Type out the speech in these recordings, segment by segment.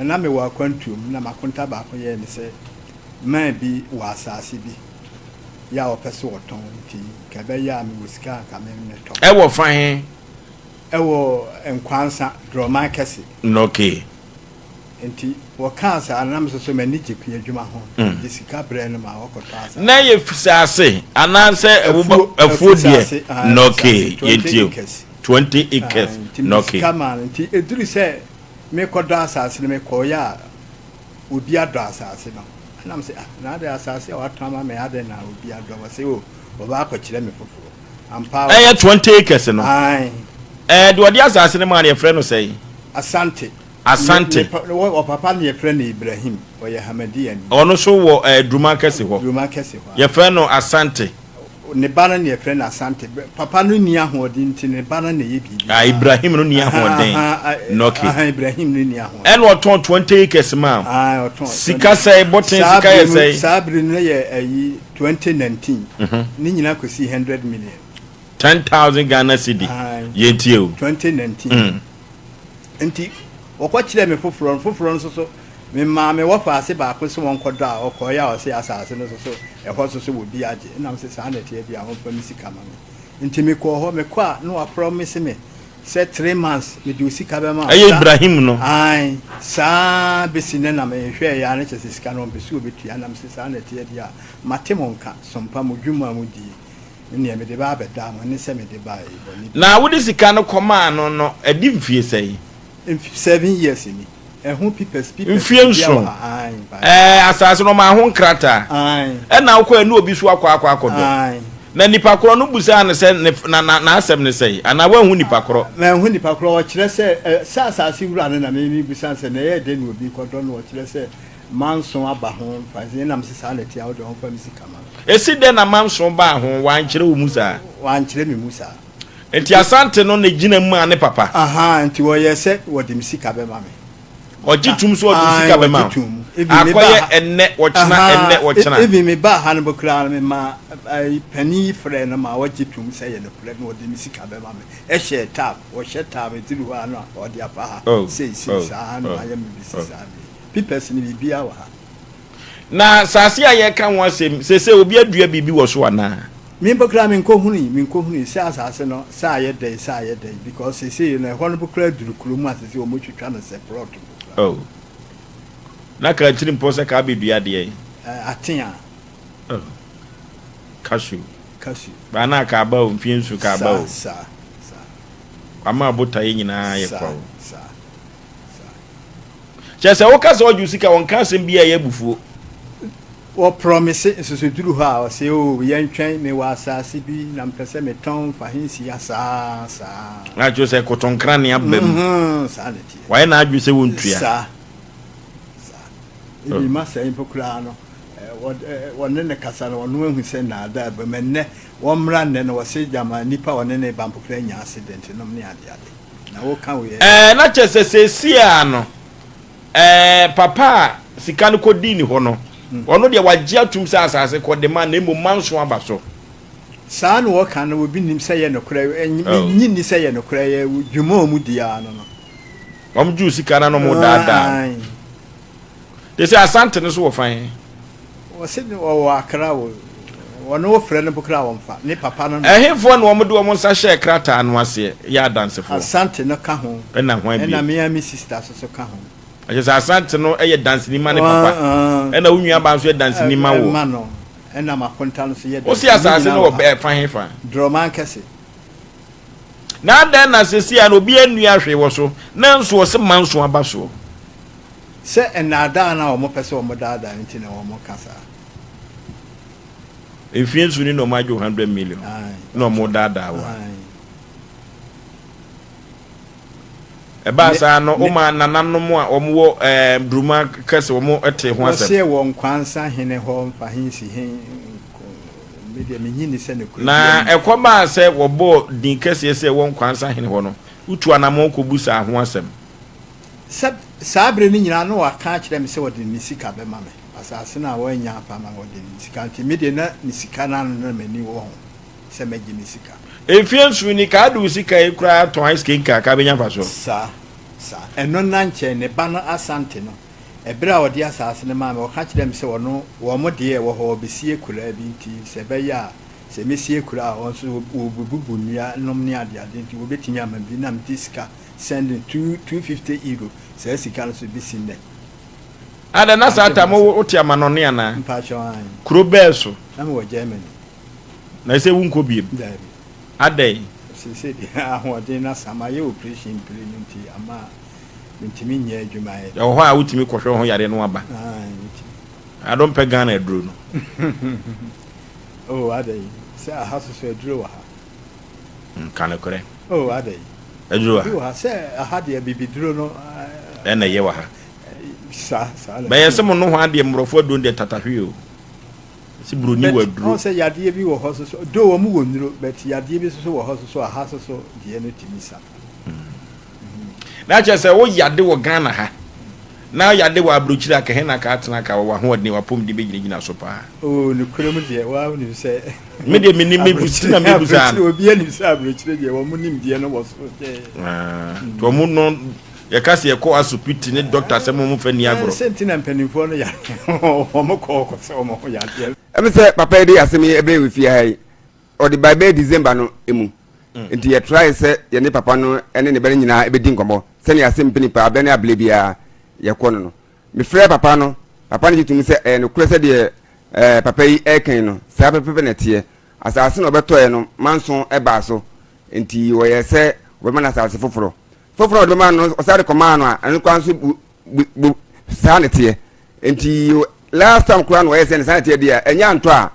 Na na mewɔ akwantuo mu na m'akonta baako yɛɛ ne sɛ man bi wɔ asase bi yɛ a ɔpɛ sɛ ɔtɔn, nti nka ɛbɛyɛ a mewɔ sika a nka me mɛtɔ. Ɛwɔ fa he? Ɛwɔ Nkwansa, Drɔman kɛse. Okay. Nti wɔkaa saa no, na me nso so m'ani gye kuadwuma ho, nti mede sika brɛɛ no ma ɔkɔtɔɔ asase. Na ɛyɛ fisaase anaasɛ Afuo, afuo deɛ? afusaase, ae, Okay, afusaase, 20 yɛntie o. acres. 20 Ae, acres, nti mede okay. sika maa no, nti ɛduru sɛ mekɔdɔ asase no, mekɔeɛ a obi adɔ asase no. Ɛna mese, ah, na adɛn asase a watɔn ama me, adɛn na obi adɔ? Wɔse, o, wɔba akɔkyerɛ me foforɔ. Ampa ara. Ɛyɛ 20 acres no? Ae. Ɛɛ, deɛ ɔde asase no maa no, yɛfrɛ no sɛn? Asante. Asante. Ne, ne, ɔpapa no yɛfrɛ no Ibrahim, ɔyɛ Hamadiyani. Ɔno nso wɔ eh, Duruma kɛse hɔ. Duruma kɛse hɔ. Yɛfrɛ no Asante. Ne ba no na yɛfrɛ no Asante. Papa no nni ahoɔden nti ne ba no na ɛyɛ biribi. Ah, Ibrahim no nni ahoɔden. Nɔke. Aha, Ibrahim no nni ahoɔden. Ɛna ɔtɔn 20 acres maa. Ah, ɔtɔn. Sika sɛe, bɔten sika yɛ sɛe. Saa bere no yɛ ayi 2019. Ne nyinaa kɔsi 100 million. 10,000 Ghana cedi. Yɛntie o. 2019. Nti wɔkɔkyerɛɛ me foforɔ no, foforɔ no nso so, memaa me wɔfaase baako sɛ wɔnkɔdɔ a, ɔkɔeɛ a ɔse asase no nso so, ɛhɔ nso so wɔ bi agye. Ɛna mese saa na ɛteɛ deɛ a wɔmfa me sika ma me. Nti mekɔɔ hɔ, mekɔ a na wɔaprɔmise me sɛ 3 months mede wo sika bɛma wo. Ɛyɛ Ibrahim no? Ae, saa bɛsi nnɛ na mehwɛeɛ a na kyerɛ sɛ sika no ɔmpɛ sɛ ɔbɛtua. Ɛna mese saa na ɛteɛ deɛ a, mate mo nka, sompa mo dwuma a modie. Nea mede ba abɛda mo ne sɛ mede bae bɔne bi. Na wode sika no kɔmaa no no, adi mfie sɛn? 7 years ni. Ɛho papers papers. Mfie 7. Ɛɛ, asase no ɔmaa ho nkrataa. Ɛna wokɔ ɛne obi so akɔ akɔ akɔdɔ. Na nipa korɔ no busaa no sɛ ne na na n'asɛm ne sɛn? Anaa woanhu nipa korɔ? Manhu nipa korɔ. Ɔkyerɛ sɛ sɛ asase wura no na me mebisa no sɛ na ɛyɛɛ dɛn na obi kɔdɔ no? Ɔkyerɛ sɛ manso aba ho mfa nti ɛnam sɛ saa na ɛte a wode ɔmfa me sika ma no. Esi dɛn na manso baa ho? Wankyerɛ wo mu saa? Wankyerɛ me mu saa. Nti Asante no na egyina mu maa ne papa? Ahaa, nti wɔyɛ sɛ wɔde me sika bɛma me. Ɔgye tom sɛ ɔde wo sika bɛma wo? Akɔyɛ ɛnnɛ, ɔkyena, ɛnnɛ, ɔkyena. Even me baa ha no mpo koraa no, memaa panin yi frɛɛ no ma ɔgye tom sɛ ɛyɛ nokorɛ na ɔde me sika bɛma me. Ɛhyɛɛ tab, wɔhyɛ tab ɛduru hɔ a na ɔde afa ha, sei sei saa na wayɛ me bɛsi saa mmerɛ yi. Papers no biribiara wɔ ha. Na saase a yɛreka ho asɛm seesei, obi adua biribi wɔ so anaa? Me mpo koraa menkɔhunui, menkɔhunui sɛ asase no sɛ ayɛ dɛn, sɛ ayɛ dɛn, because seesei no ɛhɔ no mpo koraa aduru kuro mu a seesei wɔtwitwa no sɛ plot mpo koraa. Oh. Na kaa tiri mpɔ sɛ kaa bɛdua deɛn? Eh, atea. Oh. Cashew. Cashew. Baa na kaa ba o, mfie nsu kaa ba o. Saa, saa, saa. Wama abotaeɛ nyinaa yɛ kwa o. Saa, saa. Kyerɛ sɛ woka sɛ ɔgye wo sika ɔnka asɛm biaa ɛyɛ abufuo. Wɔ promise nso so duru hɔ a ɔse oh yɛntwɛn mewɔ asaase bi na mepɛ sɛ metɔn fa he nsi ha saa saa. Na kyerɛ sɛ kotonkrane aba mu. Mm saa na ɛteɛ. Wayɛ n'adwene sɛ wontua. Saa saa ebi ma sɛe mpo koraa no wɔne no kasa no ɔno ahu sɛ nnaadaa aba mu ɛnnɛ wɔmmra nnɛ no wɔse gyama nipa a ɔne no ba mpo koraa anya accident nom ne adeade. Na woka wo yɛ. Ɛɛ, na kyerɛ sɛ seesei ara no, ɛɛ, papa a sika no kɔdii ne hɔ no, ɔno deɛ wagye atum sɛ asase kɔ de ma, na mmom manso aba so. Saa na wɔka no, obi nnim sɛ ɛyɛ nokorɛ, mennye nni sɛ ɛyɛ nokorɛ, ɛyɛ dwuma a wɔdi ara no no. Wɔgye wo sika no na wɔdaadaa wo. Aane. Te sɛ Asante no so wɔ fa he? Wɔse ɔwɔ Accra o, wɔne wo frɛ no mpo koraa wɔmfa, ne papa no na. Ɛhefoɔ na wɔde wɔn nsa hyɛɛ krataa no aseɛ yɛ adansefoɔ? Asante no ka ho, Ɛna hwan bio? ɛna me ara me sister nso so ka ho. Ɛkyerɛ sɛ Asante no yɛ danseni ma ne papa, ɛna wo nuabaa nso yɛ danseni ma wo. Ma no, ɛna m'akonta no nso yɛ Wose danseni, ne asase nyinaa no wɔ wɔ ha. fa hefa? Drɔman kɛse. Na adɛn na seesei ara obiara nnua hwee wɔ so, nanso wɔse manso aba soɔ? Sɛ nnaadaa no a wɔpɛ sɛ wɔdaadaa nti na wɔka saa. Mfie nson ni na wɔagye wo 100 million na wɔdaadaa wo a. Ɛbaa saa no, womaa nananom a wɔwɔ ɛɛ Duruma kɛse wɔn tee ho asɛm. Wɔseɛ wɔ Nkwansa hene hɔ mfa he nsi he nko, me deɛ mennye nni sɛ nokorɛ Na biara nni. ɛkɔbaa sɛ wɔbɔɔ din kɛseɛ sɛ ɛwɔ Nkwansa hene hɔ no, wotuu anammɔn kɔbisaa ho asɛm. Sɛ saa berɛ no nyinaa na waka akyerɛ me sɛ ɔde ne sika bɛma me, asase no a wannya amfa amma me, ɔde ne sika nti me deɛ na ne sika no ano na m'ani wɔ ho sɛ mɛgye me sika. Mfeɛ nson ni, kaa de wo sika yi koraa tɔn ice cream kaa, kaa bɛnya mfasoɔ. Saa. Saa. Ɛno nna nkyɛn, ne ba no Asante no, ɛberɛ a ɔde asaase no maa me, ɔka kyerɛɛ me sɛ ɔno, wɔn deɛ ɛwɔ hɔ, ɔrebɛsi akuraa bi nti sɛ ɛbɛyɛ a, sɛ mɛsi akuraa a, wɔn nso wɔbɛbubu nnua nom ne adeade nti wɔbɛtumi ama me bi, na mede sika send no two, €250, saa sika no nso bɛsi nnɛ. Adɛn, na saa time wo, wote amanɔne anaa? Mpakyɛw, aane. Kuro bɛɛ so? Na mewɔ Germany. Na ɛsɛ wonkɔ biem? Daabi. Adɛn? Seesei deɛ ahoɔden no asa, mayɛ operation mprenu nti ama mentumi nyɛ adwuma ɛ. Ɛwɔ hɔ a wotumi kɔhwɛ wo ho yareɛ no aba? Aane, metumi. Ado mpɛ Ghana aduro no? Oh, adɛn? Sɛ aha soso aduro wɔ ha. Ka nokorɛ. Oh, adɛn? Aduro wɔ ha? Bi wɔ ha, sɛ aha deɛ bibiduro no. Ɛna ɛyɛ wɔ ha. Saa, saa na. Bɛyɛ sɛ mo nohoa deɛ mmorɔfo aduro no deɛ tatahwe o. Sɛ buroni wɔ But aduro. ɔn sɛ yadeɛ bi wɔ hɔ soso though wɔn wɔ nnuro but yadeɛ bi soso wɔ hɔ soso a ha soso deɛ no tumi sa. Na kyerɛ sɛ wo yade wɔ Ghana ha na yade wɔ abrokyire a kɛhe na ka atena ka wɔ w'ahoɔden w'apɔmuden bɛgyinagyina so paa. Oh nokorɛ mu deɛ waa wonim sɛ. Me deɛ menim me bu ti na me bu saa no. Abrokyire obiara nim sɛ abrokyire deɛ wɔn nimdeɛ no wɔ soro kyɛɛ. Ah, nti wɔn no Yɛka sɛ yɛkɔ asopiti ne dɔkta sɛ mo fa nni agorɔ. Sɛ nti na mpanimfoɔ no yare wɔn kɔ kɔ sɛ wɔn ho yadeɛ. Ɛmi sɛ papa yi de asɛm yi ɛbɛn wɔ fie ha yi ɔde ba bɛyɛ December no mu mm. nti yɛ try sɛ yɛne papa no ɛne ne ba no nyinaa ɛbɛdi nkɔmmɔ sɛnea asɛm mpini paa abɛ ne abere biara yɛkɔ no no mefrɛ papa no papa no gye tom sɛ ɛyɛ nokorɛ sɛ deɛ ɛɛ papa yi ɛrekan no saa pɛpɛpɛ na ɛteɛ asase na ɔbɛtɔɛ no manso ɛbaa so nti wɔyɛ sɛ wɔbɛma no asase foforɔ foforɔ a ɔde bɛma no ɔsan de kɔmaa no a ɛno koraa nso bu bu bu saa ne teɛ nti last time koraa na ɔyɛ sɛ ne saa ne teɛ deɛ ɛnyɛ antɔ a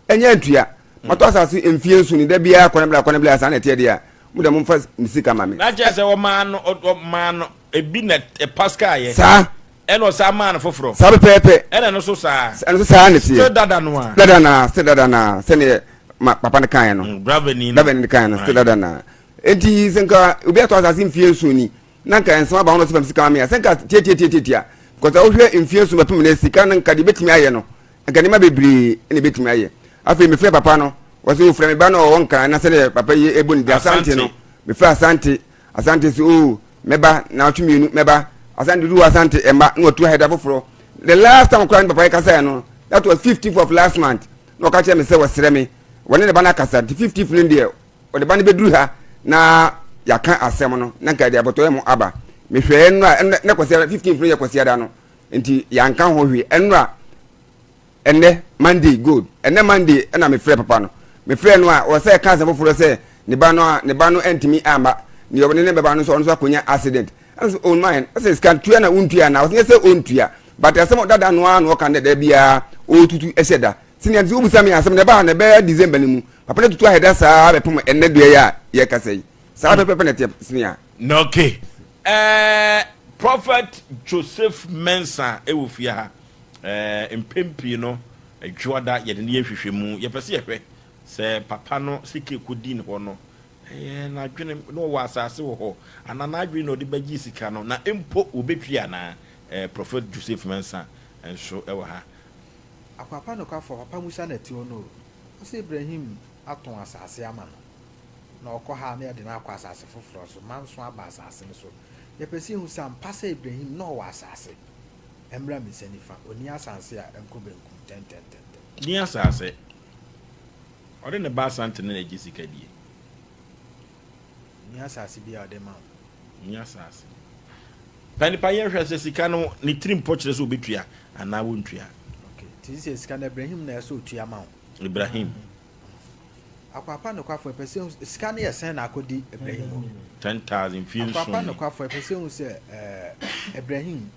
ɛnyɛ antua matɔ asase mfie nso ni da biara kɔ ne bla kɔ ne bla saa ne teɛ deɛ a mo deɛ momfa me sika ma me. Na kyerɛ sɛ ɔmaa no ɔmaa no ebi na ɛpaska yɛ. Saa. Ɛna ɔsan maa no foforɔ. Saa pɛpɛɛpɛ. Ɛna ɛno nso saa. Ɛno nso saa na ɛteɛ. Still dada no a. Dada no a still dada no a sɛdeɛ ma papa no kaeɛ no. Driver ni no. Driver ni no kaeɛ no still dada no a. Enti sɛ nka obi atɔ asase mfie nson ni na nka nsɛm aba ho na ɔsɛ fam sika ma me a sɛ nka tiatiatiatia because wohwɛ mfie nson bɛpem no sika no nka deɛ ebɛtumi ayɛ no nka nneɛma bebree na ebɛtumi ayɛ. Afei mefrɛ papa no wɔsɛ ofrɛ me ba no ɔwɔ nkran na sɛdeɛ papa yi ɛbɔ ne di Asante no mefrɛ Asante Asante sɛ oo mɛba naawɔtwe mmienu mɛba Asante du hɔ Asante ɛmba na watu ahɛda foforɔ the last time koraa ne papa yi kasaeɛ no that was 15th of last month na ɔka kyerɛ me sɛ wɔsrɛ me wɔne ne ba no akasa nti 15th no deɛ ɔde ba no bɛduru ha na yɛaka asɛm no na nka ɛde abɔtɔyɛ mu aba mehwɛɛ nnora ɛnna na kwasiada 15th no yɛ kwasiada no nti yɛanka ho hwee ɛnnora Ɛnnɛ Monday good ɛnnɛ Monday ɛna mefrɛ papa no mefrɛ no a ɔsɛ ɛka asɛm foforɔ sɛ ne ba no a ne ba no ɛntumi amma ne ɔne ne bɛba no nso ɔno nso akɔnya accident ɛna sɛ oh man ɔsɛ sika ntua na wontua na ɔsɛ sɛ ɔntua but asɛm dada no ara na ɔka no dada biara ɔretutu ɛhyɛ da sɛnea nti wobisa me asɛm na ɛbaa na ɛbɛyɛ December no mu papa no tutu ahɛda saa bɛpem ɛnnɛ deɛ yɛ a yɛkasa yi saa pɛpɛpɛ na ɛteɛ sɛnea Okay. Eh, Prophet Joseph Mensah ɛwɔ fie ha. Ɛɛ, mpɛn pii no, Dwoada yɛde no yɛ nhwehwɛmu. Yɛpɛ sɛ yɛhwɛ sɛ papa no sika a ɛkɔdii ne hɔ no, ɛyɛ n'adwene na ɔwɔ asase wɔ hɔ anaa n'adwene na ɔde bɛgyee sika no, na mpo wɔbɛtwi anaa. Ɛɛ, Prɔfɛt Joseph Mensah nso wɔ ha. Akwapa nokwafoɔ, Papa Musa na ɛte hɔ no o. Ɔse Ibrahim atɔn asase ama no, na ɔkɔ ha a na yɛde no akɔ asase foforɔ so, manso aba asase no so. Yɛpɛ sɛ yɛhu sɛ ampa sɛ Ibrahim na ɔwɔ asase. Ɛmmra me nsa nifa, ɔnni asase a ɛnkɔ benkum ntɛntɛntɛntɛm. Nni asase. Ɔde ne ba Asante no na ɛgye sika die. Nni asase bi a ɔde ma wo. Nni asase. Pa nipa yɛ hwɛ sɛ sika no ne tiri mpɔ kyerɛ sɛ ɔbɛtua anaa wɔntua. Okay, nti sɛ sika no Ibrahim na ɛsɛ ɔtua ma wo. Ibrahim. Akwapa nokwafo ɛpɛ sɛ sika no yɛ sɛn na akɔdi Ibrahim hɔ? 10,000 mfie nson Akwapa ni. nokwafo ɛpɛ sɛ hu sɛ ɛɛ Ibrahim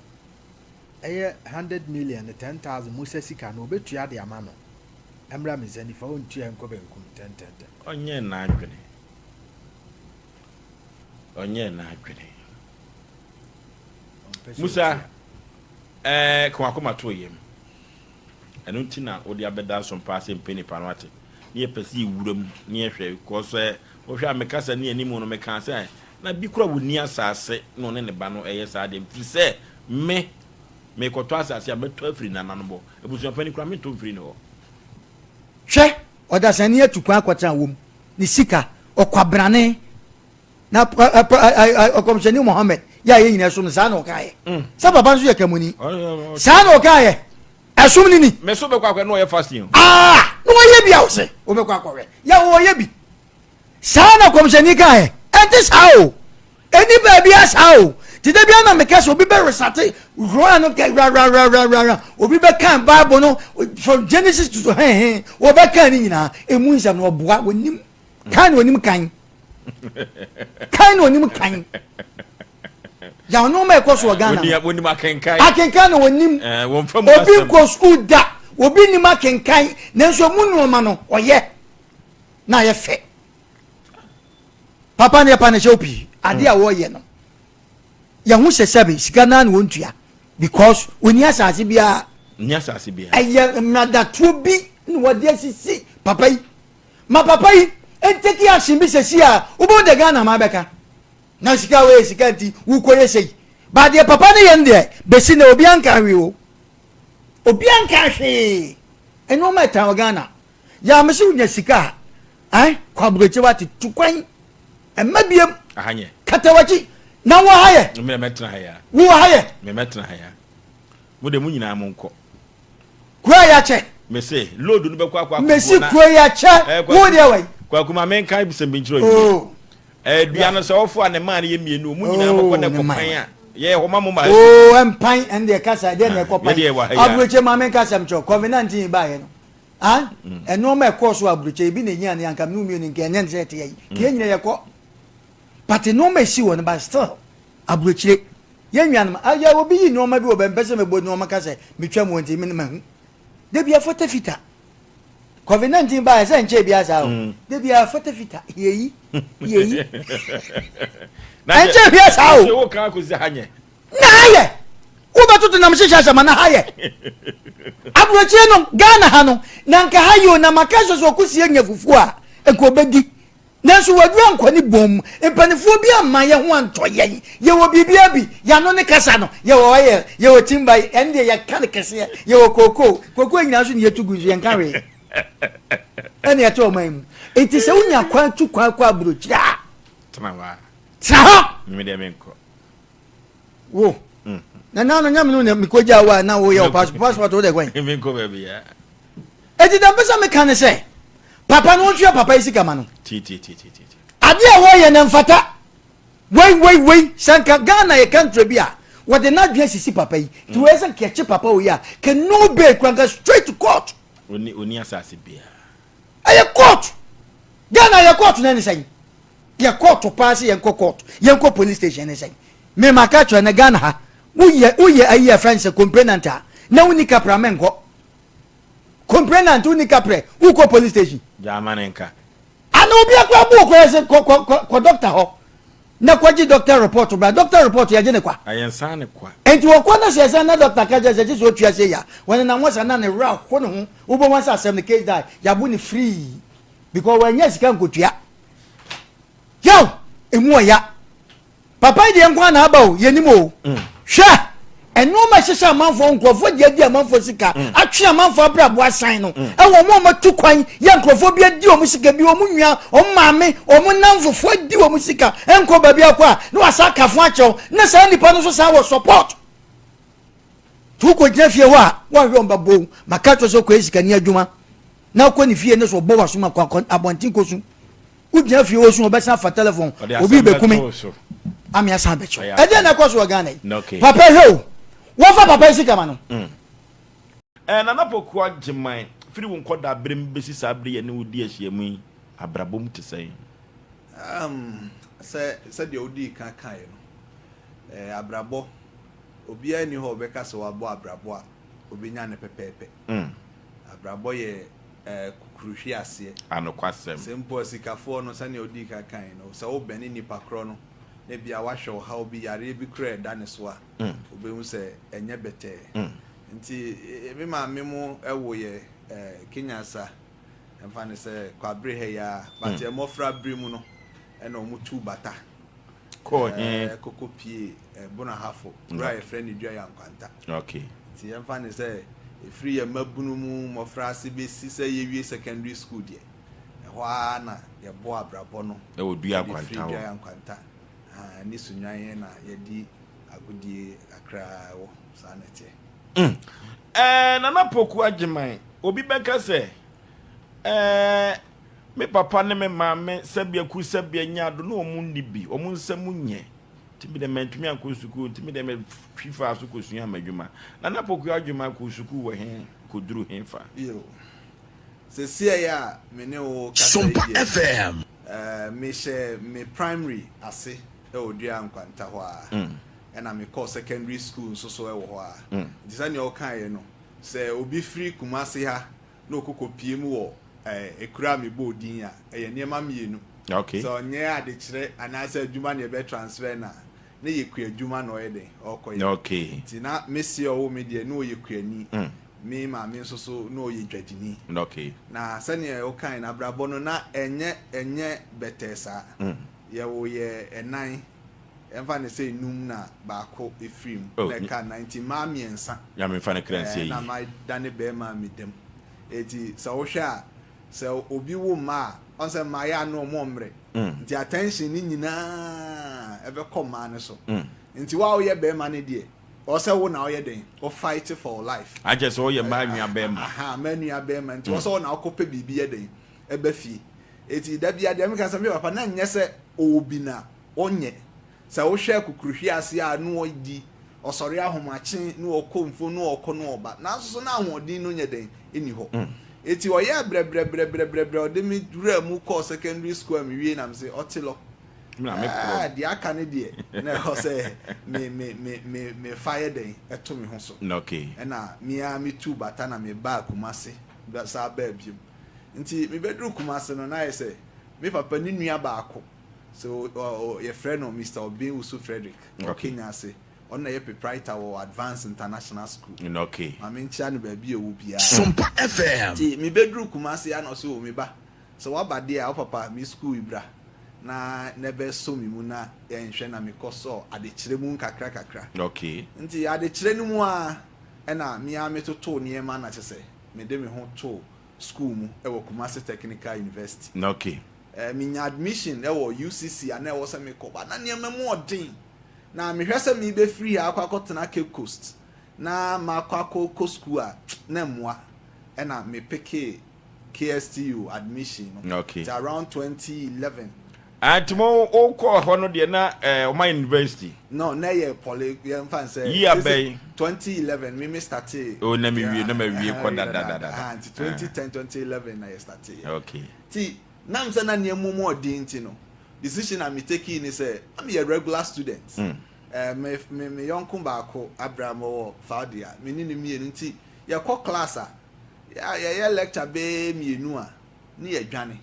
ɛyɛ hundred million ne 10,000 Musa sika no ɔbɛtua de ama no ɛmmra me nsa nifa ɔntua nkɔ benkum ntɛntɛntɛm. Ɔnyɛɛ n'adwene. Ɔnyɛɛ n'adwene. Ɔmpɛ sɛ Musa, ɔtua. ɛɛ, ka w'akoma to yam. Ɛno nti na wode abɛda nso paa sɛ mpɛ nipa no ate. Ne yɛpɛ sɛ yɛwura mu ne yɛhwɛ because sɛ wohwɛ a me kasa ne anim no mekaa sɛ na bi kora wɔnni asase na ɔne ne ba no ɛyɛ saa deɛ mfiri sɛ me mekɔtɔ asase a mɛtɔ afiri nananom hɔ abusuapani kora mentɔ mfiri ne hɔ. Hwɛ, ɔdasani atu kwan akɔtena wom, ne sika, ɔkwabrane, na Ɔkɔmhyɛni Muhammad, Yɛ a yɛn nyinaa som no saa na ɔkaeɛ. Mm. Sɛ papa nso yɛ kamoni. Saa na ɔkaeɛ. Ɛsom no ni. Mɛ so bɛkɔ akɔhwɛ na ɔyɛ fasting o. Ah, na ɔyɛ bi a ɔsɛ ɔbɛkɔ akɔhwɛ. Yɛ ɔyɛ bi. Saa na kɔmhyɛni kaeɛ. Ɛnte saa o. Ɛni baabi a saa o. Te da bi na meka sɛ obi bɛ resate Quran no kɛ obi bɛka Bible no from Genesis to hɛn hɛn wɔbɛka ne nyinaa emu nsɛm no ɔboa wɔnim kan na onim kan kan na onim kan yaw nneɛma ɛkɔ so wɔ Ghana no onim akenkan akenkan na onim eh, obi nkɔ sukuu da obi nim akenkan nanso ɔmu nneɛma no ɔyɛ na ayɛ fɛ papa ne ɛpa ne hyɛw pii ade a wɔyɛ no yɛn ho sɛ sɛbe sika naa na wɔntua because wɔnni asase biara nni asase biara ɛyɛ mmadatoɔ bi na wɔde asisi papa yi Ma papa yi ntake action bi sɛsi a wobɛhu deɛ Ghana man bɛka. Na sika wei yɛ sika nti wokɔ yɛ sei. But deɛ papa no yɛ no deɛ bɛsi nnɛ obiara nkaa hwee o. Obiara nkaa hwee. Nnoɔma ɛtan wɔ Ghana. Yaa mese wonya sika a eh kɔ aburokyire wate tu kwan ɛmma biem. Aha nyɛ. Kata wakyi. Na wɔ ha yɛ. Mmerɛ mɛtena ha ya. Wowɔ ha yɛ. Mmerɛ mɛtena ha ya. Mo deɛ mo nyinaa monkɔ. Kuro yi akyɛ. Mese load no bɛkɔ akɔ akɔgu Mesi kuro yi akyɛ. Eh, Wo deɛ wai. Kwaku ma menka sɛm bi nkyerɛ owie. Oh. Eh, dua no sɛ ɔfo a ne maa no yɛ mmienu o, mo nyinaa mokɔ na ɛkɔ pan a. Yɛ hɔ ma mo ma. Oh, ɛmpan ɛne deɛ kasa deɛ na ɛkɔ pan. Yɛ deɛ wɔ ha yi a. Aburokye ma menka sɛm kyerɛ COVID-19 baeɛ no. Ah, ɛnoɔma ɛkɔɔ so aburokye ebi na ehia ne anka mene mmienu nka ɛnyɛ ne sɛ ɛte yɛ yi. Kìí nyina yɛkɔ. But nneɛma esi wɔ no but still aburokyire. Yɛn nuanom, ayɛ obi yi nneɛma bi wɔ baabi, mpɛ sɛ mebɔ nneɛma ka sɛ metwa mu nti me mahu. Da bi afɔta fita. Covid 19 baa ɛsɛ nkyɛn bi asa o. Mm. Da bi afɔta fita. Yɛyi. Yɛyi. Ɛnkyɛn bi asa o. Wo kan akɔsi ha nyɛ. Na ha yɛ. Wobɛtoto nam hyehyɛ ahyɛ ma na ha yɛ. Aburokyire no Ghana ha no na nka ha yi o na maka sɛ sɛ ɔkɔsie nya fufuo a nka ɔbɛdi. Nanso waduru ankɔ ne bɔn mu. Mpaninfoɔ bi amma yɛn ho antɔ yɛn. Yɛwɔ biribiara bi, yɛn ano ne kasa no, yɛwɔ oil, yɛwɔ timber, ɛno deɛ yɛka no kɛseɛ, yɛwɔ kookoo, kookoo nyinaa nso na yɛtu gu nso yɛnka hwee. Ɛna ɛte ɔman mu. Nti sɛ wonya kwan tu kwan kɔ aburokyire a, tena hɔ a. Tena hɔ. Mimi deɛ menkɔ. Wo. Mm. Na na no nyame no na mekɔgya wo a na woyɛ wo passport passport wo de kwan. Menkɔ baabi ya. Eti deɛ mpɛ sɛ meka ne sɛ papa no wɔntua papa yi sika ma no. Tititititi. Adeɛ a wɔyɛ no mfata. Wei wei wei sɛ nka Ghana yɛ country bi a wɔde n'adwene asisi papa yi. Nti wɔyɛ sɛ nka yɛkye papa wei a kɛ no bail kura nka straight to court. Oni oni asase biara. Ɛyɛ court. Ghana yɛ court na ɛne sɛn? Yɛ court paa sɛ yɛnkɔ court yɛnkɔ police station ne sɛn? Me maka kyerɛ no Ghana ha woyɛ woyɛ ayi a fɛn sɛ complainant a na wonni kapra menkɔ. Complainant wonni kaprɛ wokɔ police station. Gyaa ma ne nka. Ana obi akora bu okora sɛ kɔ kɔ kɔ kɔ doctor hɔ na kɔgye doctor report bra doctor report yɛgye ne kwa. Ayɛnsan ne kwa. Nti wɔkɔ na sɛ ɛsɛ na doctor ka kyerɛ sɛ gye sɛ otua sɛ ya wɔnenam hɔ sa na ne werɛ aho ne ho wobɛhu sɛ asɛm no case die yɛabo ne free because wɔanya sika nkotua. Yaw emu ɔya. Papa yi deɛ nko ara na aba o, yɛnim o. Mm. Hwɛ, nneɛma ɛhyehyɛ amanfoɔ, nkurɔfoɔ de adi amanfoɔ sika, mm. atwe amanfoɔ abrabɔ asan no, mm. ɛwɔ wɔn a wɔatu kwan yɛ nkurɔfoɔ bi adi wɔn sika bi, wɔn nua, wɔn maame, wɔn nnamfofoɔ adi wɔn sika, nkɔ baabi akɔ a, na wasa akafo akyɛw, na saa nipa no nso san wɔ support. Tu kɔgyina fie hɔ a, wɔnhwɛ wɔn bɛbɔ wo, maka kyerɛ sɛ kɔyɛ sikani adwuma, na kɔ ne fie ne so ɔbɔ w'asom akɔ abɔnten kɔsu. Wogyina fie hɔ su ɔbɛsan afa telephone obi bɛku me ame asan bɛkyɛw ɛdeɛ na ɛkɔ so wɔ Ghana yi papa hwɛ o wɔmfa papa yi sika ma no. Mm. Eh, Nana Poku Agyeman, firi wo nkɔdaa berɛ mu bɛsi saa bere yɛne wo di ahyiamu yi, abrabɔ mu te sɛn? Um, sɛ sɛdeɛ wodii kan kaeɛ no, eh, abrabɔ, obiara nni hɔ a ɔbɛka sɛ wabɔ abrabɔ a obɛnya no pɛpɛɛpɛ. Mm. Abrabɔ yɛ kukuruhweaseɛ. Anokwasɛm. Sɛ mpo asikafoɔ no, sɛdeɛ wodii kan kaeɛ no, sɛ wobɛne nnipa korɔ no, na ebia wahwɛ ɔhaw bi, yareɛ bi koraa a ɛda ne so a, wobɛhu sɛ ɛnyɛ bɛtɛɛ. Nti me maame mo wo yɛ Kenyasa, yɛmfa no sɛ Kwabere ha yi ara, but yɛn mmɔfra bere mu no, ɛna wɔn tuu bata. Kɔɔ he? Kɔkɔ pie Bonahafo, kuro a yɛfrɛ no Dua Yankwanta. Okay. Nti yɛmfa no sɛ ɛfiri yɛn mmabunu mu mmɔfraase bɛsi sɛ yɛwie secondary school deɛ, ɛhɔ ara na yɛbɔ abrabɔ no. Ɛwɔ Dua de firi Nkwanta hɔ. Dua Nkwanta, ahaa, ne Sunyani na yɛde. agodie kakra wɔ saa na ɛteɛ. Ɛɛ Nana Poku Agyeman, obi bɛka sɛ ɛɛ me papa ne me maame sɛbea ku sɛbea nya ado na wɔn nni bi, wɔn nsam nyɛ. Nti me deɛ mantumi ankɔ sukuu, nti me deɛ metwi faa so kɔsuaa m'adwuma. Nana Poku Agyeman kɔɔ sukuu wɔ he kɔduru he fa? Yo. Sesiei a me ne wo rekasa yi Sompa deɛ, FM. eh, mehyɛ me primary ase wɔ Dua Nkwanta hɔ ara, ɛna mekɔɔ secondary school nso so wɔ hɔ ara. Nti sɛdeɛ wokaeɛ no, sɛ obi firi Kumasi ha na ɔkɔ kɔpue mu wɔ eh, ekuro a mebɔɔ din a, ɛyɛ nneɛma mmienu. Okay. Sɛ ɔnyɛ adekyerɛ anaasɛ adwuma na yɛbɛ transfer no a, na ɛyɛ kuadwuma na ɔyɛ dɛn, ɔrekɔyɛ. Okay. Nti na me se ɔwoo me deɛ, na ɔyɛ kuani. Me maame nso so, na ɔyɛ dwadini. Okay. Na sɛdeɛ wokae no, abrabɔ no, na ɛnyɛ ɛnyɛ bɛtɛɛ saa. Yɛwoo yɛ ɛnan, yɛmfa no sɛ nnum na baako firi mu, Oh, na ɛka nnan, nti mmaa mmiɛnsa. Nyame mfa ne kra nsie Ɛɛ, na yie. madane barima a meda mu. Enti sɛ wohwɛ a, sɛ obi wo mma a, ɔn sɛ mmaa yɛ a na wɔn mmere. Nti attention no nyinaa ɛbɛkɔ mmaa no so. Nti wo a woyɛ barima no deɛ, ɛwɔ sɛ wo na woyɛ dɛn? Wo fight for wo life. Akyɛ sɛ woyɛ mmaa nua barima. Aha, mmaa nua barima. Nti ɛwɔ sɛ wo na wokɔpɛ biribi yɛ dɛn? Ɛba fie. Enti da biara deɛ meka sɛ me papa na nyɛ sɛ ɔwɔ bi na ɔnyɛ. Sɛ wohwɛ kukuruhwe ase a na ɔdi, ɔsɔre ahomakye na ɔkɔ mfuo na ɔkɔ na ɔba. Nanso so na ahoɔden no nyɛ dɛn? Ɛnni hɔ. Enti ɔyɛɛ brɛbrɛbrɛbrɛbrɛ ɔde me wuraa mu kɔɔ secondary school a mewie na mese ɔte lɔ. Ah, deɛ aka no deɛ na ɛhɔ sɛ me me me me mefa yɛ dɛn ɛto me ho so. Ɛna me ara metuu bata na mebaa Kumasi saa baa biom. Nti mebɛduru Kumasi no na ayɛ sɛ me papa ne nua baako so yɛfrɛ no Mister Obeng Wusu Frederick wɔ Kenya ase. Ɔno na ɛyɛ proprietor wɔ Advance International School. Ma menkyia no baabi a ɔwɔ biara. Sompa FM. Nti mebɛduru Kumasi a na ɔse o me ba sɛ woaba deɛ a wo papa me school yi bra na na ɛbɛsɔ me mu na yɛnhwɛ na mekɔ sɔ adekyerɛ mu nkakra kakra. Nti adekyerɛ no mu ara ɛna me ara metotoo nneɛma na kyerɛ sɛ mede me ho too school mu wɔ Kumasi Technical University. Menya admission wɔ UCC a na ɛwɔ sɛ mekɔ but na nneɛma mu ɔden. Na mehwɛ sɛ mebɛfiri ha akɔ akɔtena Cape Coast na makɔ akɔkɔ school a na mmoa. Ɛna me pekee KSTU admission no. Nti around 2011. Ah, nti mo wokɔɔ hɔ no deɛ na eh, ɔma university? No, na ɛyɛ poly, yɛmfa n sɛ. Year bɛn? 2011, me me startee. Oh, na mewie, na mawie kɔ dadadada. Ah, nti 2010, 2011 na yɛ startee. Okay. Nti, nam sɛ na nneɛma mu ɔden nti no, decision a me takee ne sɛ, na meyɛ regular student. Eh, me, me, me yɔnko baako, Abraham ɔwɔ Faudia, me ne no mmienu nti, yɛkɔ class a, yɛyɛ lecture bɛyɛ mmienu a, ne yɛdwane.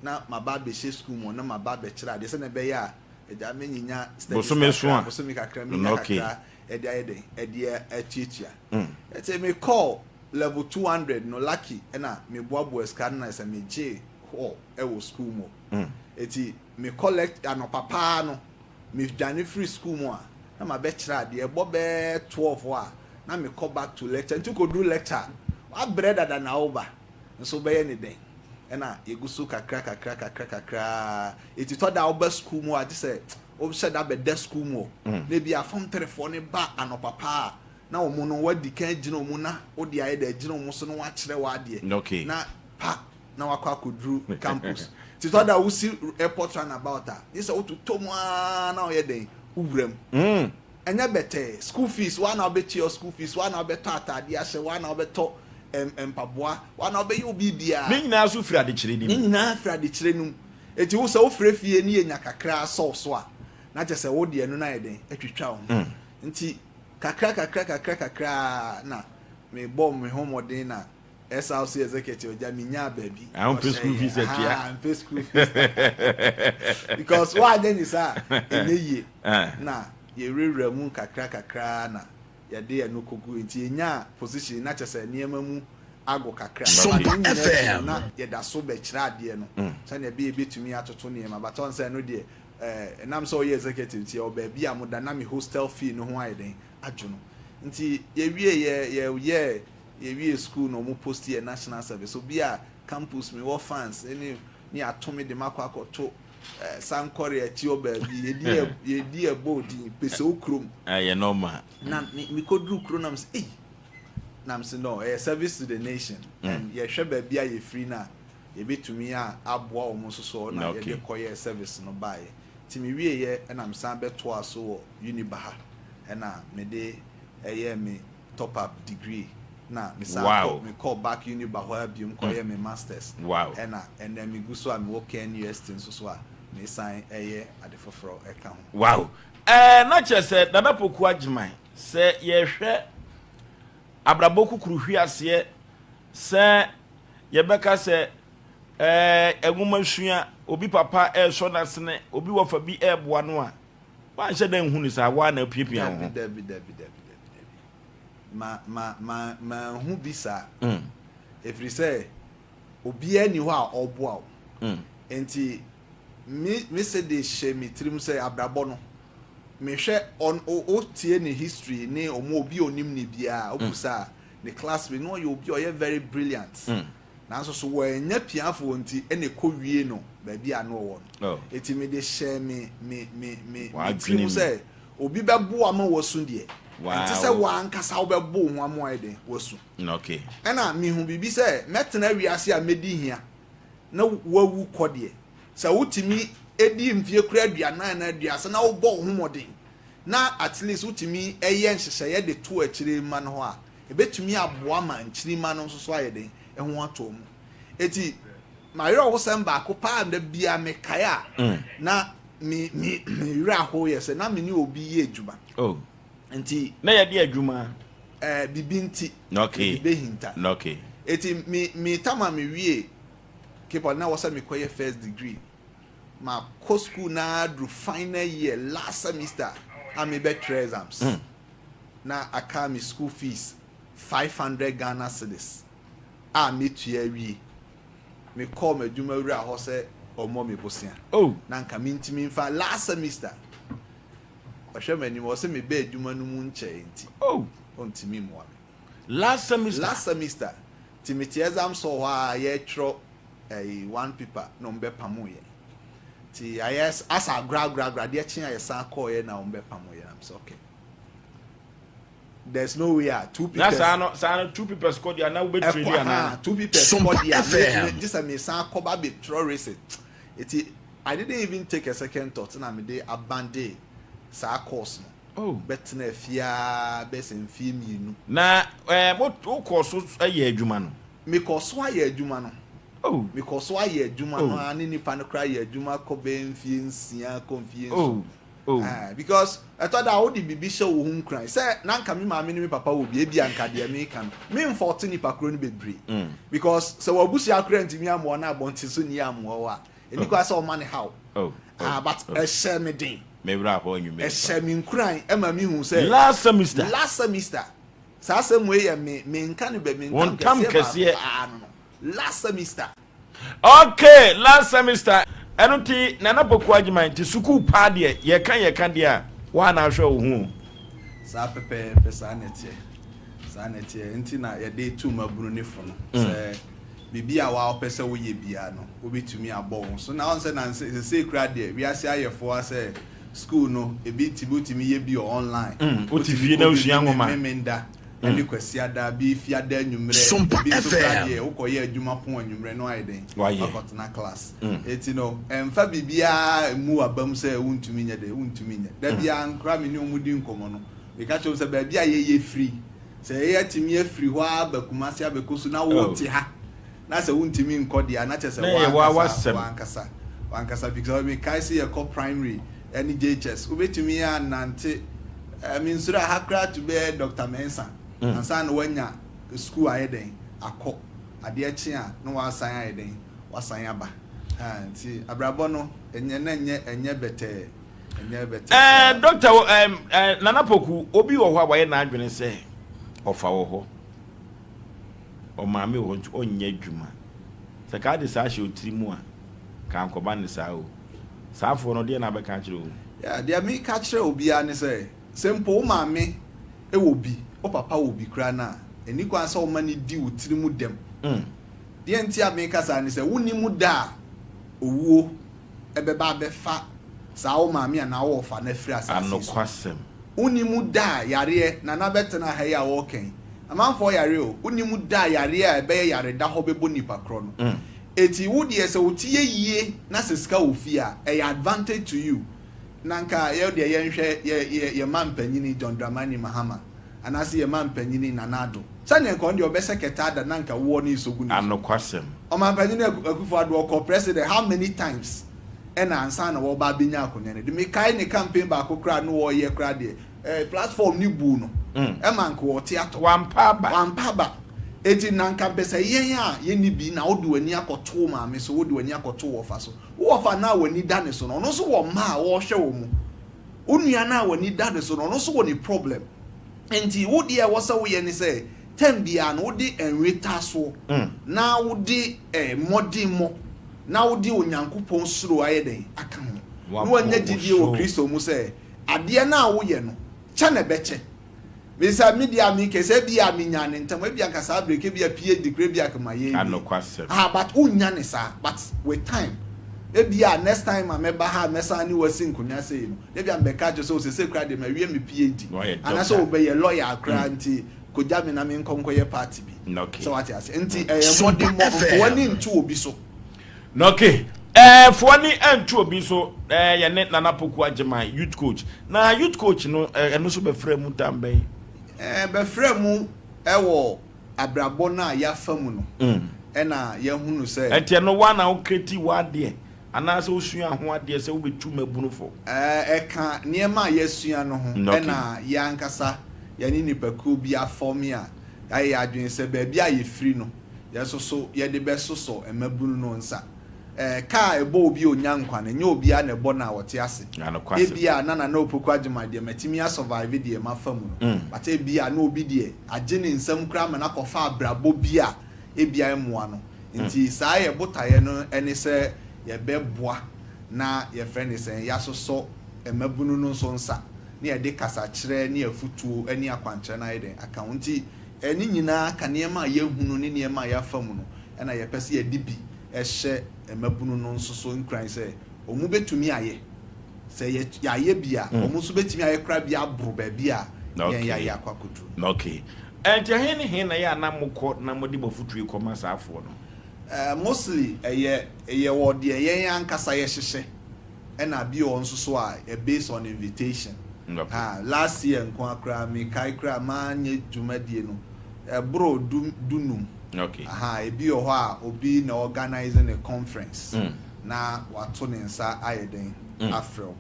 Na maba abɛhyɛ sukuu mu na maba abɛkyerɛ adeɛ sɛdeɛ ɛbɛyɛ a agya menyinya studies Bosome so kakra, a. bosome kakra menya Okay. kakra ɛde ayɛ dɛn ɛde atuatua. Ɛti mekɔɔ level 200 no lucky ɛna meboaboa sika no na sɛ megyee hall ɛwɔ sukuu mu. Ɛti mekɔ lect anɔpa paa no medwane firi sukuu mu a na mabɛkyerɛ adeɛ ɛbɔ bɛɛ 12 hɔ a na mekɔ back to lecture nti kɔduru lecture a wabrɛ dada na woba nso wobɛyɛ ne dɛn ɛna yɛgu so kakra kakra kakra kakra ara eti tɔ da a woba sukuu mu a gye sɛ wohyɛ da bɛda sukuu mu hɔ na ebi a fam terefoɔ no ba anɔpa paa a na wɔn no wadi kan agyina wɔn na wode ayɛ dɛ agyina wɔn so na wɔakyerɛ wo adeɛ na pa na wakɔ akɔduru campus nti tɔ da a wosi airport roundabout a gye sɛ wototɔ mu ara na woyɛ dɛn wowura mu Ɛnyɛ bɛtɛɛ. School fees, woa na wobɛtua school fees, woa na wobɛtɔ ataadeɛ ahyɛ, woa na wobɛtɔ mpaboa, woa na wobɛyɛ wo biribiara. Ne nyinaa nso firi adekyerɛ no Ne mu. nyinaa firi adekyerɛ no mu. Enti wo sɛ wofrɛ fie ne yɛnya kakra sɔ wo so a, na kyerɛ sɛ wo deɛ ɛno no ayɛ dɛn? Atwitwa wo ho. Nti kakra kakra kakra kakra ara na mebɔɔ me ho mmɔden na SRC executive agya menyaa baabi. Ah, wompɛ school fees atua. Ah, mpɛ school fees. Because woanyɛ ne saa a, ɛnyɛ yie. Na yɛwurawura mu nkakra kakra na yɛde ɛno kɔgu. Nti yɛnyaa position na kyerɛ sɛ nneɛma mu ago kakra. But ne Sompa nyinaa akyi no FM. na yɛda so bɛkyerɛ adeɛ no sɛdeɛ ɛbɛyɛ yɛbɛtumi atoto nneɛma. But ɔn sɛ ɛno deɛ eh, ɛnam sɛ ɔyɛ executive nti yɛwɔ baabi a moda na me hostel fee no ho ayɛ dɛn adwo no. Nti yɛwie yɛ yɛyɛɛ Yɛwie school na ɔmo post yɛ national service obi a campus me wɔ fans ne ne ato me de makɔ akɔto Sankɔre akyi hɔ baabi, yɛdi yɛ yɛdi yɛ bɔ din Pesew kurom. Ɛyɛ normal. Na me mekɔduru kuro nam sɛ ei nam sɛ no ɛyɛ service to the nation and yɛhwɛ baabi a yɛfiri no a yɛbɛtumi a aboa wɔn nso so na yɛde kɔyɛɛ service no baeɛ. Nti mewieɛ ɛna mesan bɛtoaa so wɔ Uniba ha ɛna mede ɛyɛɛ me top up degree na mesan kɔ mekɔɔ back Uniba hɔ ara biom kɔyɛɛ me masters ɛna ɛnɛ megu so a mewɔ KNUST nso so a mesan ɛyɛ ade foforɔ ɛka ho. Wow! Ɛɛ na kyerɛ sɛ Nana Poku Agyemang sɛ yɛhwɛ abrabɔ kukuru hweaseɛ sɛ yɛbɛka sɛ ɛɛ nwoma sua, obi papa ɛresɔ n'asene, obi wɔfa bi ɛreboa no a, woanhyɛ da nhu no saa, woa na apiapia wo ho. Dabi, dabi, dabi, dabi, dabi, dabi. Ma, ma, ma, manhu bi saa. Ɛfiri sɛ, obiara nni hɔ a ɔreboa wo. Enti, me, me se de hyɛ me tirim sɛ abrabɔ no, mehwɛ, ɔn, o, wotie ne history ne ɔmo, obi a onim no biara, wobusa a, ne classmate na ɔyɛ obi a ɔyɛ very brilliant nanso so wannya piafoɔ nti ɛna ɛkɔ wie no baabi a na ɔwɔ no. Eti mede hyɛɛ me me me me me tiri mu sɛ obi bɛboa ma wasu deɛ ɛnte sɛ w'ankasa wobɛbo wo ho ama wayɛ den wasu. Ɛna mehu biribi sɛ mɛtena wiase a mɛdi hia na wawu kɔ deɛ sɛ wotumi di mfie kura 40 na 30 na wobɔ wo ho mmɔden na at least wotumi yɛ nhyehyɛeɛ de to akyire mma no hɔ a, ɛbɛtumi aboa ma nkyirimma no nso so ayɛ den ho atɔ mu. Eti m'awerɛhosɛm baako paa da biara mekae a na me me me werɛ ahow yɛ sɛ na me ne obi yɛ adwuma. Oh. Nti. Na yɛde adwuma. Ɛɛ bibi nti. Okay. Mede bɛhinta. Okay. Eti me me tama me wie Cape na wɔ sɛ mekɔyɛ first degree. Makɔ school no ara duru final year last semester a mebɛtwerɛ exams na aka me school fees 500 Ghana cedis a mɛtua awie. Mekɔɔ m'adwuma wura hɔ sɛ ɔmmɔ me bosea Oh. na nka mentumi mfa last semester. Ɔhwɛ m'anim ɔse mebaa adwuma no mu nkyɛe nti Oh. ɔntumi mmoa me. Last semester. Last semester nti mete exams hall hɔ a yɛretwerɛ ɛyi one paper na wɔn bɛpamo yɛn nti ayɛ asa agorɔ agorɔ agorɔ adeɛ kye a yɛsan kɔɔ yɛ na wɔn bɛpamo yɛn am sɛ okay there's no way a two Na papers saa no saa no two papers kɔ deɛ na wobɛ trade ɛkɔ anaa. ha two papers kɔ Sompa deɛ a me FM. me gye sɛ mesan kɔ ba bɛtwerɛ receipt nti I didn't even take a second thought na mede abandon saa course no. Oh. Bɛtenaa fie ara bɛyɛ sɛ mfeɛ mmienu. Na ɛɛ mo wokɔɔ so yɛɛ adwuma no? Mekɔɔ so ayɛ adwuma no. Oh. Mekɔɔ so ayɛ adwuma no Oh. ara ne nipa no koraa yɛ adwuma kɔ bɛyɛ mfeɛ nsia kɔ mfeɛ nson. Oh. Oh. Ɛɛ because ɛtɔ da a wode biribi hyɛ wo ho nkuran sɛ na anka me maame ne me papa wɔ bi ebia anka deɛ meka no memfɔɔte nipa korɔ no bebree because sɛ w'abusua koraa ntumi ammoa wo na abɔnten so nni ammoa wo a Ɛni kwan sɛ ɔma ne haw. Oh, oh, Ah, but oh. ɛhyɛ me den. Me werɛ ahow anwummere pa. Ɛhyɛ me nkuran ɛma me hu sɛ. Last semester. Last semester. Saa asɛm wei yɛ me me nka no bɛ me Wo ntam ntam kɛseɛ kɛseɛ. baako paa no no. Last semester. Okay, last semester. Ɛno nti Nana Poku Agyeman nti sukuu paa deɛ yɛka yɛka deɛ a woa na ahwɛ wo ho o. Saa pɛpɛɛpɛ saa na ɛteɛ. Saa na ɛteɛ. Nti na yɛde tu mmabunu ne fo no sɛ biribi a woa wopɛ sɛ woyɛ biara no, wobɛtumi abɔ wo ho so. Na woahu sɛ nansa sesei koraa deɛ, wiase ayɛ fo ara sɛ school no, ebi tumi wotumi yɛ bi wɔ online. Wote Wotumi fie na kɔ bi wosua meme nwoma. Memenda ne Kwasiada, bi Fiada anwummerɛ, Sompa ebi nso koraa FM. deɛ wokɔyɛ adwuma pon anwummerɛ na woayɛ dɛn? Woayɛ. Woakɔtena class. Enti no, ɛmfa biribiara mmu w'abam sɛ wontumi nyɛ dɛn, wontumi nyɛ. Da biara nkora me ne wɔn di nkɔmmɔ no, meka kyerɛ wɔn sɛ baabi a yɛyɛ firi, Sɛ yɛatumi afiri hɔ ara aba Kumasi abɛkɔ su na wote ha na sɛ wontumi nkɔ deɛ a na kyerɛ sɛ Na ɛyɛ wo ara w'ankasa w'asɛm. w'ankasa w'ankasa because mekae sɛ yɛkɔ primary ɛne JHS wobɛtumi anante eh, mensuro a ha koraa to bɛyɛ Doctor Mensah ansa na woanya sukuu ayɛ dɛn akɔ adeɛ kye a na woasan ayɛ dɛn woasan aba ha nti abrabɔ no ɛnyɛ na ɛnyɛ ɛnyɛ bɛtɛɛ. Ɛɛ dɔkta ɛɛ ɛɛ Nana Poku, obi wɔ hɔ a wayɛ n'adwene sɛ ɔfa wɔ hɔ, ɔmaame wɔ hɔ nti ɔnyɛ adwuma. Sɛ kaa de saa hyɛ otiri mu a, kaa nkɔba ne saa o. Saa foɔ no deɛ na abɛka akyerɛ wɔn? Yeah, deɛ meka kyerɛ obiara ne sɛ, sɛ mpo wo maame wɔ bi, wo papa wɔ bi koraa no a, ɛnni kwan sɛ woma no di wo tiri mu dɛm. Deɛ nti a meka saa ne sɛ, wonnim da a owuo. ɛbɛba abɛfa saa wo maame anaa wo wɔfa no afiri asase yi so. Anokwasɛm. Wonnim da a yareɛ, Nana bɛtena ha yi a wɔreka yi, amanfoɔ yare o, wonnim da a yareɛ a ɛbɛyɛ yareda hɔ bɛbɔ nipa korɔ no. Eti wo deɛ sɛ wo ti yɛ yie na sɛ sika wɔ fie a, ɛyɛ advantage to you. Na nka yɛ deɛ yɛnhwɛ yɛ yɛ yɛ mampanyini John Dramani Mahama anaasɛ yɛ mampanyini Nana Addo, sɛdeɛ nka ɔno deɛ ɔbɛsɛ kɛtɛ ada na nka woɔ ne nsɔ gu ne so. Anokwasɛm. Ɔmampanyini Akufo Addo ɔkɔ president how many times ɛna ansa na wɔba abɛnya akonnwa no de mekae ne campaign baako koraa no wɔreyɛ koraa deɛ platform ne buu no ɛma nka wɔte atɔ. Wampa aba. Wampa aba. Eti na nka mpɛ sɛ yɛn a yɛnni bi na wode w'ani akɔto wo maame so, wode w'ani akɔto wo wɔfa so. Wo wɔfa no a w'ani da ne so no, ɔno nso wɔ mma a wɔrehwɛ wɔ mu. Wo nua no a w'ani da ne so no, ɔno nso wɔ ne problem. Nti wo deɛ ɛwɔ sɛ woyɛ ne sɛ term biara no wode nwetaasoɔ na wode mmɔdemmɔ na wode Onyankopɔn suro ayɛ dɛn aka ho. Na wanya gyidie wɔ Kristo mu sɛ adeɛ no a woyɛ no, kyɛ na ɛbɛkyɛ. Mesa me deɛ a mekɛ sɛ ebi a menya ne ntɛm, ebi anka saa break, ebi a PhD kora, ebi a kama yɛ wie. Anokwasɛm. Ah, but wonya ne saa, but with time. Ebi a next time a mɛba ha a mɛsan ne wasi nkonnwa sei no, ebi a mbɛka kyerɛ sɛ osese kora deɛ mawie me PhD. Anaasɛ wobɛyɛ lawyer koraa nti kogya me na menkɔ nkɔyɛ party bi. Sɛ wate ase. Nti ɛyɛ mmɔdemmɔ, mfa w'ani nto obi so. Okay. Foɔ ni ɛnto obi so. Yɛne Nana Poku Agyeman, youth coach. Na youth coach no, ɛno nso bɛfrɛ mu tam bɛn? Bɛfrɛ mu ɛwɔ abrabɔ no a yɛafa mu no. Ɛna yɛhunu sɛ. Ɛnti ɛno wa na wo create w'adeɛ anaasɛ wosua ho adeɛ sɛ wobɛtu mmabunu fo? Ɛka nneɛma a yɛasua no ho. Ɛna yɛn ankasa yɛne nipakuo bi afɔme a yɛayɛ yɛn adwene sɛ baabi a yɛfiri no, yɛn nso so yɛde bɛsosɔ mmabunu no nsa. Kaa a ɛbɔ obi a ɔnya nkwa no, ɛnyɛ obiara na ɛbɔ no a ɔte ase. Ebia na Nana Opoku Agyemang deɛ matumi asurvive deɛ mafa mu no, but ebia na obi deɛ agye ne nsam koraa ma no akɔfa abrabɔ bi a ebia ɛmmoa no. Nti saa yɛ botaeɛ no ne sɛ yɛbɛboa na yɛfrɛ no sɛn, yɛasosɔ mmabunu no nso nsa na yɛde kasakyerɛ ne afutuo ne akwankyerɛ no ayɛ dɛn aka ho. Nti ne nyinaa ka nneɛma a yɛahunu ne nneɛma a yɛafa mu no ɛna yɛpɛ sɛ yɛde bi hyɛ mmabunu no nso so nkuran sɛ wɔn bɛtumi ayɛ. Sɛ yɛayɛ bi a, wɔn nso bɛtumi ayɛ koraa bi aboro baabi a yɛn yɛayɛ akɔ akɔduru. Okay. Ɛnti ɛhe ne he na yɛ a na mokɔ na mode mo afutuo yi kɔma saa afoɔ no? Mostly ɛyɛ yɛwɔ deɛ yɛn ankasa yɛhyehyɛ ɛna bi wɔ nso so a ɛ based on invitation. Ha, last year nko akora mekae koraa manyɛ dwumadie no ɛboro 15. Aha, ebi wɔ hɔ a obi na organize ne conference na wato ne nsa ayɛ den afrɛ wo.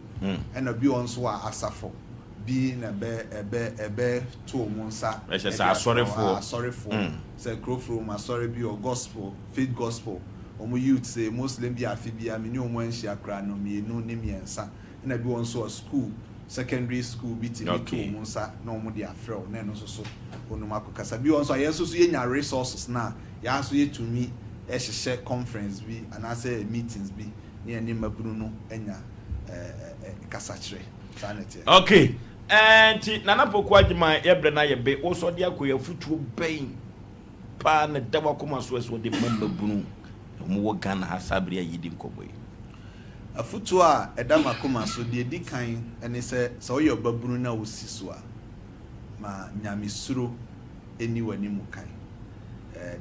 Ɛna bi wɔ nso a asafo bi na ɛbɛ ɛbɛ ɛbɛ to wɔn nsa. Ɛhyɛ sɛ asɔrefoɔ. Asɔrefoɔ sɛ kurofuro mu asɔre bi wɔ gospel, Faith Gospel, wɔn youth sɛ Muslim bi afe bi a me ne wɔn anhyia koraa no 2 ne 3. Ɛna bi wɔ nso a school, secondary school bi ti bi to wɔn nsa na wɔn de afrɛ wo na ɛno nso so wɔn akɔkasa. Bi wɔ nso a yɛn nso so yɛnya resources na yɛn nso yɛtumi ɛhyehyɛ conference bi anaasɛ meetings bi ne yɛn ne mmabunu no anya kasakyerɛ saa na ɛteɛ. Okay. Nti Nana Poku Agyeman yɛbrɛ na yɛbɛ wosɔ de akɔ yɛ afutuo bɛn paa na da wakoma so ɛsɛ wɔde ma mmabunu wɔn wɔ Ghana ha saa bere a yɛdi nkɔmmɔ yi? Afutuo a ɛda m'akoma so deɛ di kan ne sɛ, sɛ woyɛ ɔbabunu na wosi so a, ma nyamesuro ɛni w'anim kan.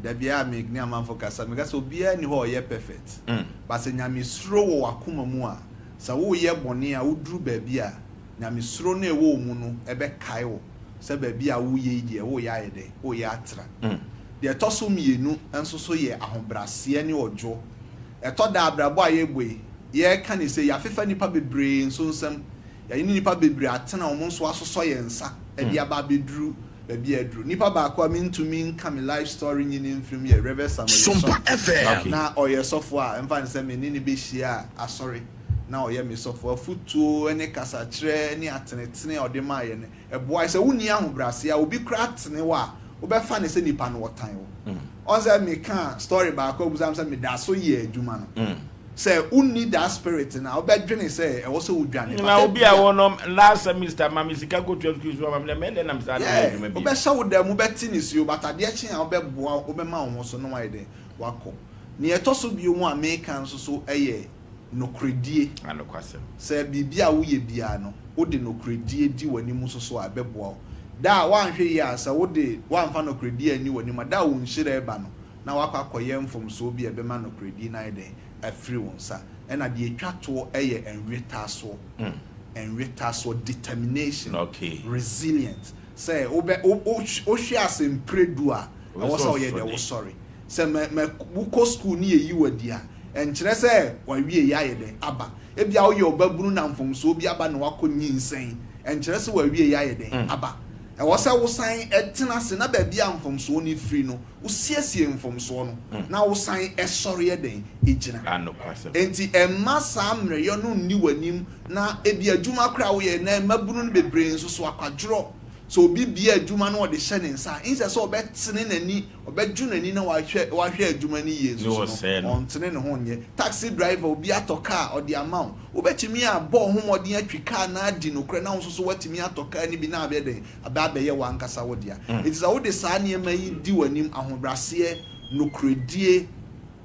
Da biara me ne amanfo kasa, meka sɛ obiara nni hɔ a ɔyɛ perfect. But sɛ nyamesuro wɔ w'akoma mu a, sɛ woyɛ bɔne a, woduru baabi a, nyamesuro no a ɛwɔ wo mu no ɛbɛkae wo sɛ baabi a woyɛ yi deɛ, woyɛ ayɛ dɛn? Woyɛ atra. Deɛ ɛtɔ so 2 nso so yɛ ahobrɛaseɛ ne ɔdwoɔ. Ɛtɔ da abrabɔ a yɛbɔ yi, yɛreka ne sɛ yɛafefa nnipa bebree nso nsam, yɛne nnipa bebree atena, wɔn nso asosɔ yɛn nsa de aba abɛduru baabi a aduru. Nnipa baako a mentumi nka me life story nyini mfiri mu yɛ Reverend Samuel Yɛsɔn. Na ɔyɛ sɔfo a ɛmfa ne sɛ me ne no bɛhyia asɔre na ɔyɛ me sɔfo. Afotuo ne kasakyerɛ ne atenetene a ɔde maa yɛn no, ɛboa. Sɛ wonni ahobrɛaseɛ a, obi koraa tene wo a, wobɛfa ne sɛ nipa no ɔtan wo. Ɔn sɛ meka story baako abusa m sɛ meda so yɛ adwuma no. Sɛ wonni that spirit na wobɛdwene sɛ ɛwɔ sɛ wodwane. Na obi a wɔ no last semester ma me sika kɔtua school fees ma me dɛ mɛdɛ nam saa na adwuma bi. Wobɛhyɛ wo dan mu wobɛte ne suo but adeɛ kye a wobɛboa wobɛma wo ho so na wayɛ dɛ wakɔ. Nea ɛtɔ so bio mu a meka nso so yɛ Nokorɛdie. Anokwasɛm. Sɛ biribi a woyɛ biara no, wode nokorɛdie di w'anim nso so a, ɛbɛboa wo. Da a woanhwɛ yie a, sɛ wode woamfa nokorɛdie anni w'anim a, da a wo nhyira reba no, na woakɔ akɔyɛ mfomsoɔ bi a ɛbɛma nokorɛdie no ayɛ dɛn? Afiri wo nsa. Ɛna deɛ ɛtwa toɔ yɛ nwetaasoɔ. Nwetaasoɔ, determination, resilience. Sɛ wobɛ, wo, wo, wohwe ase mprɛdu a, ɛwɔ sɛ woyɛ dɛn? Wosɔre. Sɛ mɛ, mɛ, wokɔ sukuu ne yɛyi wo adi a, ɛnkyerɛ sɛ w'awieeɛ ayɛ dɛn? Aba. Ebia woyɛ ɔbabunu na mfomsoɔ bi aba na woakɔ nyinsɛn, ɛnkyerɛ sɛ w'awieeɛ ayɛ dɛn? Aba. Ɛwɔ sɛ wosan tena ase na baabi a mfomsoɔ no firi no, wosiesie mfomsoɔ no na wosan sɔre yɛ dɛn? Gyina. Enti mma saa mmerɛyɛ no nni w'anim na ebia adwuma koraa a woyɛ, nnɛ mmabunu no bebree nso so akwadworɔ. Sɛ obi bue adwuma na ɔde hyɛ ne nsa a, nsɛ sɛ ɔbɛtene n'ani, ɔbɛdwo n'ani na wahwɛ wahwɛ adwuma no yie nso so no, ɔntene ne ho nyɛ. Taxi driver, obi atɔ kaa, ɔde ama wo. Wobɛtumi abɔ wo ho mmɔden atwi kaa no adi nokorɛ na wo nso so woatumi atɔ kaa no bi na abɛyɛ dɛn? Aba abɛyɛ w'ankasa wo dea. Enti sɛ wode saa nneɛma yi di w'anim, ahobrɛaseɛ, nokorɛdie,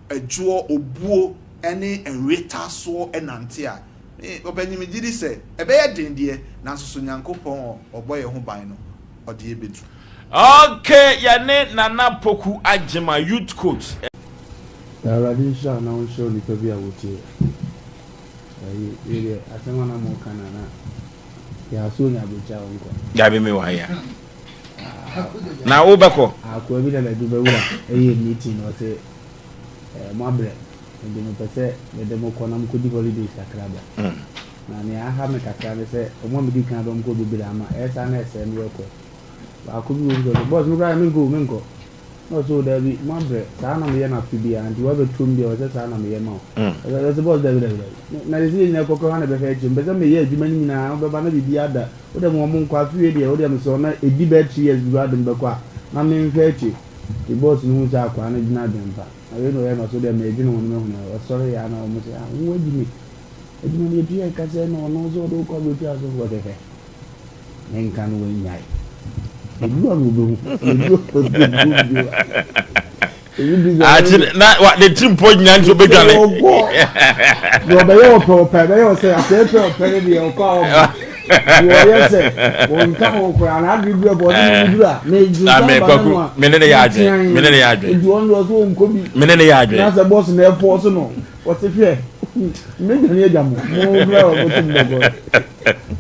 ɛdwoɔ, obuo ne nwetasoɔ nante a, me, ɔpanyin, megye di sɛ ɛbɛyɛ den deɛ, nanso so Nyankopɔn a ɔbɔ yɛn ho ban no, ɔde yɛn bɛduru. Ok yɛne Nana Poku Agyema youth coach. Awurade nhyira wo na ɔnhyira onipa bi a wotie ayi wei deɛ asɛm a na mo ka na na yɛ aso onya aburokyi a ɔnkɔ. Dabi me wɔ ha ya. Na wo bɛkɔ. Akoa bi na n'adwuma wura ɛyɛ meeting na ɔse ɛɛ mo abrɛ nti mepɛ sɛ mede mo kɔ na mo kɔdi holidays kakra ba. Na nea aha me kakra ne sɛ ɔmo a medi kan de ɔmo kɔ bebree ama ɛyɛ saa na ɛsɛe me record. Baako bi wɔ mu sɛ ɔse boss me koraa menkɔ o menkɔ. Na ɔse o daabi moabrɛ saa na meyɛ no afe biara nti woabɛto mu deɛ ɛwɔ sɛ saa na meyɛ ma wo. Ɔse boss daabi daabi daabi na sɛ yɛn nyinaa kɔ koraa hwan na ɛbɛhwɛ akyire mepɛ sɛ meyɛ adwuma no nyinaa wobɛba na biribiara ada wo deɛ ma ɔmo nkɔ afe wei deɛ wo deɛ mesrɛ wo na ɛdi bɛyɛ three years bi koraa de me bɛkɔ a na menhwɛ akyire. Nti boss no hu sɛ akwaa no dwene adwene pa na wei na ɔyɛ no ɔse wo deɛ medwene ho no mahunu ɔsɔre yɛ a na ɔmo se ah wo agyi me adwuma no yɛtua ɛka sɛ na ɔno nso ɔde wo kɔ aburokyire asɔfoɔ hwɛhwɛ. Ne nka no wanyae. Edu a na obehu. Edu a obehu bio. Ati na wa ne tiri mpɔ nyinaa nti obedwane. Ɔkɔ. Na ɔbɛyɛ ɔpɛ ɔpɛ ɛbɛyɛ ɔsɛ afɛɛfɛ ɔpɛ ne deɛ ɔkɔ a ɔba. Deɛ ɔyɛ sɛ wɔnka ho koraa na adwene bi ɔbɔ ɔde ne mu duru a na edu nsa ba ne mu a. Mene ne yɛ adwene. Mene ne yɛ adwene. Nti wɔn deɛ ɔsɛ wɔn nkɔ bi. Mene ne yɛ adwene. Na sɛ bɔs na ɛfɔ so no wɔte hwɛ. Mmedwane agya mo. Mo kura wɔ mo tum bɔkɔ.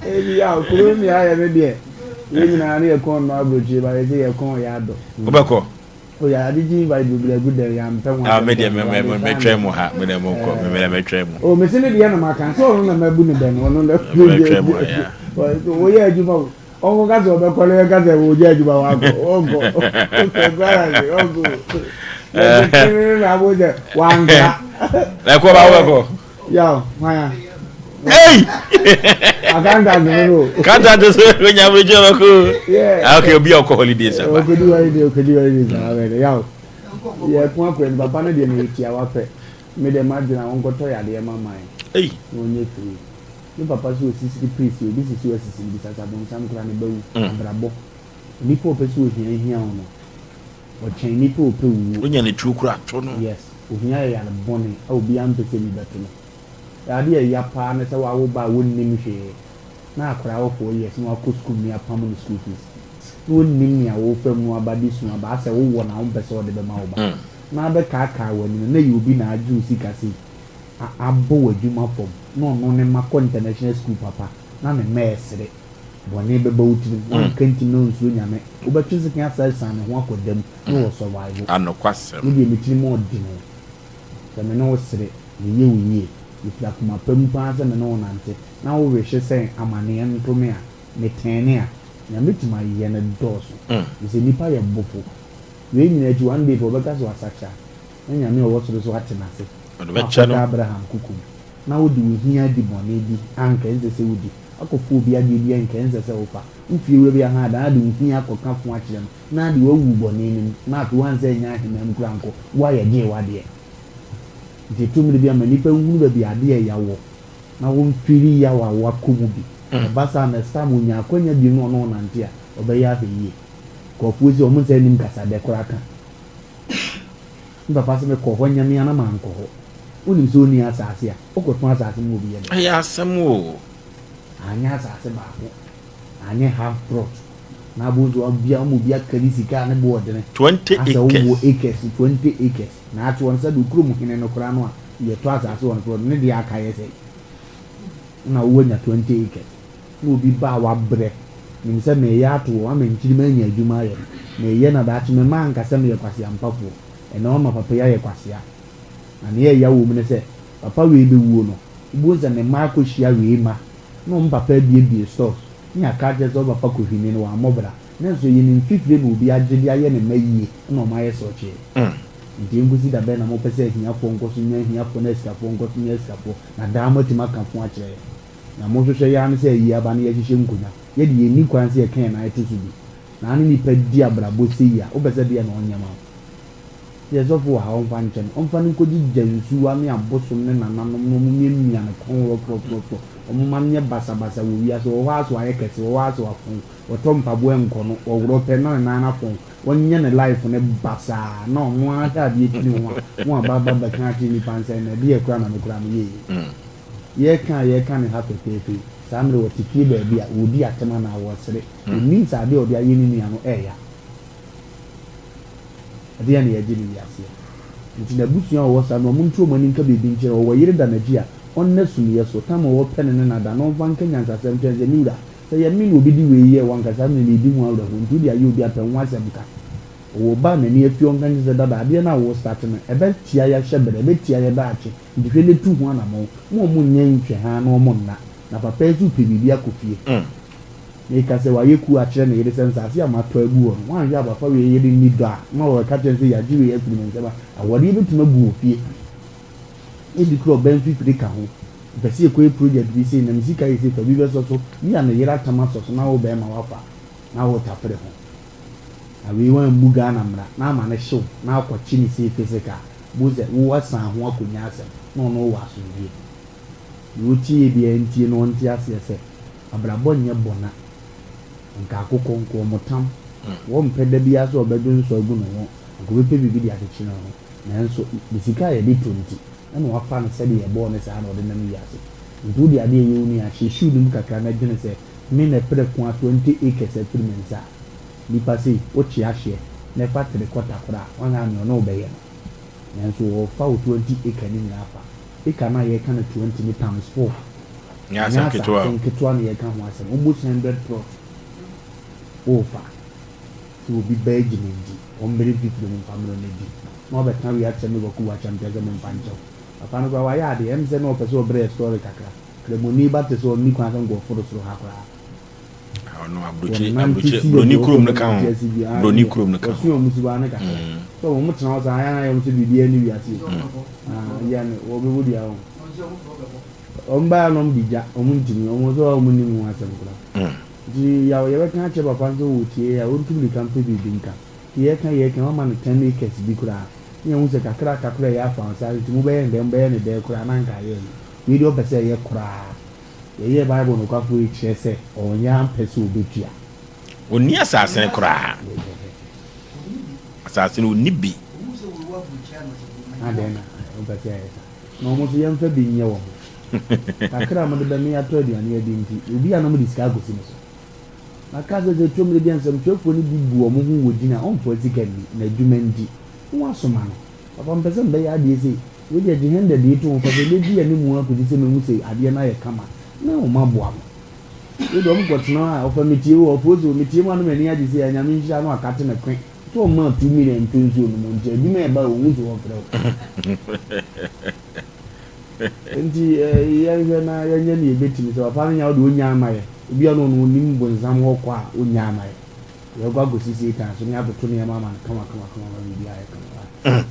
Ebi a kuro ni ayɛ ne deɛ yɛn nyinaa ne yɛ kɔn no aburokyire ba yɛ sɛ yɛ kɔn yɛ adɔ. Wobɛkɔ? O yɛ ade gyi invite bebree agu dɛm yɛ ampɛ ho asɛm. Me deɛ mɛ mɛ mɛtwɛn mu ha me deɛ mo nkɔ mɛ mɛ mɛtwɛn mu. O mesi ne deɛ na ma kan sɛ ɔno na mɛbu ne bɛ no ɔno na. Mɛtwɛn mu ya. Woyɛ adwuma o ɔnkɔ ka sɛ ɔbɛkɔ ne yɛ ka sɛ wɔgya adwuma wakɔ ɔnkɔ ɔnkɔ ɔnkɔ na abo sɛ wankra. Ɛkɔ ba wobɛkɔ. Yaw, hwan a? Hey! Accountant no no. Accountant so onya bridge bɛkɔ. Yeah. Ah, okay, obi a ɔkɔ holidays aba. Okodi holiday, okodi holidays aba bɛyɛ. Yaw. Yɛ ko akɔ ni papa no deɛ na yɛtia wapɛ. Me deɛ madwene a wɔnkɔtɔ yadeɛ ma man. Ei. Na ɔnyɛ free. Me papa so osisiri priest obi sisi wasisi no bisa sɛ abonsam koraa ne ba wu. Abrabɔ. Nipa ɔpɛ sɛ ohia hia wo no. Ɔkyɛn nipa a ɔpɛ wuo. Wonya ne tuo kura to no. Yes, ohia yɛ yare bɔne a obiara mpɛ sɛ bi bɛto no. Adeɛ a ɛya paa ne sɛ wawo ba a wonnim hwee na akwadaa wɔ 4 years na wakɔ sukuu mu na yɛapam no school fees na wonnim nea wofa mu aba de su aba asɛ wowɔ na wompɛ sɛ ɔde bɛma wo ba na abɛkaakaa w'ani no na ɛyɛ obi na agye wo sika sei a abɔ w'adwuma fam na ɔno ne mma kɔ international school papa na ne mma ɛresere. Bɔne bɛba wo tirim, woanka ntim na wonsuro Nyame, wobɛtwe sekan asan ne ho akɔ da mu na wɔ survive. Anokwasɛm. Me deɛ me tirim ɔden o, sɛ me ne wo sere, me yɛ wo yie, mefiri akoma pa mu paa sɛ me ne wo nante, na wo wehye sɛ amaneɛ nto me a, me tɛne a, nea mɛtumi ayɛ no dɔɔso, efisɛ nnipa yɛ bofo. Wei nyinaa akyi one day pɛ wɔbɛka sɛ wasakyera, na Nyame a ɔwɔ soro nso ate n'ase, Ɔde na bɛkyɛ no. wakɔda Abraham kuku mu, na wode wo hia adi bɔne bi a anka ɛnsɛ sɛ wodi. Akɔfa obi adeɛ bi a nka ɛnsɛ sɛ wofa. Wo fiewura bi ahaa da na de wo hia akɔka fo akyerɛ no na de woawu bɔne no mu na afei woansɛ annya ahemman mu koraa ankɔ, wo a yɛgyee w'adeɛ. Nti ɛtɔ mmerɛ bi a ma nnipa nhunu baabi a adeɛ ɛya wɔ na wɔmfiri yaw a wɔakɔ mu bi. Ɛba saa a next time ɔnya akwanya bio na ɔne wo nante a, ɔbɛyɛ ahwɛ yie. Nkurɔfoɔ si wɔn nsa nnim kasadɛ koraa ka. Me papa se mekɔ hɔ nyɛ me a na mankɔ hɔ. Wonim sɛ ɔnni asase a, wokɔtɔn asase ma obi yɛ dɛn? Ɛyɛ asɛm o. Anyɛ asase baako, anyɛ half plot, na abom nso wabia ama obi akari sika a ne bo ɔdene. 20 Asɛ wowɔ acres. acres, 20 acres. Na ate wɔn sɛ de kurom hene no koraa no a yɛtɔ asase wɔ no koraa no, ne deɛ aka yɛ sɛn? Ɛna wo wanya 20 acres. Na obi ba a wabrɛ, nim sɛ mereyɛ ato hɔ ama nkyirima anya adwuma ayɛ no, mereyɛ na daakye me mma anka sɛ meyɛ kwaseampafoɔ. Ɛnɛ wama papa yi ayɛ kwasea. Na nea ɛyɛ yaw wɔ mu ne sɛ, papa wei bɛwuo no, wobɛhu sɛ ne mma akɔhyia wei mma, na wɔn papa abuebue stores, ne yɛaka akyerɛ sɛ wo papa kɔhwini no, wammɔ bra. Nanso ɛyɛ ne mfifire na obi agye de ayɛ ne mma yie na wɔayɛ sɔkyee. Enti ɛnkɔsi da bɛn na mopɛ sɛ ahiafoɔ nkɔ so nyɛ ahiafoɔ na asikafoɔ nkɔ so nyɛ asikafoɔ, na daa moatumi aka fo akyerɛ yɛn? Nea mohwehwɛ yi ara ne sɛ ayi aba na yɛahyehyɛ nkonnwa. Yɛde, yɛnni kwan sɛ yɛka yɛn nan to so bi. Na ne nipa di abrabɔ sei a, wopɛ sɛ deɛn na ɔnyɛ ma wo? Sɛ sɔfo wɔ ha a, ɔmfa nkyɛ no. Ɔmfa no nkɔgyigya nsuwa ne abosom ne nananom na wɔmmiamia ne kɔn rɔforɔforɔforɔ. Wɔmma no nyɛ basabasa wɔ wiase. Wɔ hɔ ara sɛ wayɛ kɛse, wɔ hɔ ara sɛ wafɔn. Ɔtɔ mpaboa nkɔ no, ɔworɔ pɛ na ne nan no afɔn. Wɔnyɛ ne life no basaa na ɔno ara hwɛ adeɛ tiri ho a, na waba aba bɛka akyerɛ nnipa no sɛ, Ɛnnɛ deɛ koraa na me koraa meyɛɛ yei. Yɛreka a yɛreka ne ha fɛfɛɛfɛ yi, saa mmerɛ ɔte fie baabi a, ɔredi atɛm anaa ɔresere. Ɔnnim sɛ adeɛ a ɔde ayɛ ne nua no ɛɛya. Ɛdeɛn na yɛgye no wiase a? Nti n'abusua a ɔwɔ saa no, wɔnto wɔn ani nka biribi nkyerɛ no. Ɔwɔ yere da n'akyi a, ɔnna sumiiɛ so. Tam a ɔpɛ no ne no ada, na ɔmfa nka nyansasɛm nkyerɛ no sɛ, Me wura, sɛ ɛyɛ me na obi de wei yɛɛ wo anka saa mmerɛ yi meredi ho awerɛhoɔ, nti wode ayɛ obi a, pɛ ho asɛm ka. Ɔwɔ ba a n'ani afi ɔnka nkyerɛ sɛ, Dada, adeɛ no a worestarte no, ɛbɛtia yɛn hyɛberɛ, ɛbɛtia yɛn daakye, nti hwɛ na tu ho anammɔn. Mo a wɔnyɛ nhwɛhaa na wɔnna, na papa yi nso repɛ biribi akɔ fie. Meka sɛ wayɛ kuo akyerɛ ne yere sɛ nsase a matɔ agu hɔ no, woanhwɛ a papa wei yere nni dɔ a, na ɔreka kyerɛ no sɛ yɛagye wei afiri me nsam a, awareɛ bɛtumi agu wɔ fie. Ebi koraa ɔbaa mfifire ka ho. Ɔpɛ sɛ yɛkɔyɛ project bi sei na me sika yɛ sei fa bi bɛsɔ so, bi a ne yere atam asɔ so na wo barima woafa na woretafere ho. Na wei woammu Ghana mmara na ama no hyew na akɔkye ne sei physical, bohu sɛ wo asan ho akɔnya asɛm na ɔno wɔ asomdwoeɛ. Deɛ ɔtie biara ntie na ɔnte aseɛ sɛ Abrabɔ nyɛ bɔna. Nka akokɔ, nka ɔmotam. Wɔmpɛ da biara sɛ ɔbɛdwo nsɔ agu ne ho, anka ɔbɛpɛ biribi de akyekyere ne ho. Nanso, ne sika a yɛde tɔ nti, ɛna wafa no sɛdeɛ yɛbɔɔ no saa na ɔde nam wiase. Nti wode adeɛ yɛ wo nua a, hyɛ shoe no mu kakra na dwene sɛ, me na ɛprɛ ko a 20 acres afiri me nsa a, nipa sei, wokye ahyeɛ na ɛfa tere kɔta koraa a, wanhwɛ a nea ɔne wo bɛyɛ no. Nanso wɔfa wo 20 acre no nyinaa fa. Acre no a yɛreka no 20 no times four. Nyɛ asɛm ketewa o. Nyɛ asase nketewa na yɛreka ho asɛm. Almost 100 plot worefa. Sɛ obi ba agye me nti, ɔmmere mfifire mu mfa mmerɛ no adi. Na wabɛka wei akyerɛ me Kwaku Wakyɛmpɛ sɛ memfa nkyɛ wo. Papa no koraa wayɛ adeɛ. Ɛm sɛ na ɔpɛ sɛ ɔbrɛ yɛ story kakra. Kramoni ba te sɛ ɔnni kwan sɛ nka ɔforo soro ha koraa. Ɔno aburokyire aburokyire broni kurom no ka ho broni kurom no ka ho. Wɔsua wɔn suban no kakra. Sɛ wɔn tena hɔ saa ayɛ na ayɛ wɔn sɛ biribiara nni wiase o. Yɛ no wɔbɛbɔ dua wɔn. Wɔn baa na wɔn de gya wɔn ntumi wɔn nso wɔn nim ho asɛm koraa. Nti yaw yɛbɛka akyerɛ papa nso wɔ tie a ɔntu mirika mpɛ biribi nka. Nti yɛka yɛka wɔama no 10 acres bi koraa na yɛhu sɛ kakra kakra ɛyɛ afa nsa nti mobɛyɛ no dɛn mobɛyɛ no dɛn koraa na anka ayɛ yi. Wei deɛ ɔpɛ sɛ ɛyɛ koraa. Yɛyɛɛ Bible nokwafo yi kyerɛ sɛ ɔnyɛ ampɛ sɛ obetua. Onni asase no koraa. Asase no onni bi. Adɛn na wopɛ sɛ ɛyɛ saa? Na wɔn nso yɛmfa bi nyɛ wɔn. Kakra a mode bɛme atɔ aduane adi nti, obi a na wɔde sika akosi ne so. Maka sɛ sɛ ɛtɔ mmere bi a nsɛmtwerɛfoɔ no bi bu wɔn ho wɔ gyina a ɔmfa sika nni, n'adwuma nti, na wɔasoma no. Papa mepɛ sɛ mebɛyɛ adeɛ sei. Wei deɛ gye hundred yi to ho fa sɛ ɛbɛdi anim ara kɔsi sɛ mɛhu sɛ adeɛ no ayɛ kama na wɔn aboa me. Wei deɛ wɔn kɔtena hɔ a ɔfa metie o ɔfoɔ so metie mu a na m'ani agye sɛ Nyame nhyira no akate ne kwe sɛ ɔmaa 2 million ntɔ nsuo no mu nti adwuma ɛba a ɔhu sɛ wɔmfrɛ wo. Nti yɛnhwɛ na yɛnyɛ nea yɛbɛtumi sɛ papa no nya wo deɛ ɔnya ama yɛ obi a na ɔno ɔnim bonsam hɔ kɔ a ɔnya ama yɛ. Yɛbɛkɔ akɔsi Satan so na yɛatoto nneɛma ama no kama kama kama ma biribiara ayɛ kama.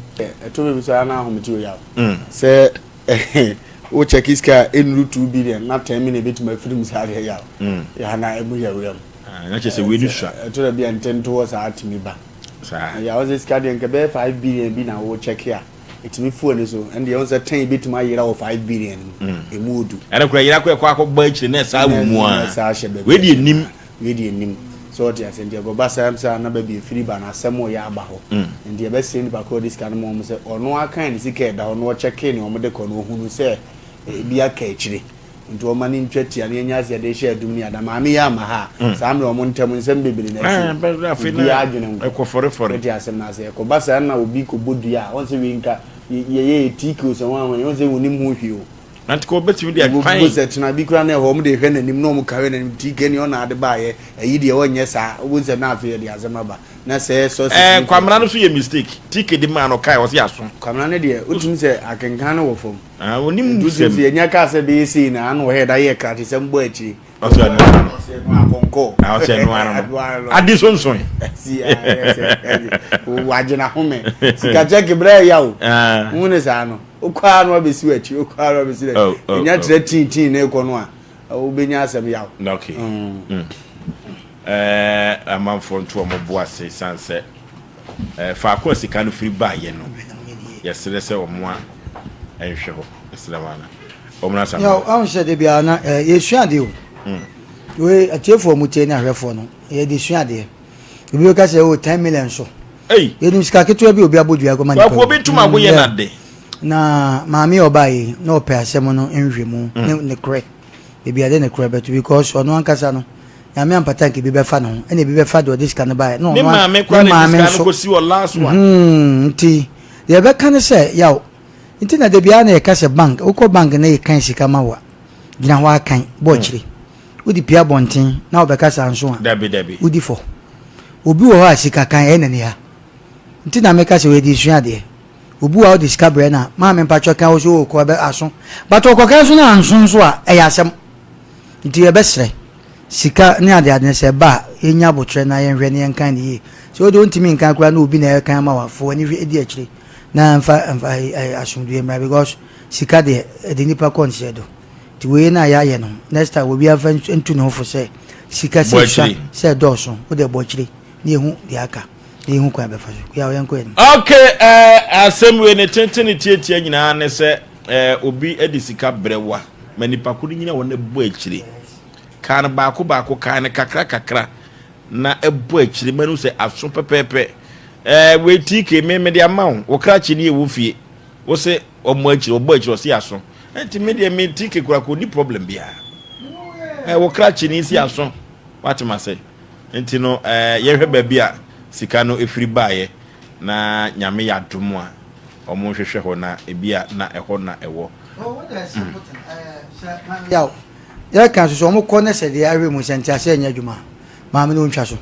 Ɛtɔ baabi so a na ahomete wɔ yaw sɛ wo check sika a ɛnnuru 2 billion na 10 million bɛtumi afiri mu saa deɛ yaw yɛ na ɛmu yɛ werɛ mu. Na kyerɛ sɛ wei no sua. Ɛtɔ da bi a ntɛntoɔ saa tumi ba. Saa. Yaw sɛ sika deɛ nka bɛyɛ 5 billion bi na wo check a ɛtumi fu ani so ɛndeɛ wo sɛ 10 bɛtumi ayera wɔ 5 billion mu ɛmu odu. Ɛno koraa yera kɔ ɛkɔ akɔbɔ akyire na ɛsaa wɔ mu a. Ɛsaa hyɛ baabi. Wei deɛ nim. Wei deɛ nim. So wote aseɛ? Nti ɛkɔba saa mu saa na baabi ɛfiri ba no asɛm reyɛ aba hɔ. Nti yɛbɛsrɛ nipa korɔ a ɔde sika no ma wɔn sɛ ɔno ara kan ne sika a ɛda hɔ na ɔkyɛkee nea wɔde kɔ no ɔhunu sɛ ebi aka akyire. Nti wɔma no ntwa tia na yɛnya ase yɛde rehyɛ adum ne ada. Maame yi amma ha a, saa mmerɛ wɔn ntam nsɛm bebree na asi o. Obiara adwene nkɔ. Wote asɛm no ase? Ɛkɔba saa na obi kɔbɔ dua a, wɔn sɛ wei nka yɛyɛ yɛ TK o sɛ wɔn a wɔn sɛ wɔnim ho hwee o. Na nti ka wɔbɛtumi de kwan. Wobɛhu sɛ tena bi koraa na ɛhɔ wɔn de hwɛ n'anim na wɔn ka hwɛ n'anim TK ne ɔna ade baayɛ ɛyi deɛ wɔnyɛ saa wobɛhu sɛ na afei yɛde asɛm aba na sɛ sources Ɛɛ Kwamena no nso yɛ mistake TK de maa no ɔkae ɔse aso. Kwamena no deɛ wotumi sɛ akenkan no wɔ fam. Ah, onim Nti wotumi sɛm. sɛ yɛnya kaa sɛ bɛyɛ sei na ano ɔhɛ da yɛ kratesɛm bɔ akyire. Ɔsɛ ɛno ara no. Ɔsɛ ɛno akɔnkɔ. Ah, ɔsɛ ɛno ara no. no. Ade sonson. Si ayɛ sɛ wagye n'ahome. Sika kyɛke berɛ ɛya o. Ah. Wohu ne saa no. Wokɔ ara na wabɛsi w'akyi, wokɔ ara na wabɛsi w'akyi. Oh, oh, Ɛnya oh. kyerɛ tintin na ekɔ no a, wobɛnya asɛm yaw. Okay. Mm. Eh, amanfoɔ nto wɔn bo ase san sɛ eh, faako a sika no firi baayɛ no yɛsrɛ sɛ wɔn a nhwɛ hɔ yɛsrɛ wɔn ana wɔn na Yaw, sama. ahun sɛ de biara na eh, yɛsua adeɛ o. Wei atiefoɔ mu tie ne ahwɛfoɔ no, yɛde sua adeɛ. Obi bɛka sɛ oh 10 million so. Ei. Yɛnim sika ketewa bi obi abɔ dua kɔma nipa. Kwaku obi ntoma ago yɛ n'ade. Na maame a ɔbaa yi na ɔpɛ asɛm no nhwɛ mu ne ne korɛ. Ebi ade ne korɛ bɛto because ɔno ankasa no nyame ampata nka ebi bɛfa ne ho ɛna ebi bɛfa deɛ ɔde sika no baeɛ na Ne ɔno maame koraa na ɛde sika no kɔsi wɔ last one. Hmm, nti deɛ ɛbɛka ne sɛ yaw nti na da biara na yɛka sɛ bank wokɔ bank na yɛkan sika ma wo a gyina hɔ akan bɔ akyire. Wode pue abɔnten na wobɛkasa nso a, Dabi, dabi. wodi fɔ. Obi wɔ hɔ a sika kan ɛyɛ n'ani ha. Nti na meka sɛ yɛde sua adeɛ. Obi wɔ hɔ a wode sika brɛ no a, maame mpakyɛ kan wo so o kɔ ɛbɛ aso. But ɔkɔka nso na anso nso a, ɛyɛ asɛm. Nti yɛbɛsrɛ, sika ne adeade no sɛ ɛba a, yɛnya abotrɛ na yɛnhwɛ na yɛnkan no yie. Sɛ wode wontumi nkan koraa na obi na ɛrekan ama wo a, fa w'ani hwɛ di akyire na mfa mfa asomdwoeɛ mmra because sika deɛ ɛde nipa kɔ nhyɛ do. Nti wei no a yɛayɛ no next time obiara mfa ntu ne ho fo sɛ sika sɛ esua sɛ ɛdɔɔso wo deɛ bɔ akyire na yɛhu deɛ aka na yɛhu kwan bɛfa so yaw yɛnkɔ anim. Ok eh, asɛm wei ne tenten ne tiatia nyinaa ne sɛ eh, obi de sika brɛ wa ma nipa ko no nyina wɔn bɔ akyire kaa no baako baako kaa no kakra kakra na ɛbɔ akyire ma no sɛ aso pɛpɛɛpɛ eh, wei TK me mede ama wo wo krakye ne ɛwɔ fie wo se ɔmmɔ akyire ɔbɔ akyire ɔse aso Ɛnti me deɛ me ti kekura ko ni problem biara. Ɛ wo krakye ni si aso wate ma se. Nti no ɛ yɛhwɛ baabi a sika no efiri baayɛ na nyame yɛ adom a ɔmo nhwehwɛ hɔ na ebi a na ɛhɔ na ɛwɔ. Yaw, yɛka nso sɛ ɔmo kɔ ne sɛ deɛ ahwɛ mu sɛ nteaseɛ nyɛ adwuma a, maame no ɔntwa so.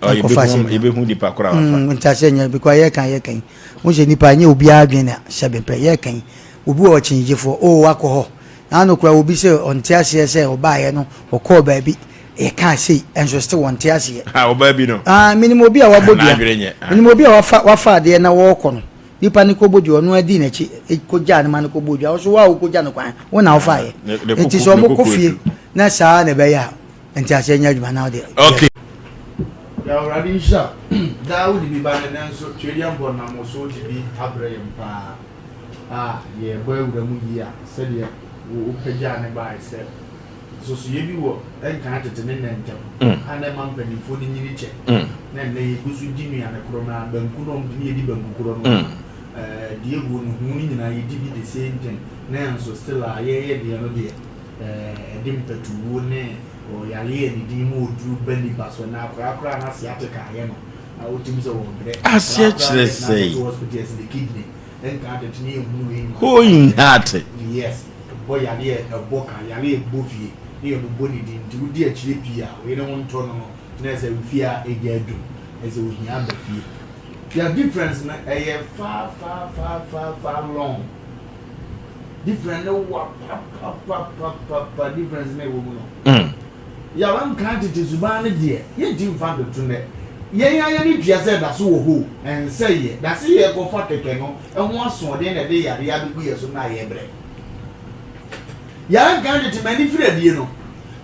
Ɛkɔfa asɛm bi. Yɛbɛhu nipa koro a wafa. Nteaseɛ nyɛ because yɛka yɛka yi, wohu sɛ nipa nyɛ obiara adwene na sɛbe mpɛ yɛka yi, obi wɔ ɔkyinnyegyefoɔ, oo wakɔ hɔ, na ano koraa obi sɛ ɔnte aseɛ sɛ ɔbaeɛ no ɔkɔɔ baabi yɛkaa sei nso still ɔnte aseɛ. Ha ɔbaa bi no. Ah menim obi a wabɔ dua, N'adwene nyɛ. Ah. menim obi a wafa wafa adeɛ na wɔrekɔ no, nipa no kɔbɔ dua ɔno adi n'akyi kɔgyaa no ma no kɔbɔ dua, ɔso wo a wokɔgya no kwan wo na wofaeɛ. Ne ne Nti koko sɛ ne wɔkɔ koko fie edu. na saa na ɛbɛyɛ a Nteaseɛ nyɛ adwuma na wode. Okay. Yɛ Awurade nhyira wo. Daa wode bi ba nnɛ nanso Tweaduampɔn nam wo so de bi abrɛ yɛn paa a yɛrebɔ awura mu yie a sɛdeɛ wopagyaa no baeɛ sɛ nsosoeɛ bi wɔ nkan tete ne nnɛ ntam a na ɛma mpanimfoɔ no nyini kyɛ na nnɛ yɛgu so di nnuane korɔ no ara banku no ɔmde ne yɛdi banku korɔ no ara deɛ ɛguo no hu no nyinaa yɛdi bi the same thing nanso still a yɛyɛ deɛ no deɛ ɛde mpatuwuo ne ɔyareɛ a ne din mu oduru ba nipa so na akwadaa koraa na sciatica ayɛ no na wotumi sɛ wɔbrɛ Aseɛ akwadaa koraa kyerɛ deɛ na sɛn? akɔto hospital yɛsɛ ne kidney nka tete ne yɛhunu wei nyinaa Hole in heart. Yes, ɛbɔ yareɛ a ɛbɔ ka yareɛ a ɛbɔ fie ne yɛbobɔ ne din nti wodi akyire pii a wo yere ho ntɔ no no na ɛsɛ wo fie a ɛgya adwom ɛsɛ ohia aba fie their difference no ɛyɛ far far far far far long. Different no wa papapapapa difference na ɛwɔ mu no. Mm. Yawa nkan tete suban no deɛ yɛnti mfa ntoto nnɛ. Yɛn ara yɛn tua sɛ ɛda so wɔ hɔ o, ɛnsɛ yɛ. Da se yɛrekɔfa kɛkɛ no ɛho asoɔden na ɛde yareɛ abɛgu yɛn so na yɛbrɛ. Yawa nkan tete m'ani firi adie no,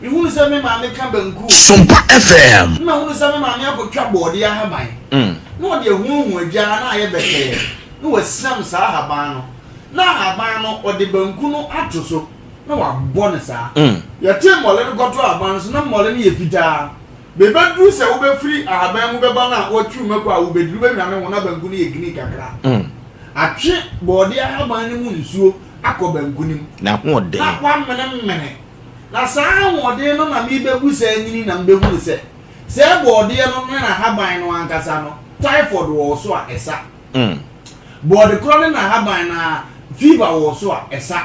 mehunu sɛ me maame ka banku o. Sompa FM. Na mahunu sɛ me maame akɔtwa bɔɔdeɛ ahaban. Mm. Na ɔde ahuahua gya na ayɛ bɛtɛɛ. Na wasiam saa ahaban no. Na ahaban no, ɔde banku no ato so na wabɔ no saa. Yɛtee mmɔle no kɔtoo ahaban no so, na mmɔle no yɛ fitaa. Bebɛduru sɛ wobɛfiri ahaban mu bɛba no a woatwiw mako a wobɛdi no wobɛhwame ho na banku no yɛ green kakra. Atwe bɔɔdeɛ ahaban no mu nsuo akɔ banku no mu. N'ahoɔden. Na woamenemene. Na saa ahoɔden no na merebɛgu saa nyini na mebɛhunu sɛ, sɛɛ bɔɔdeɛ no ne n'ahaban no ankasa no, typhoid wɔ wo so a, ɛsa. Bɔɔde korɔ ne n'ahaban no ara, fever wɔ wo so a, ɛsa.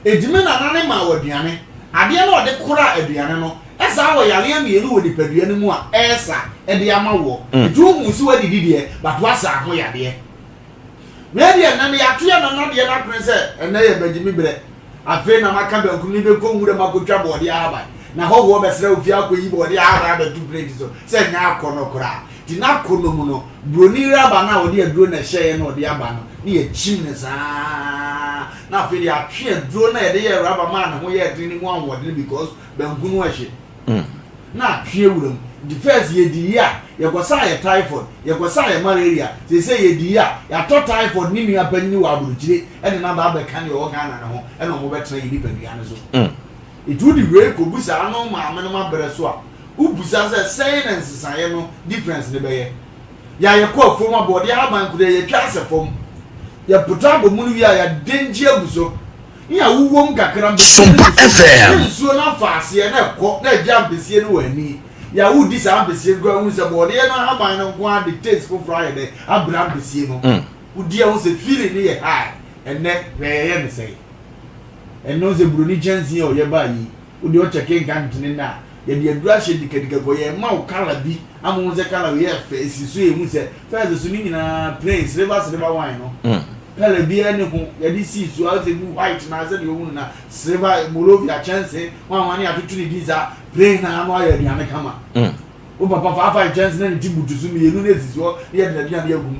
Enti me nana no maa wo aduane. Adeɛ no a ɔde koraa aduane no, ɛsaa wɔ yareɛ mmienu wɔ nipadua no mu a ɛresa de ama woɔ. Nti wohuu sɛ woadidi deɛ, but woasaa ho yadeɛ. Wei deɛ nnɛ no yɛato yɛn nana deɛ no apene sɛ ɛnnɛ yɛ bagyimi berɛ. Afei na maka banku no mebɛkɔ nwura mu akɔtwa bɔɔdeɛ ahaban. Na hɔhoɔ bɛsra wo fie akɔyi bɔɔdeɛ ahaban abɛto plate so sɛ ɛnyɛ akɔnnɔ koraa. Nti n'akɔnnɔ mu no, buroni raba no a ɔde aduro na ɛhyɛeɛ na ɔde aba no, na yɛkyim no saa ara. Na afei deɛ atwe aduro no a yɛde yɛɛ raba maa ne ho yɛɛ den no mu ahoɔdene because banku no ɛhye. Na atwe awura mu. Nti first yɛdi yie a, yɛkɔsaa yɛ typhoid, yɛkɔsaa yɛ malaria, seesei yɛdi yie a, yɛatɔ typhoid ne nua panyini wɔ aburokyire de no aba abɛka deɛ ɔwɔ Ghana no ho na wɔbɛtena yɛn nipadua no so. Nti wode wei kɔbu saa no maame nom abrɛ so a, wobisa sɛ sɛn na nsesaeɛ no difference no bɛyɛ? Yɛ a yɛkɔ afuom a bɔɔdeɛ ahaban koraa yɛtwa asɛ fam, yɛpota abɔ mu no wie a yɛadengye agu so. Ne awowom kakra ampesie no Sompa gu so FM. ne nsuo no afa aseɛ na ɛkɔ na agya ampesie no wɔ ani. Yɛ a woredi saa ampesie no koraa wohu sɛ bɔɔdeɛ no ahaban no nko ara de taste foforɔ ayɛ dɛn abrɛ ampesie no. Wodi a wohu sɛ feeling no yɛ high. Ɛnnɛ hwɛ yɛyɛ no sɛn? Ɛnnɛ wohu sɛ buroni kyɛnsee a ɔyɛ baa yi wode ɔkyɛke nka ntene nnɛ a yɛde aduru ahyɛ dikadika kɔ yɛma wo colour bi ama wohu sɛ colour wei yɛ fɛ esi so yɛhu sɛ first so ne nyinaa plain silver silver wine no colour biara ne ho yɛde sii so a sɛ bi white na sɛdeɛ wohu no na silver molovia kyɛnse wɔn a wɔn atoto ne din saa plain na ano ayɛ aduane kama. Wo papa faafae nkyɛnse na ne ti butu so mmienu na esisi hɔ na yɛde n'aduane agu mu.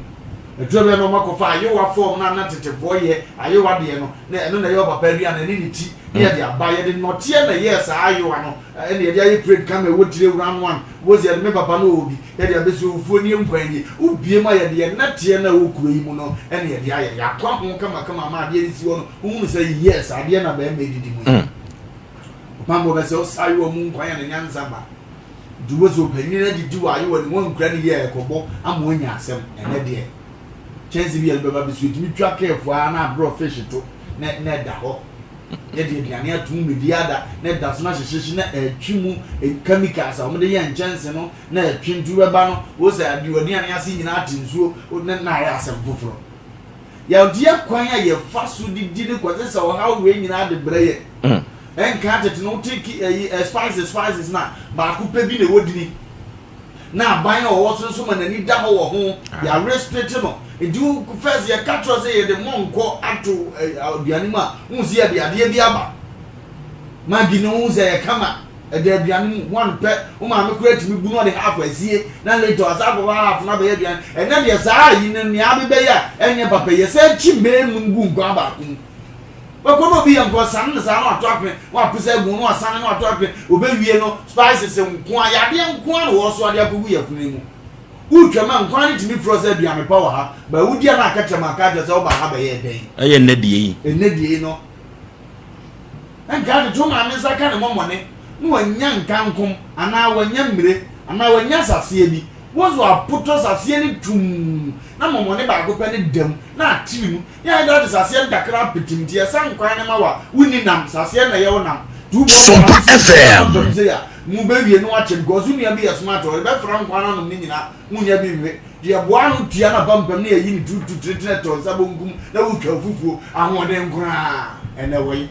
Ɛtɔ bi a na wɔakɔfa ayewa fɔm no a na tetefoɔ yɛ ayewa deɛ no, na ɛno na ɛyɛ ɔpapa aduane, ɛne ne ti na yɛde aba. Yɛde nnɔteɛ na ɛyɛɛ saa ayewa no, ɛna yɛde ayɛ plate kama ɛwɔ tire round one. Wobɛhu sɛ yɛde me papa no ɔwɔ bi, yɛde abɛsi hɔ, fufuo nie, nkwan nie. Wobue mu a yɛde yɛn nnɛteɛ no a ɛwɔ kuro yi mu no na yɛde ayɛ. Yɛakwa ho kamakama ama adeɛ no si hɔ no, wohunu sɛ yes, adeɛ na barima redidi mu yi. Ɔpammɔ bɛsɛ wo saa ayewa mu nkwan a ne nyansa ba. Nti wobɛhu sɛ ɔpanyin adidi wɔ ayewa no mu, wankura ne yie a ɛkɔbɔ ama wanya asɛm. Ɛnɛ deɛ, kyɛnse bi a ɛde bɛba bɛsi ɛtumi twa kɛɛfo ara na aborɔ fish to na na ɛda hɔ. Yɛde aduane ato mu medi ada na ɛda so na hyehyehye na ɛtwe mu chemicals a wɔde yɛ nkyɛnse no na ɛtwe nti wobɛba no wo sɛ ade w'aduane ase nyinaa ate nsuo na na ayɛ asɛm foforɔ. Yɛdeɛ kwan a yɛfa so didi no kɔsɛ sɛ ɔhaw wei nyinaa de brɛ yɛ. Nka tete no wote ki ɛyi ɛ spices spices na baako pɛ bi na ɛwɔ dini na aban a ɔwɔ so nso ma n'ani da hɔ wɔ ho yɛ restrict no nti wo first yɛ ka kyerɛ sɛ yɛde mɔnkɔ ato aduane mu a wohu sɛ yɛde adeɛ bi aba magi no wohu sɛ yɛ kama ɛda aduane mu one pɛ wo maame koraa tumi bu no ɔde half asie na later ɔsa akɔfa half no abɛyɛ aduane ɛnɛ deɛ saa ayi no nea abɛbɛyɛ a ɛnyɛ papa yɛ sɛ kyim bɛyɛ num gu nkwan baako mu. Bɛkɔ na obi yɛ nko ɔsane no saa na wato apene na wapesa agu na wasane na wato apene obewie no spices nko a yadeɛ nko a na wɔsoa de akɔgu yafunu mu. Wotwam a nkwan no tumi frɛ sɛ aduane pa wɔ ha ba wodi a na aka kyerɛ ma aka kyerɛ sɛ wobaa ha bɛyɛɛ dɛn. Ɛyɛ nnɛ deɛ yi. Ɛnnɛ deɛ yi no. Nka tete wo maame nsa ka ne mɔmɔne na wanya nkankom anaa wanya mmire anaa wanya saseɛ bi. Wo nso apotɔ saseɛ no tumm na mɔmɔne baako pɛ no da mu na atiri mu. Yɛn da de saseɛ no kakra apetem nti yɛsa nkwan no ma wo a wonni nam, saseɛ na ɛyɛ wo nam. Nti wobɔ Sompa nkwan no si FM. mpampam sei a, mobɛwie na wakyɛ because wo nua bi yɛ smart ɔde bɛfra nkwan no anom ne nyinaa wonnya bi nwe. Nti yɛboa ano tua no apampam na yɛyi ne turutu tenetene tɔ nsa bonkum na wotwa fufuo, ahoɔden koraa ɛnɛ wɔ yi.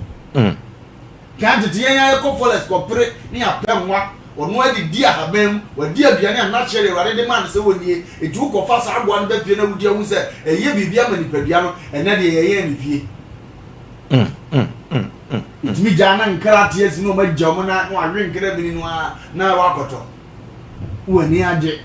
Kan tete yɛn ara yɛkɔ forest kɔpere ne yɛapɛ nwa, ɔno adidi ahaban mu, wadi aduane a n'akyɛde Awurade de maa no sɛ ɔnnie, enti wokɔfa saa aboa no ba fie na wodi a wohu sɛ ɛyɛ biribi ama nipadua no, ɛnnɛ deɛ yɛyɛn no fie. Ɛtumi gyaa na nkra ate asi na ɔma gya ɔmo na na wawe nkra mini no ara na wakɔtɔ. W'ani agye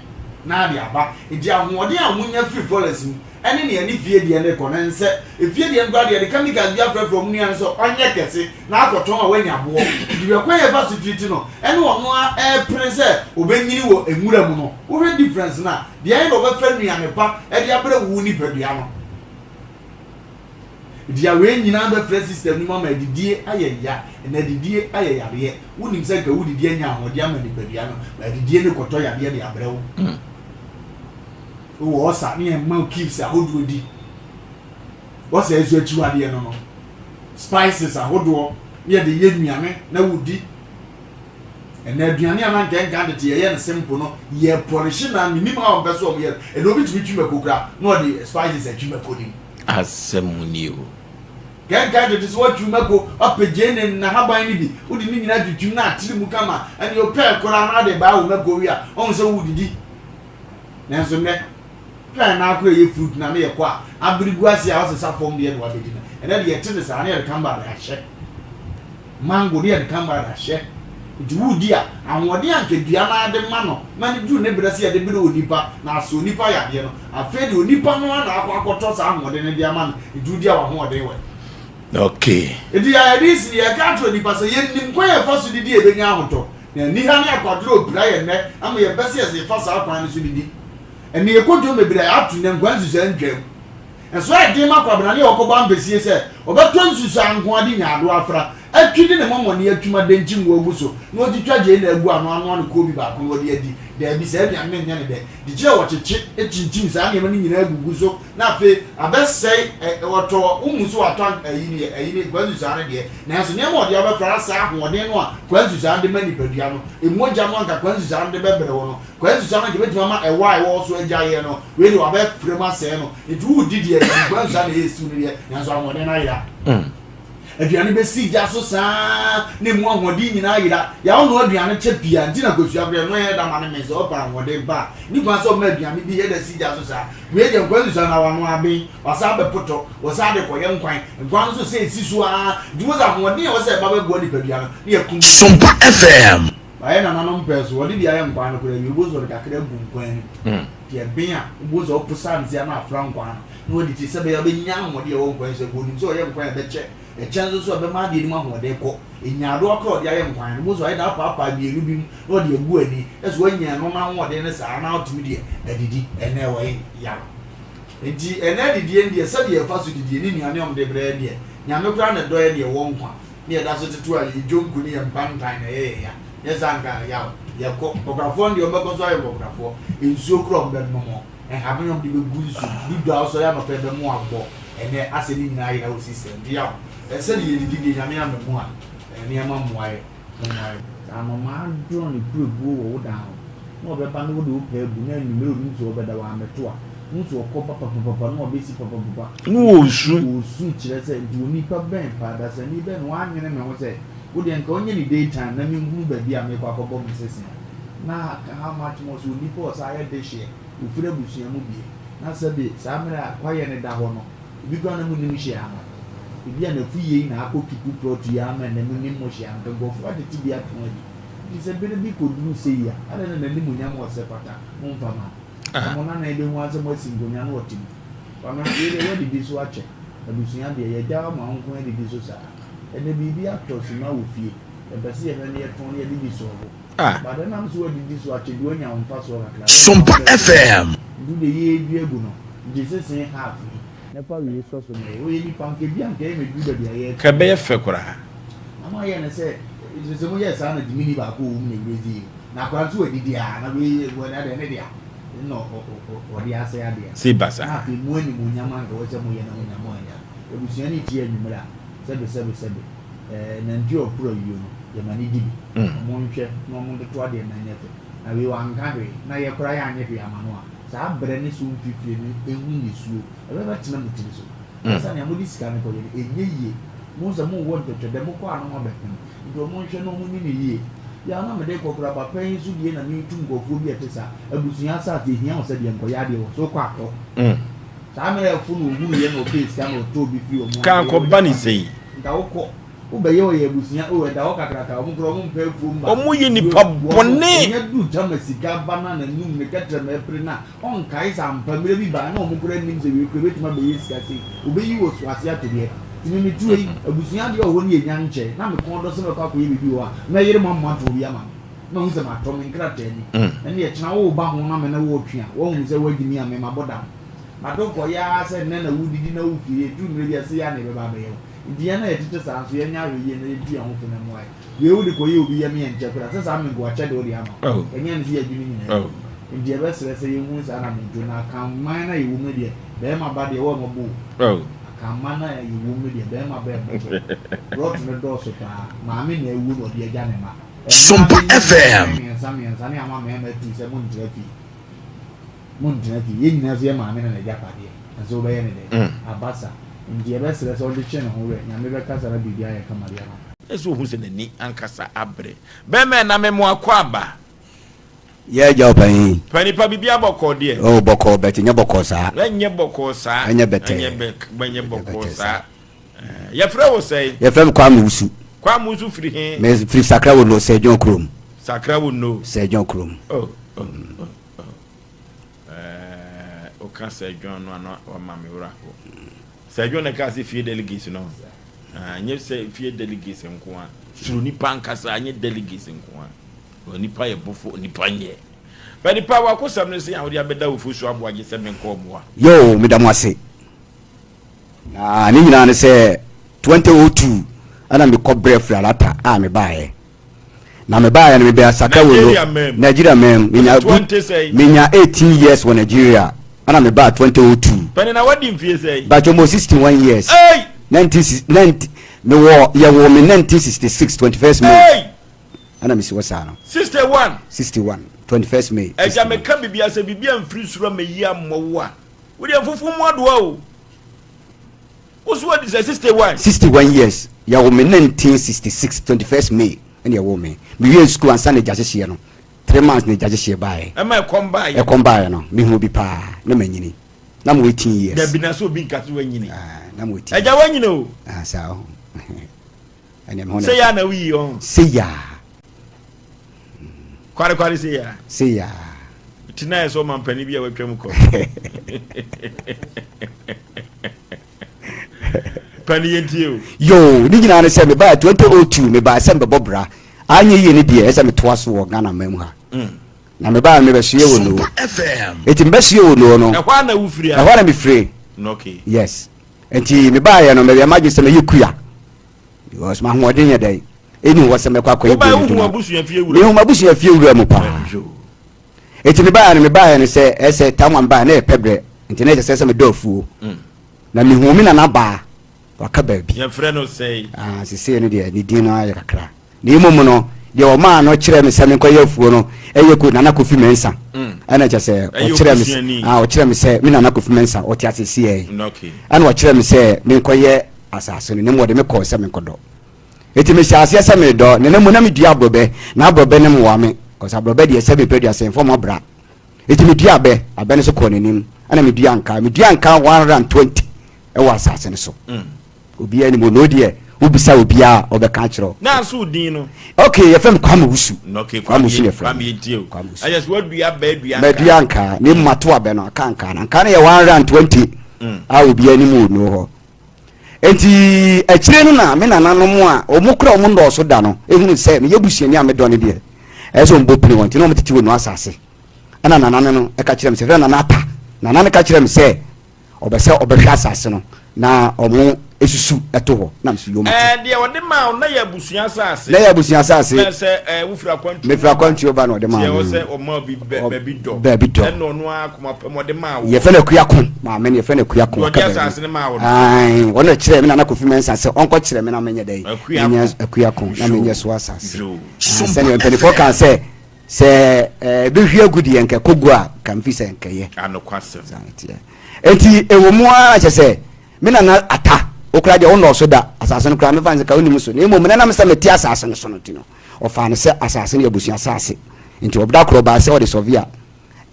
na ade aba. Enti ahoɔden a wɔnya firi forest mu ne nea ɛne fie deɛ no rekɔ no nsɛ. Efie deɛ no koraa deɛ, yɛde chemicals bi afrɛfrɛ wɔn nua no sɛ ɔnyɛ kɛse na akɔtɔn a wanya boɔ. Nti hwɛ kwan a yɛfa so treat no ne ɔno ara repere sɛ ɔbɛnyini wɔ nwura mu no. Wohwɛ difference no a, deɛ ɛyɛ na ɔbɛfa nnuane pa de abrɛ wo nipadua no. Nti a wei nyinaa bɛfrɛ system no mu ama adidie ayɛ ya, ɛnɛ adidie ayɛ yareɛ. Wonim sɛ nka wodidi anya ahoɔden ama nipadua no, but adidie no kɔtɔ yadeɛ de abrɛ wo. Wowɔ ɔsa ne yɛn ma wo cubes ahodoɔ di. Ɔsa nso akyiwadeɛ no no, spices ahodoɔ ne yɛde yɛ nnuane na wodi. Ɛnɛ aduane a na nka ɛnka tete yɛyɛ no simple no, yɛ pɔlehye na menim how mpɛ so ɔmo yɛ no. Ɛnɛ obi tumi twi mako koraa na ɔde spices atwi mako no mu. Asɛm nie o. Kɛnkan tete sɛ woatwiw mako, woapɛ gyeene ne n'ahaban no bi, wode ne nyinaa twitwim na atere mu kama, ɛnneɛ wopɛɛ koraa na wode baa wo mako wie a, woahu sɛ woredidi. Nanso nnɛ, hwɛ a na akora yɛ fruit na ne yɛkɔ a, abere gu ase a wosesa fam deɛ na wabɛdi no. Ɛnnɛ deɛ yɛte no saa na yɛde kamba de ahyɛ. Mango ne yɛde kamba de ahyɛ. Nti woredi a, ahoɔden a anka dua no ara de ma no ma no duru ne berɛ sɛ yɛde brɛ onipa na asɔ onipa yadeɛ no, afei deɛ onipa no ara na akɔ akɔtɔ saa ahoɔden no de ama no, nti wodi a w'ahoɔden wɔ he? Okay. Nti yɛayɛ si no, yɛreka akyerɛ onipa sɛ yɛnnim kwan a yɛfa so didi a yɛbɛnya ahotɔ, na aniha ne akwadworɔ repira yɛn nnɛ ama yɛmpɛ sɛ yɛfa saa kwan no so didi. Ɛnnɛ yɛkɔ dwom bebree a yɛato nnɛ nkwa nsusuaa ntwaam. Ɛso ayɛ den ma Kwabena ne ɔkɔbɔ ampesie sɛ ɔbɛtɔ nsusuaa nko ara de nyaadoa afra, atwi de ne mɔmɔne atwim adɛnkyi ngo agu so na watwitwa gyeene agu ano anoa no koobi baako na ɔde adi. Daabi, saa aduane no nyɛ no dɛ. De kyerɛ wɔkyekye, kyinkyim saa nneɛma no nyinaa gugu so na afei abɛsɛe ɛ, ɔtɔ, wohu sɛ watɔ ayi no yɛ, ayi no, nkwa nsusuaa no deɛ, nanso nneɛma a ɔde abɛfra no asɛe ahoɔden no a kwa nsusuaa no de ma nipadua no, mogya no a anka kwa nsusuaa no de bɛbrɛ wo no, kwa nsusuaa no anka ɛbɛtumi ama ɛwɔ a ɛwɔ wo so agyaeɛ no, Wei de wabɛfrɛ mu asɛe no. Nti woredi deɛ nkwa nsa na ɛyɛ siw no deɛ, nanso ahoɔden no ayera. Aduane bɛsi gya so saa na emu ahoɔden nyinaa ayera. Yaw noa aduane kyɛ pii a, nti na kosua koraa ɛno yɛ da ma no mee sɛ ɔpɛ ahoɔden pa a. Nni kwan sɛ ɔma aduane bi yɛ da si gya so saa. Wei deɛ nkwa nsusuan na wanoa aben, wasan abɛpotɔ, wɔsan de kɔyɛ nkwan. Nkwan no nso sɛ ɛsi so ara, nti wohu sɛ ahoɔden a ɛwɔ sɛ ɛba bɛboa nipadua no na yɛakum no. Sompa FM. Wayɛ nananom pɛɛ so, wɔde bi ayɛ nkwan no koraa awie, wobɛhu sɛ wɔde kakra agu nkwan no mu. Nti ɛben a, wobɛhu sɛ woposa no sei a na afra nkwan no, na wadi ti sɛ ɛbɛyɛ a wobɛnya ahoɔden a ɛwɔ nkwan no so. Ɛkɔ onim sɛ ɔyɛ nkwan a ɛbɛkyɛ, ɛkyɛ nso so a ɛbɛma adeɛ no mu ahoɔden kɔ. Nyaadoa koraa a ɔde ayɛ nkwan no, wobɛhu sɛ wayɛ dɛ apaapaa mmienu bi mu na ɔde agu ani, na sɛ wanya ɛno no ahoɔden no saa na watumi deɛ adidi. Ɛnnɛ ɛwɔ he? Yaw. Nti ɛnnɛ adidie no deɛ, sɛdeɛ yɛfa so didie ne nnuane a wɔde brɛ yɛn deɛ, Nyame koraa na ɛdɔ yɛn na yɛwɔ nkwa. Ne yɛda so tete a yɛn dwonku ne yɛn mpantan na ɛyɛ yɛn ya. Nyɛ saa nka yaw. Yɛkɔ. Nkɔkorafoɔ no deɛ wɔbɛkɔ so ayɛ nkɔkorafoɔ. Nsuo koraa wɔbɛnom. Nhaban a wɔde bɛgu nsuo mu. Dudu a wosɔre anɔpa ɛbɛmo abɔ. Ɛnnɛ asɛ ne nyinaa ayera wɔ system. Nti yaw. Sɛdeɛ yɛdidi deɛ Nyame amma mu a, nneɛma mmoa yɛ. Mmoa yɛ. Sɛ anomaa dwɔn ne pirebuo wɔ wo dan ho, na ɔbɛba na wode wo paa agu, na anwummere onim sɛ ɔbɛda hɔ ammɛto a, wohu sɛ ɔkɔ ba papapapa na ɔbɛsi papapapa. Na ɔresu. Ɔresu kyerɛ sɛ, nti onipa bɛn paa, dasani bɛn na wannwene me ho sɛ, wo deɛ nka ɔnyɛ ne day time na menhunu baabi a merekɔ akɔbɔ me sese a. Na how much more sɛ onipa a ɔsan yɛ dehyeɛ, ɔfiri abusua mu bie, na sɛbe saa mmerɛ a kwaeɛ no da hɔ no, Ebi koraa na munnim hwee ano. Ebia n'afu yei na akɔ tuku prɔto yi ara ma ɛnnɛ munnim mo hwee ano. Nka nkurɔfoɔ atete bi atɔn adi. Nti sɛ bere bi kɔduru sei a, adɛn na n'animuonyam a ɔsɛ fata, momfa mma no? Na mo nana yi bɛhu ara sɛ moasi nkonnwa na ɔte mu. Kwame, wei deɛ woadidi so akyɛ. Abusua deɛ, yɛagya wo ama wo nko adidi so saa. Ɛnnɛ biribi atɔ sima wɔ fie, yɛpɛ sɛ yɛhwɛ na yɛtɔn na yɛde bi sɔɔvo. But ɛnam sɛ woadidi so akyɛ nti woanya wo mfasoɔ kakra. Wonam Sompa wo bɛbrɛ. FM. Nti wo deɛ yɛredua agu no. Gye sese half yi na fa wei sɔ so ma yɛ. Woyɛ nipa nka ebi a nka ɛyɛ mɛduru baabi a yɛrekɔ. Ka ɛbɛyɛ fɛ koraa. Na mo ayɛ no sɛ sɛ mo yɛɛ saa na gyimini baako wɔ mu na ewura dzi na akwadaa nso wadidi a na wei wɔ na deɛ ne dea na ɔde asɛe adeɛ no. Sei basaa. Na afei mo animuonyam anka wɔ sɛ mo yɛ na mo nya mo annya. Abusua no tie anwummerɛ a sɛbe sɛbe sɛbe ɛɛ nantwie a ɔporo ayuo no yɛ ma no di bi. Ɔmo nhwɛ na ɔmo ntoto adeɛ na ɛnyɛ fɛ. Na wei wanka hwee na yɛ koraa yɛ anyɛ hwee ama no a. Saa berɛ ne so mfifire no ɛhu nisuo, ɛbɛbɛtena mo tiri so. Na sɛnea mode sika no kɔyɛ no, ɛnyɛ yie. Mohu sɛ mowɔ ntwɛtwɛdɛ, mokɔ a na moabɛpem. Nti wɔn nhwɛ na wɔnni no yie. Yaw na mede kɔ koraa, papa yi nso deɛ na meretu nkurɔfoɔ bi a ɛte saa. Abusua asase, ɛhia wo sɛ deɛ nkɔyɛ adeɛ wɔ so, wokɔ atɔ. Saa mmerɛ ɛfo na ɔhunuiɛ na ɔpɛɛ sika na ɔtɔɔ bi firi wɔn Ka akɔba ne sei. Nka wokɔ. Wobɛyɛ ɔyɛ abusua oh ɛda hɔ kakraka ɔmo koraa ɔmo mpɛ afuo mma. Ɔmo yɛ nipa bɔne. Ɔnya duru tam a sika ba no a n'anum ne kɛtrɛma ɛpere no a ɔnkae sɛ ampa mmerɛ bi baeɛ na ɔmo koraa nnim sɛ wei koraa ɛbɛtumi abɛyɛ sika sei ɔbɛyi wɔ so ase ato deɛ nti me metu ei abusua adeɛ wɔ hɔ ne yɛnya nkyɛ na me kɔn dɔ sɛ mɛkɔ akɔyɛ biribi wɔ hɔ a mɛyere mo ama moatɔn bi ama me mahu sɛ matɔ me nkrataa ni ɛne ɛkyena woreba ho na me ne wo retwe a woahunu sɛ woagye mi a me mabɔ dam. Ma do nkɔyɛ ara sɛ nnɛ na wodidi na wofiri, ɛduru mmerɛ bi a sei ara na ɛbɛba abɛyɛ wo. Nti yɛn a yɛtete saa nso yɛnyɛ ahwɛyie na yɛntu yɛn ho fo na mmoa yɛn. Wei wode kɔyɛ obi yam yɛ nkyɛ koraa sɛ saa menkoa kyɛ de wode ama wo. Ɛnyɛ ɛno sɛ yɛadwene nyinaa yi. Nti yɛbɛsrɛ sɛ yɛnhunu saa anamontuo no. Akanman no a yɛwɔ mu no deɛ, barima ba deɛ wɔmmɔbɔ o. Akanman no a yɛwɔ mu no deɛ, barima ba ɛmmɔbɔ. Rot no dɔɔso paa. Maame na awuo na ɔde agya ne mma. Mmaa Sompa bɛnya FM. mmiɛnsa mmiɛnsa ne ama mmarima atu sɛ montra fie. Montena fie. Yɛn nyinaa nso yɛ maame na n'agyapadeɛ. Nanso wobɛyɛ no dɛn? Aba sa. Nti yɛbɛsrɛ sɛ ɔde kye ne ho werɛ. Nyame bɛkasa na biribiara ayɛ kama de ama no. Ɛsɛ sɛ ohu sɛ n'ani ankasa abere. Bɛrima ɛna me mo akwaaba. Yɛ agya ɔpanyin. Panin pa biribiara bɔkɔɔ deɛ. Oh bɔkɔɔ but nyɛ bɔkɔɔ saa. Ɛnyɛ bɔkɔɔ saa. Ɛnyɛ bɛtɛɛ. Ɛnyɛ bɛ ɛnyɛ bɔkɔɔ saa. Yɛfrɛ wo sɛn? Yɛfrɛ me Kwame Wusu. Kwame Wusu firi he? Me firi Sakra Wono, Sɛdwɔn kurom. Sakra Wono. Sɛdwɔn kurom. Oh, oh, oh, oh. Eh, woka Sɛdwɔn no ano wama me werɛ ho. Sɛdwɔn na ɛkaa sɛ fie delegates no. Ah, nyɛ sɛ fie delegates nko a. Suro nipa ankasa, nyɛ delegates nko a. Onipa yɛ bofo, onipa nyɛ. Bɛ nipa wakosɛm no sɛ a wode abɛda wo fosu aboagye sɛ menkɔ ɔboa. Yoo, meda mo ase. Na ne nyinaa ne sɛ 2002 ɛna mekɔ brɛ firi alata a mebaeɛ na mebaeɛ no mebɛn asaka wɔ no Nigeria man menya menya 18 years wɔ Nigeria ɛna mebaa 2002 pɛne na wadi mfie sɛ bàtò mo 61 years hey! 19 90 mewɔ yɛwɔ me 1966 21st May hey! ɛna mesi wɔ saa no 61 61 21st May ɛgya meka biribi asɛ biribi amfiri soro amɛyi ammɔ wo a Wo deɛ mfufuo mu adoa o. Wo so adi sɛ 61. 61 years yɛwo me 1966 21st May ɛna yɛwo me. Me wie sukuu ansa na agya hyehyeɛ no. 3 months na agya hyehyeɛ baeɛ. Ɛma ɛkɔm baeɛ. Ɛkɔm baeɛ no me hu bi paa na manyini. Na mo 18 years. Dabi na sɛ obi nka sɛ wanyini. Ah, na mo 18. Agya wanyini o. Ah, saa o. Ɛnna me ho na. Sɛ ya na woyi ɔn. Sɛ ya. Kwarekware sei a. Sei a. Ti na ayɛ sɛ ɔmampanin bi a watwam kɔ. Pani yɛn tie o. Yoo, ne nyinaa ne sɛ mebaa 2002 mebaa sɛ mbɛbɔ bra. Anyɛ yie ne deɛ ɛsɛ metoa so wɔ Ghana man mu ha. Mm. Na mebaa no mebɛsoɛ wɔ Noo. Eti mebɛsoɛ wɔ Noo no. Ɛhɔ a na wofiri a? Ɛhɔ a na mefiri. Okay. Yes. Nti mebaeɛ no mɛyɛ m'adwene sɛ mɛyɛ kua. Because m'ahoɔden yɛ dɛn? Ɛni hɔ sɛ mɛkɔ akɔyɛ Wobae bɔne wohu adwuma. abusua fie wura Mehu mu. m'abusua fie wura mu paa. Enti mebaeɛ no mebaeɛ no sɛ ɛsɛ tam a mebaeɛ na yɛ pɛ berɛ nti na ɛsɛ sɛ sɛ medɔ afuo. Na mehu me nana baa waka baabi. Yɛfrɛ no sɛe? Ah, sesei no deɛ ne din no ayɛ kakra. Na mmom no deɛ ɔmaa no kyerɛɛ me sɛ menkɔyɛ afuo no ɛyɛ ko Nana Kofi Mensah. Ɛna kyɛ sɛ Ɛyɛ ɔkyerɛ me obusuani. ah, ɔkyerɛ me sɛ me Nana Kofi Mensah ɔte ase siɛ. Okay. Ɛna ɔkyerɛ me sɛ menkɔyɛ asase no na mmom ɔde me kɔɔ sɛ menkɔdɔ. Enti mehyɛɛ aseɛ sɛ meredɔ, na na mu na medua aborɔbɛ, na aborɔbɛ no mmoa me, cause aborɔbɛ deɛ sɛ mepɛ dua sɛ mfa bra. Enti medua abɛ, abɛ no so kɔɔ n'anim, ɛna medua ankaa, medua ankaa 120 ɛwɔ asase no so. Mm. Obiara nim ono deɛ, wobisa obiara a ɔbɛka akyerɛ wo. Na nso din no? Okay, yɛfrɛ me Kwame Wusu. Okay, Kwame Wusu na yɛfrɛ Kwame yɛntie o. Kwame Wusu. Ɛyɛ so wadua abɛ adua ankaa. Madua ankaa, na emu ato abɛ no, aka ankaa no. Ankaa no yɛ 120 mm. a obiara nim wɔ ono hɔ. Enti akyire no na me nananom a wɔn kura wɔn nnɔɔso da no ehunu sɛ meyɛ busuani a medɔ no deɛ, ɛyɛ sɛ wɔn bɔ pini wɔn nti na wɔn tete wɔ nu asase. Ɛna nana no ɛka kyerɛ me sɛ, fɛ nana ata, nana no ka kyerɛ me sɛ ɔbɛ sɛ ɔbɛhwɛ asase no na wɔn esusu ɛto hɔ na nso yom. Ɛɛ deɛ ɔde maa wo na yɛ abusua asase. Na yɛ abusua asase. Na sɛ ɛɛ wofiri akwantuo. Mefiri akwantuo ba na ɔde maa me. Tiɛ ɔsɛ ɔma bi bɛ baabi dɔ. Baabi dɔ. Ɛna ɔno ara akoma pɛ mu ɔde maa wo. Yɛfɛ no Akuako maame no yɛfɛ no Akuako. Ɔde asase no maa wo no. Ae ɔno kyerɛ me nana Kofi Mensah sɛ ɔnkɔ kyerɛ me na menyɛ dɛn. Akuako. Akuako na menyɛ so asase. Sɛnea mpanimfoɔ kaa sɛ sɛ ɛbɛhwie agu deɛ nka kɔgu a nka mfi sɛ nkɛyɛ. Anokwasɛm. Enti ɛwɔ mu ara kyɛ sɛ me nana ata okura deɛ wonnɔɔso da asase no koraa mefa no sɛ ka wonim so na mmom nenam sɛ mete asase no so no nti no ɔfaa no sɛ asase no yɛ abusua asase nti ɔda korɔ baa sɛ ɔde sɔvia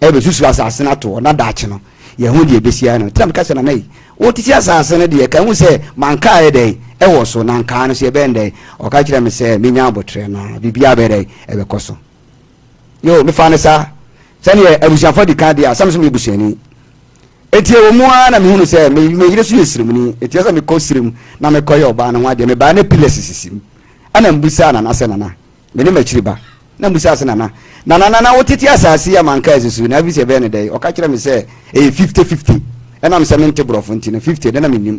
ɛbɛsusu asase no ato hɔ na daakye no yɛho deɛ ɛbɛsi ayɛ no nti na meka sɛ nana yi wotete asase no deɛ ka hu sɛ mankaa yɛ dɛn ɛwɔ so na nkaa no so yɛbɛn dɛn ɔka kyerɛ me sɛ menya abotrɛ na biribiara bɛyɛ dɛn ɛbɛkɔ so yo mefa no saa sɛdeɛ abusuafoɔ di kan deɛ a sɛ me so meyɛ busuani Enti ɛwɔ mu ara na mehunu sɛ me me yere so yɛ siremuni, enti ɛsɛ sɛ mekɔ sirem na mekɔyɛ ɔbaa no ho adeɛ. Mebaeɛ na pillars sisi mu. Ɛna mbusaa Nana sɛ, Nana, me ne m'akyiri ba. Na mbusaa sɛ, Nana, Nana, Nana, wotete asase yi a manka asusu na afei sɛ ɛbɛyɛ no dɛn? Ɔka kyerɛɛ me sɛ ɛyɛ fifte fifte. Ɛnam sɛ mente borɔfo nti no, 50 de na mennim.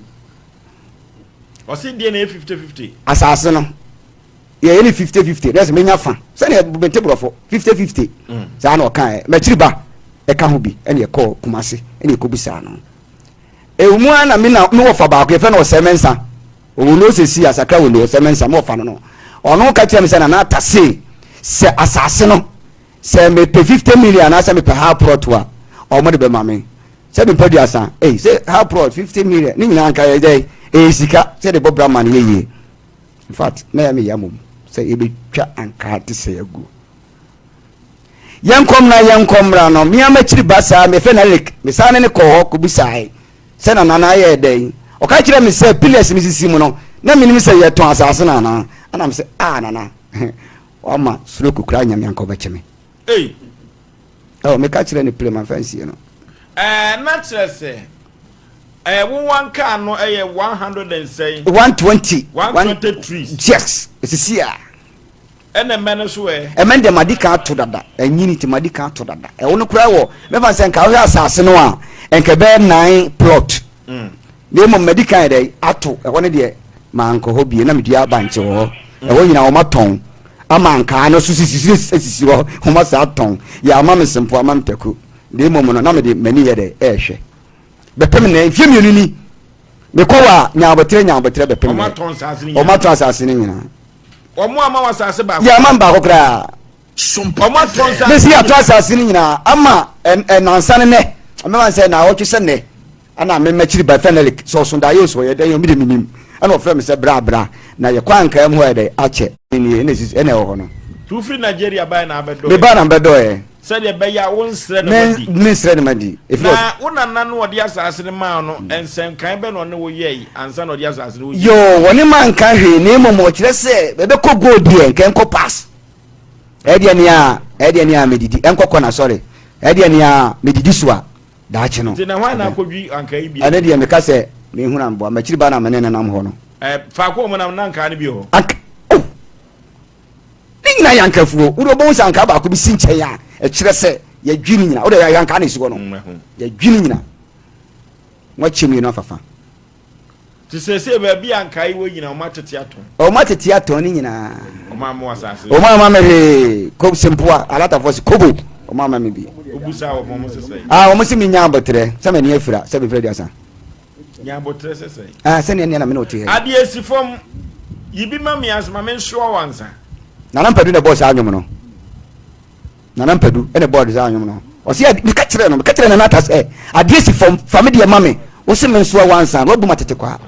Ɔse deɛ na ɛyɛ 50 50. Asase no yɛyɛ ne 50 50 na ɛsɛ menya fa sɛdeɛ mente borɔfo 50 50 mm. saa na ɔkaeɛ. M'akyiri ba ɛka ho bi ɛne ɛkɔɔ Kumase ɛne ɛkɔbisaa no. Ɛwɔ mu ara na me na mewɔ fa baako yɛfrɛ no Ɔsɛe Mensah. Ɔwɔ no sɛsi asakra wɔ no Ɔsɛe Mensah mewɔ fa no no. Ɔno ka kyerɛ me sɛ Nana Atta se sɛ asase no sɛ mepɛ 50 million anaasɛ mepɛ half plot a ɔmo de bɛma me. Sɛ mepɛ duasa ei sɛ half plot 50 million ne nyinaa nka yɛ dɛ ɛyɛ sika sɛ de bɔ bra ma no yɛ yie. In fact na ɛyɛ me ya mmom sɛ yɛbɛtwa ankaa te sɛ aguo. Yɛnkɔ mmra, yɛnkɔ mmra no, me ara m'akyiri ba saa, mefrɛ no Eric, mesan ne no kɔɔ hɔ kɔbisae sɛ na Nana yɛɛ dɛn. Ɔka kyerɛɛ me sɛ pillars no sisi mu no, na menim sɛ yɛtɔn asase no anaa. Ɛna me sɛ, ah Nana, wama stroke koraa anya me anka wobɛkye me. Ei! Oh, meka kyerɛ no pire mamfa nsie no. Ɛɛ, na kyerɛ sɛ, ɛɛ, wo wankaa no ɛyɛ 100 and sɛn? 120. 120 trees. Yes, ɛsisi a. Ɛna mmɛ no so ɛ? Ɛmɛ no deɛ madi kan ato dada. Ɛnyini nti madi kan ato dada. Ɛwo no koraa wɔ, mɛfa no sɛ nka wohwɛ asase no a, nka ɛbɛyɛ nine plot. Mm. Na mmom madi kan yɛ dɛ ato ɛhɔ no deɛ mankɔ hɔ bie na medua bankye wɔ hɔ. Mm. Ɛhɔ nyinaa wɔn atɔn ama nkaa no so sisi sisi hɔ wɔn asa atɔn yɛ ama me sempo ama me taku. Na mmom no na mede m'ani yɛ dɛ ɛrehwɛ. Bɛpem nɛ mfie mmienu ni mekɔ wɔ a nyabotrɛ nyabotrɛ bɛpem nɛ. Wɔn atɔn asase no nyinaa. Wɔn ama wɔ asase baako. Yɛ ama baako koraa. Wɔn atɔn asase. Mesi atɔ asase no nyinaa ama ɛnansa no nɛ. Mɛma sɛ na awɔtwe sɛ nɛ. Ɛna me mɛkyiri ba fɛnɛlik sɛ ɔso da yɛ osɔ yɛ dɛn omi de mi nim. Ɛna ɔfrɛ me sɛ bra bra na yɛ kɔ ankaa mu hɔ yɛ dɛ akyɛ. Nie ɛna esisi ɛna ɛwɔ hɔ no. Tu firi Nigeria bae na abɛdɔɛ. Me ba na mbɛdɔɛ. Sɛdeɛ ɛbɛyɛ a wonsrɛ na wadi. Me mensrɛ na madi. Na wo nana no ɔde asaase no maa no, nsɛnkae bɛn na ɔne wo yɛe ansa na ɔde asaase no Yoo, wɔne manka hwee na mmom ɔkyerɛ sɛ ɛbɛkɔ goal deɛ nka ɛnkɔ pass. Ɛdeɛ nea ɛdeɛ nea medidi ɛnkɔ kɔna sɔre. Ɛdeɛ nea medidi so a daakye no. Nti na hwan na akɔdwi ankaa yi bi? Ɛne deɛ meka sɛ mehunu amboa. M'akyiri ba na me ne no nam hɔ no. Ɛ faako a wɔnam na ankaa no bi wɔ hɔ. Anka oh! Ne nyinaa yɛ ankafuo. Wode wobɛhu sɛ ankaa baako bi si nkyɛn a ɛkyerɛ sɛ yɛdwi ne nyina. Wode yɛ ankaa na ɛsi hɔ no. Mm, yɛdwi ne nyina. Wɔakyɛ mmienu afafa. Te sɛ baabi a ankaa yi wɔ nyina wɔn atete atɔn. Wɔn atete atɔn ne nyinaa. Wɔn ama asase. Wɔn ama me hwee. Ko sempoa alatafoɔ se kobo. Wɔn ama me bi. Obusa wɔn wɔn sesɛ. Ah wɔn se mi nya abotrɛ sɛ m'ani afira sɛ mefiri aduasa. Nya aboterɛ sɛ sɛn? Ah, sɛnea nea na me ne wo te ha yi. Adeɛ si fam, yi bi ma me ansa, ma me nsoa wo ansa. Nana Mpadu na ɛbɔɔ saa nnwom no. Nana Mpadu na ɛbɔɔ saa nnwom no. Ɔse, meka kyerɛ no, meka kyerɛ Nana Ata sɛ, adeɛ si fam, fa me deɛ ma me. Wose me nsoa wo ansa, na wabu ma tete kwaa.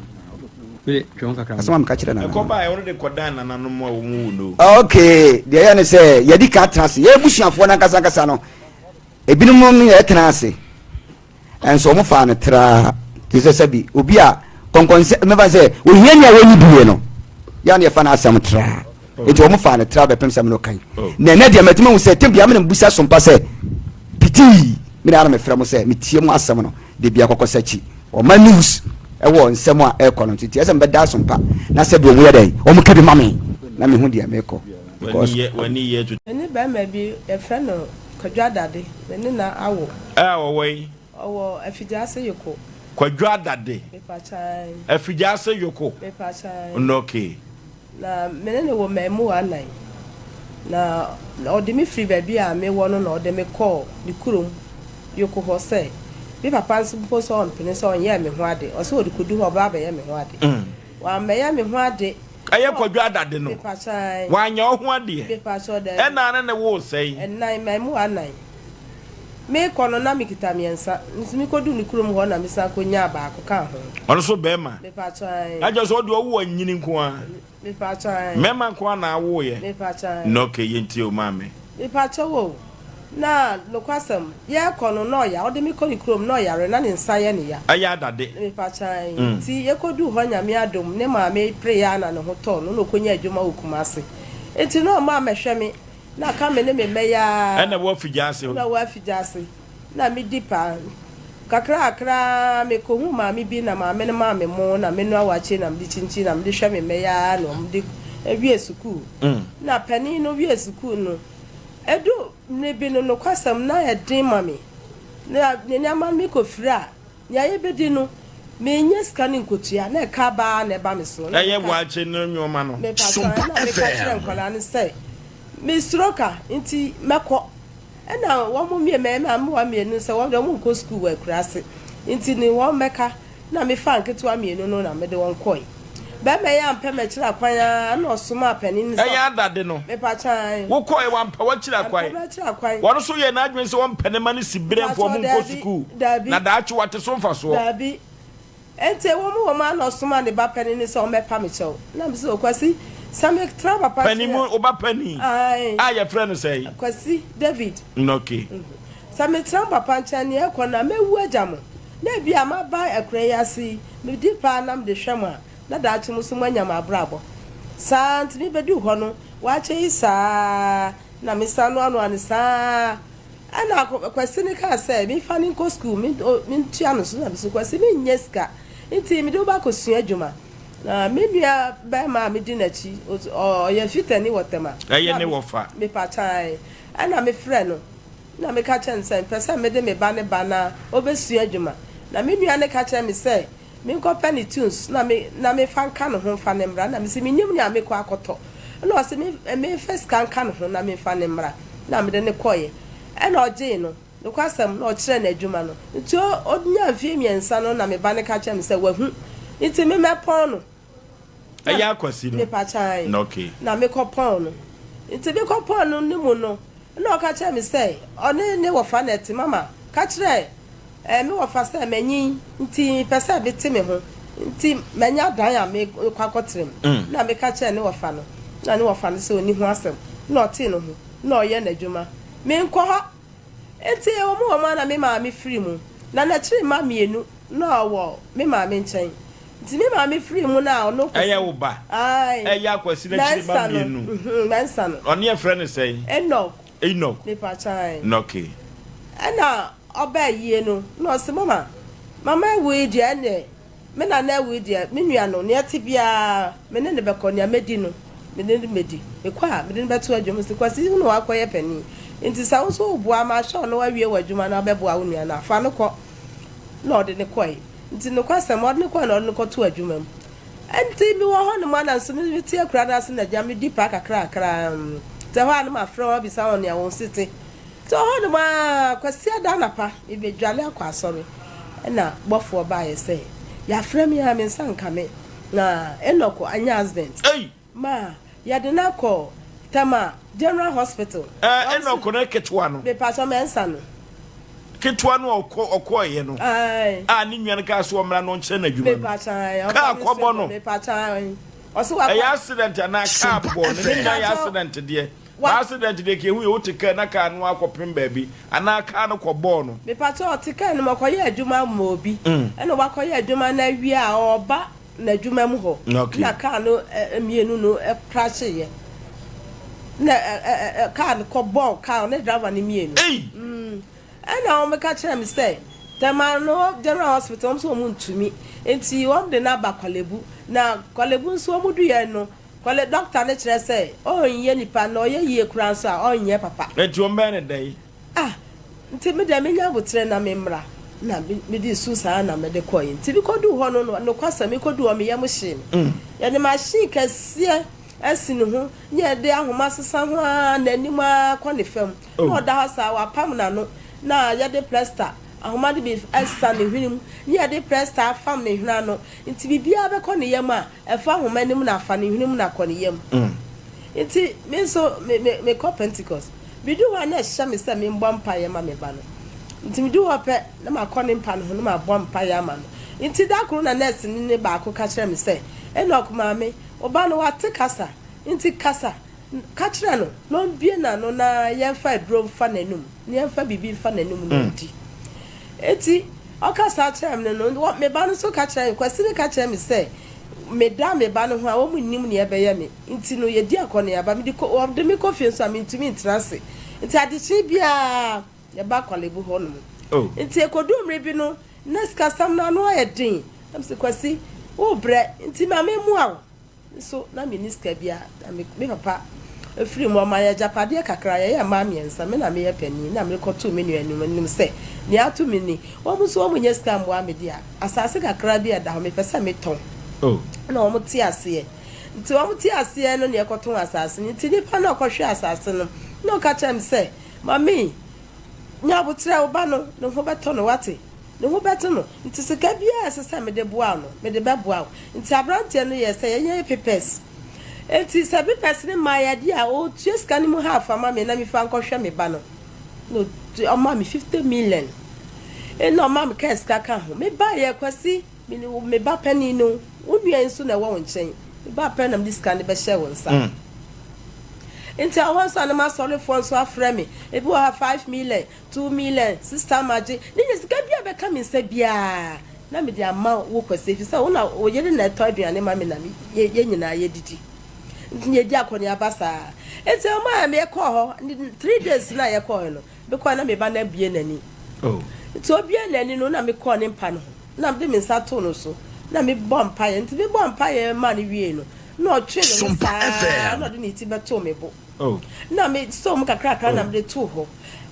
Asɛm a meka kyerɛ Nana. Ɛkɔ baeɛ, wode de kɔdan nananom a wɔn wu no. Okay, deɛ ɛyɛ ne sɛ, yɛdi kan atena ase. Yɛn abusuafoɔ no ankasa ankasa no, ebinom no yɛtena ase. Nso wɔn faa no traa te sɛ sɛbi obi a kɔnkɔnsɛ mɛfa sɛ ohiani a wɔnyi bie no yɛ a na yɛfa no asɛm traa nti wɔn faa no traa bɛpem sɛ mene ɔkan oh. na ɛnɛ deɛ mɛtumi ahu sɛ tem bia mene mbusa sompa sɛ pitii mene ara mefrɛ mo sɛ metie mo asɛm no de bia kɔkɔ sɛ akyi ɔma news ɛwɔ nsɛm a ɛkɔ no nti ɛsɛ mbɛda asompa na sɛ bi wɔn yɛ dɛn wɔn ka bi ma me na mehu deɛ mekɔ because Me ne barima bi yɛfrɛ no Kwadwo Adade, me ne no awo. Ɛ a ɔwɔ yi? Ɔwɔ Afigyaase Yoko. Kwadwo Adade. Mepakyan. Afigyaase Yoko. Mepakyan. Nnɔkee. Na me ne no wɔ mmaamua nnan. Na ɔde me firi baabi a mewɔ no na ɔde me kɔɔ ne kurom Yoko hɔ sɛ me papa nso mpo sɛ ɔmpene sɛ ɔnyɛɛ me ho ade. Ɔsɛ ɔde kɔdu hɔ ɔbɛba abɛyɛ me ho ade. Wammɛyɛ me ho ade. Ɛyɛ Kwadwo Adade no. Wanyɛ wo ho adeɛ. Ɛna ne ne woo sɛn? Ɛnan, mmaamua nnan. Meekɔ no na mekita mmiɛnsa. Nso mekɔduu ne kurom hɔ na mesan kɔnyaa baako kaa ho. Ɔno nso barima? Na kyerɛ sɛ ɔdeɛ ɔwoo anyini nko ara? Mmarima nko ara na awoeɛ? Na okay, yɛntie wo maame. Mepakyɛw o, na nokwasɛm, yɛrekɔ no na ɔya, ɔde me kɔ ne kurom na ɔyare na ne nsa yɛ no ya. Ɛyɛ adade. Mepakyɛw, nti yɛkɔduu hɔ Nyame adom, ne maame pereeɛ ara na ne ho tɔɔ no na ɔkɔnyaa adwuma wɔ Kumasi. Nti na ɔma mmɛhwɛ me, na aka me ne me mma yi ara. Ɛna ɛwɔ Afigya-ase hɔ. Ɛna ɛwɔ Afigya-ase. Na medi paa. Kakrakra ara mekohuu maame bi na maame no maa me mo na menoa wakye na mede kyinkyin na mede hwɛ me mma yi ara na wɔde wie sukuu. Na panin no wie sukuu no, ɛdu mmere bi no nokwasɛm na ɛyɛ den ma me. Na ne nneɛma no mekɔfiri a. Nea yɛbɛdi no, mennya sika no nkɔtua, na ɛka aba ara na ɛba me so. Na Ɛyɛ meka, waakye ne nnoɔma no. mepakyɛw, ɛna meka kyerɛɛ nkwadaa no sɛ, mesuro ka, nti mɛkɔ. Ɛna wɔn mmie, mmarima mmoa mmienu no sɛ wɔn deɛ wɔnkɔ sukuu wɔ akuraase, nti ne wɔn mmɛka. Na mefaa nketewa mmienu no na mede wɔn kɔe. Barima yi ampɛ m'akyiri akwan ara na ɔsomaa panin no sɛ. Ɛyɛ adade no. Mepakyɛw. Wokɔe, wampɛ w'akyiri akwan. Wampɛ m'akyiri akwan. Wɔn nso yɛɛ n'adwene sɛ wɔmpɛ ne mma no siberɛ mfa wɔn nkɔ sukuu, Dabi. na daakye wɔate so mfasoɔ. Dabi. Enti ɛwɔ mu wɔ mu ara na ɔsomaa ne ba panin no sɛ ɔmmɛpa me kyɛw. Na mise, O Kwasi, sɛ metra papa nkyɛn a. Panin mu, wo ba panin Ae. a yɛfrɛ no sɛn? Kwasi, David. Okay. Sɛ metra mo papa nkyɛn nea ɛkɔ no a, mɛwu agya mo. Na ebia maba akuraa yi ase yi, medi paa na mede hwɛ mo a, na daakye mo nso moanya mo abrabɔ. Saa ara nti mebeduu hɔ no, waakye yi saa ara na mesan noanoa no saa ara. Ɛna Kwasi no kaa sɛ memfa no nkɔ sukuu, mentua no so. Na mese, Kwasi, mennya sika, nti mede wo ba akɔsua adwuma. Na me nua barima a medi n'akyi, ɔyɛ fitani wɔ Tema. Ɛyɛ ne wɔfa. Mepa kyan. Ɛna mefrɛ no, na meka kyerɛ no sɛ mepɛ sɛ mede me ba no ba na ɔbɛsua adwuma. Na me nua no ka kyerɛɛ me sɛ menkɔpɛ ne tunes na me na memfa nka ne ho mfa no mmra. Na mese mennim nea mekɔ akɔtɔ. Ɛna ɔse me memfa sika nka ne ho na memfa no mmra. Na mede no kɔeɛ. Ɛna ɔgyee no. Nokwasɛm, na ɔkyerɛɛ no adwuma no. Nti ɔnyaa mfeɛ mmiɛnsa no na me ba no ka kyerɛɛ me sɛ wahu. Nti memmɛpɔn no. Ɛyɛ akwasi no. Mepa kyan. Na okay. Na mekɔ pɔn no. Nti mekɔ pɔn no ne mu no, ɛna ɔka kyerɛɛ me sɛ ɔne ne wɔfa na ɛte. Mama, ka kyerɛ eh, me wɔfa sɛ manyin nti mepɛ sɛ mete me ho nti manya dan a mekɔ akɔtra mu. Na meka kyerɛɛ ne wɔfa no, na ne wɔfa no sɛ ɔnni ho asɛm. Na ɔtee ne ho, na ɔyɛ n'adwuma. Menkɔ hɔ. Enti ɛwɔ mu wɔ mu ara na me maame firii mu. Na n'akyiri mma mmienu na ɔwɔ me maame nkyɛn. Nti me maame firii mu no a ɔno Kwasi. Ɛyɛ wo ba? Ae. Ɛyɛ Akwasi n'akyiri mma Mɛnsa no. mmienu. Mhm, Mɛnsa no. Ɔno yɛfrɛ no sɛn? Enoch. Enoch. Mepakyɛ ae. Nɔke. Ɛna ɔbaa yie no na ɔse mama, mama awu yi deɛ ɛneɛ Me nana awu yi deɛ, me nua no, nea ɛte biara, me ne no bɛkɔ, nea mɛdi no, me ne no bɛdi. Mekɔ a, mede no bɛto adwuma mu. Mese, Kwasi, wo na woakɔyɛ panin, enti sɛ wo nso woboa ma ahwɛ wo na woawie w'adwuma na wobɛboa wo nua no a, fa no kɔ. Na ɔde no kɔe. Enti nokwasɛm, ɔde no kɔe na ɔde no kɔtoo adwuma mu. Enti mewɔ hɔnom a, na nso mete akuraa no ase na agya medi paa kakrakra. Nti ɛhɔ a na mafrɛ wɔn abisa wɔn nea wɔn si te. Nti wɔ hɔnom ara, Kwasiada anapa, mebɛdwale akɔ asɔre, ɛna bɔfoɔ baeɛ sɛ, Yɛafrɛ me a, me nsa nka me, na Enoch anya accident Ei! ma yɛde no akɔ Tema General Hospital. Ɛɛ, Wɔn Enoch se, no ketewa no. Mepakyɛ, mɛnsa no. Ketewa no a ɔkɔ, ɔkɔeɛ no, Ae. a ne nua no kaa sɛ ɔmmra na ɔnkyerɛ no adwuma no. Mepakyɛ, ae, ɔmfa Kaa no kɔbɔ nsuo no. kɔ, mepakyɛ, ae. Ɔse wakɔ. Ɛyɛ accident anaa kaa bɔ no? Ne nyinaa yɛ Mepakyɛ, accident deɛ. Wa. Accident deɛ ka ehu yɛ wote car na car no akɔpem baabi anaa car no kɔ bɔɔ no. Mepakyɛw ɔte car no mu ɔkɔyɛ adwuma ma obi ɛna wakɔyɛ adwuma no awie a ɔɔba n'adwuma mu hɔ na car no mmienu no crashe yɛ na car no kɔ bɔɔ car ne driver no mmienu. Ei! Ɛna wɔn ka kyerɛ me sɛ Tema no General Hospital wɔn nso wɔn ntumi nti wɔn de no aba Korle-Bu na Korle-Bu nso wɔn duiɛ no Kɔle dɔkta no kyerɛ sɛ ɔnyɛ nipa na ɔyɛ yie koraa nso a ɔnyɛ papa. Enti wɔbɛyɛ no dɛn? Ah, nti me deɛ menya aboterɛ na me mmra. Na mede su saa na mede kɔeɛ. Nti mekɔduu hɔ no, nokwasɛm, mekɔduu hɔ me yam hyee me. Yɛde machine kɛseɛ asi ne ho ne yɛde ahoma sesa ho ara n'anim ara kɔ ne fam. Na ɔda hɔ saa, wɔapam n'ano na yɛde plasta, ahoma no bi asa ne hwene mu ne yɛde plasta afam ne hwene ano. Nti biribiara bɛkɔ ne yam a, Ɛfa nhoma no mu na afa ne hwene mu na akɔ ne yam. Nti me nso me me mekɔ Pentecost. Medu hɔ a na ɛhyɛ me sɛ membɔ mpaeɛ ma me ba no. Nti medu hɔ pɛ na makɔ ne mpa no ho na mabɔ mpaeɛ ama no. Nti da koro na nɛɛseni no baako ka kyerɛɛ me sɛ, Enoch maame, wo ba no wate kasa, nti kasa ka kyerɛ no na ɔmbue n'ano na yɛmfa aduro mfa n'anum, na yɛmfa biribi mfa n'anum na ɔndi. Enti ɔka saa kyerɛɛ me no, me ba no nso ka kyerɛɛ me, Kwasi no ka kyerɛɛ me sɛ meda me ba no ho a, wɔn nnim nea ɛbɛyɛ me. Nti no, yɛdi akɔneaba. Mede kɔ, wɔde me kɔ fie nso a, mentumi ntena ase. Nti adekyee biara, yɛba Korle-Bu hɔnom. Nti ɛkɔduu mmere bi no, na sikasɛm no ano ayɛ den. Na mese, Kwasi, worebrɛ, nti ma memmoa wo. Me nso na menni sika biara, na me me papa Ɛfiri mu, ɔmaa yɛn agyapadeɛ kakra, yɛyɛ mmaa mmiɛnsa, me na meyɛ panin, na merekɔtoo me nuanom anim sɛ, nea ato me ni, wɔn nso wɔnnya sika mmoa me deɛ a, asase kakra bi a ɛda hɔ, mepɛ sɛ metɔn. Ɛnna wɔtee aseɛ. Nti wɔtee aseɛ no na yɛkɔtɔn asase no. Nti nipa no a ɔkɔhwɛɛ asase no, na ɔka kyerɛɛ me sɛ, Mame, nya aboterɛ, wo ba no, ne ho bɛtɔ no, woate? Ne ho bɛto no. Nti sika biara a ɛsɛ sɛ mede boa wo no, mede bɛboa wo. Nti aberanteɛ no yɛɛ sɛ yɛnyɛ papers. Enti sɛ papers no mmaeɛ a, deɛ a ɔtua sika no mu half ama me na mefa nkɔhwɛ me ba no. Na ɔmaa me 50 million. Ɛna ɔmaa me kaa sika ka ho. Mebaeɛ, Kwasi, me ne me ba panin no, wo nua yi nso na ɛwɔ wo nkyɛn. Me ba pɛ na mede sika no bɛhyɛɛ wo nsa. Nti ɛhɔ nso a na m'asɔrefoɔ nso afrɛ me. Ebi wɔ ha 5 million. 2 million, sista magye ne nyɛ sika biara bɛka me nsa biara na mede ama wo Kwasi, efisɛ wo na wo yere na ɛtɔ aduane ma me na yɛn nyinaa yɛdidi, nti yɛdi akɔneaba saa. Nti ɔma a yɛkɔɔ hɔ ne 3 days na yɛkɔɔ hɔ no, mekɔɔ na me ba no abue n'ani. Nti obue n'ani no na mekɔɔ ne mpa no ho na mede me nsa too no so na mebɔ mpaeɛ. Nti mebɔ mpaeɛ ma no wie no, na ɔtwe ne ho saa na ɔde ne ti bɛtoo me bo. Na me sɔɔ mu kakrakra na mede too hɔ.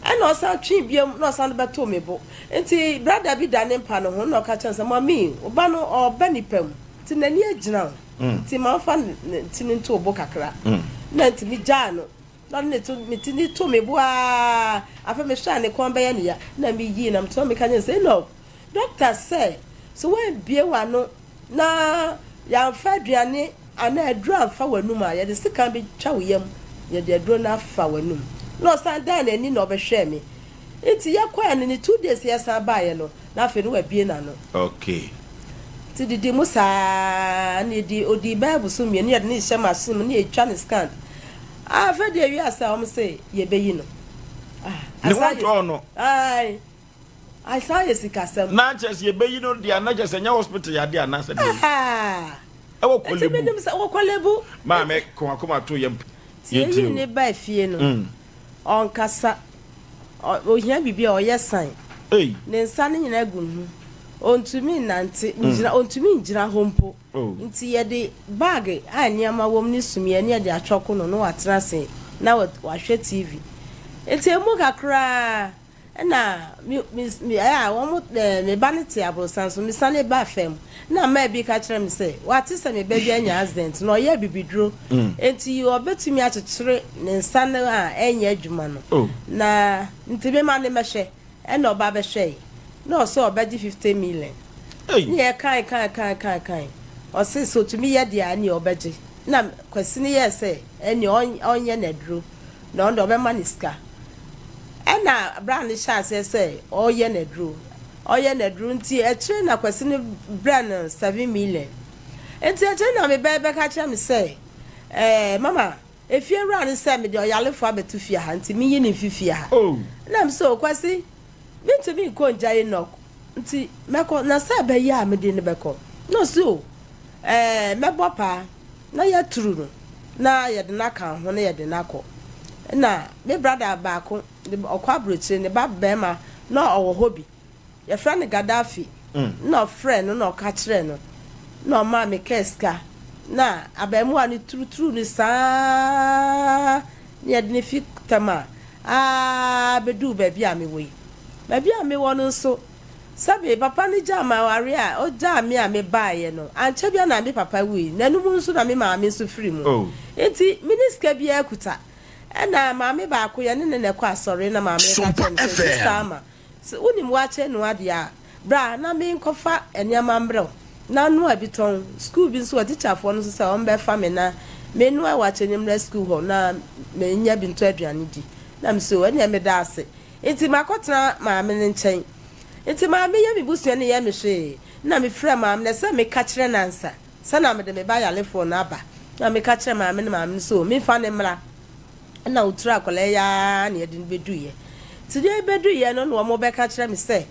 Ɛna ɔsan twee biom na ɔsan de bɛtoo me bo. Nti brada bi da ne mpa no ho na ɔka kyerɛ no sɛ, Mummy, wo ba no ɔreba nipa mu nti n'ani agyina wo nti ma ɔmfa ne ti no nto wo bo kakra. Na nti megyaa no na ɔde ne to me ti no too me bo aa. Afei mehwɛ a ne kɔn bɛyɛ no ya na meyii na metoa meka kyerɛ no sɛ, Enoch, dɔkta sɛ sɛ woambue w'ano na yɛamfa aduane anaa aduro amfa w'anum a, yɛde sekan bɛtwa wo yam na yɛde aduro no afa w'anum. Na ɔsan dan n'ani na ɔbɛhwɛɛ me. Nti yɛkɔɛ no, ne 2 days yɛsan baeɛ no, na afei no wabue n'ano. Nti didi mu saa na yɛdi, ɔdii bɛyɛ bosom 2, yɛde no hyehyɛ machine mu na yɛtwa no scan. Afei deɛ wiase a wɔn se yɛbɛyi no. Ah, Ne ho ntɔɔ no. Ae. Asan yɛ sikasɛm. Na kyerɛ sɛ yɛbɛyi no deɛ na kyerɛ sɛ ɛnyɛ hospital yadeɛ anaasɛ deɛ. Ah! Ɛwɔ Korle Bu. Nti menim sɛ wɔ Korle Bu. Maame ka wakoma to yam. Nti yɛyii ne baa fie no, ɔnkasa, ɔhia biribi a ɔyɛ sign. Ne nsa no nyinaa gu ne ho. Ɔntumi nnante, ngyina, ɔntumi ngyina hɔ mpo. Nti yɛde bag a nneɛma wɔ mu ne sumiiɛ ne yɛde atwɔko no na watena ase na wahwɛ TV. Nti ɛmu kakraa Ɛna me me me ɛɛ a wɔn ɛɛ me ba no te aborosan so mesane baa fam na mmaa bi ka kyerɛ me sɛ wate sɛ me ba bi anya accident na ɔyɛ abibiduro nti ɔbɛtumi akyekyere ne nsa no a ɛnyɛ adwuma no Oh. na nti me ma no mɛhwɛ ɛna ɔba bɛhwɛe na ɔsɛ ɔbɛgye 50 million Ei. ne yɛ kan kan kan kan kan ɔse sɛ ɔtumi yɛ deɛ a ɛneɛ ɔbɛgye na Kwasi no yɛɛ sɛ ɛneɛ ɔnyɛ no aduro na ɔno deɛ ɔbɛma no sika. Ɛna bra no hyɛɛ aseɛ sɛ ɔreyɛ no aduro, ɔreyɛ no aduro nti akyire na Kwasi no brɛ no 7 million. Nti akyire na me ba yi bɛka kyerɛ me sɛ, ɛɛ mama, efie wura no sɛ mede ɔyarefoɔ abɛto fie ha nti menyi no mfi fie ha. Oh. Ɛna me sɛ, o Kwasi, mentumi nkɔ ngya Enoch nti mɛkɔ, na sɛ ɛbɛyɛ a mede no bɛkɔ. Na ɔse o, ɛɛ mɛbɔ paa. Na yɛaturu no na yɛde no aka ho na yɛde no akɔ. Ɛna me brada baako, ɔkɔ aburokyire, ne ba barima na ɔwɔ hɔ bi. Yɛfrɛ no Gaddafi. Na ɔfrɛɛ no na ɔka kyerɛɛ no na ɔmaa me kaa sika. Na abarimaa no turuturuu no saa na yɛde no fi Tema ara bɛduu baabi a mewɔ yi. Baabi a mewɔ no nso, Sɛbe papa no gyaa me aware a ogyaa me a mebaeɛ no, ankyɛ biara na me papa wui, na ɛno mu nso na me maame nso firi mu. Enti menni sika biara kuta. Ɛna maame baako, yɛne no na ɛkɔ asɔre, na maame no ka kyerɛɛ me sɛ, Sista Ama, sɛ wonim waakye noa deɛ a, bra na menkɔfa nneɛma mmerɛ wo na noa bi tɔn. Sukuu bi nso wɔ tikyafoɔ no nso sɛ wɔmmɛfa me na mennoa waakye no mmra sukuu hɔ na mennya bi ntɔ aduane di. Na mese, O, ɛnneɛ meda ase. Ntsi makɔtsena maame no nkyɛn. Ntsi maame yɛ me busuani yɛ me hwee. Nna mefrɛ maame no sɛ meka kyerɛ no ansa sɛ na mede me ba yarefoɔ no aba. Nna meka kyerɛ maame no maame no sɛ o memfa no mmra. Nna ɔturu akwadaa yi ara na yɛde no bɛduiɛ. Nti deɛ yɛbɛduiɛ no na wɔbɛka kyerɛ me sɛ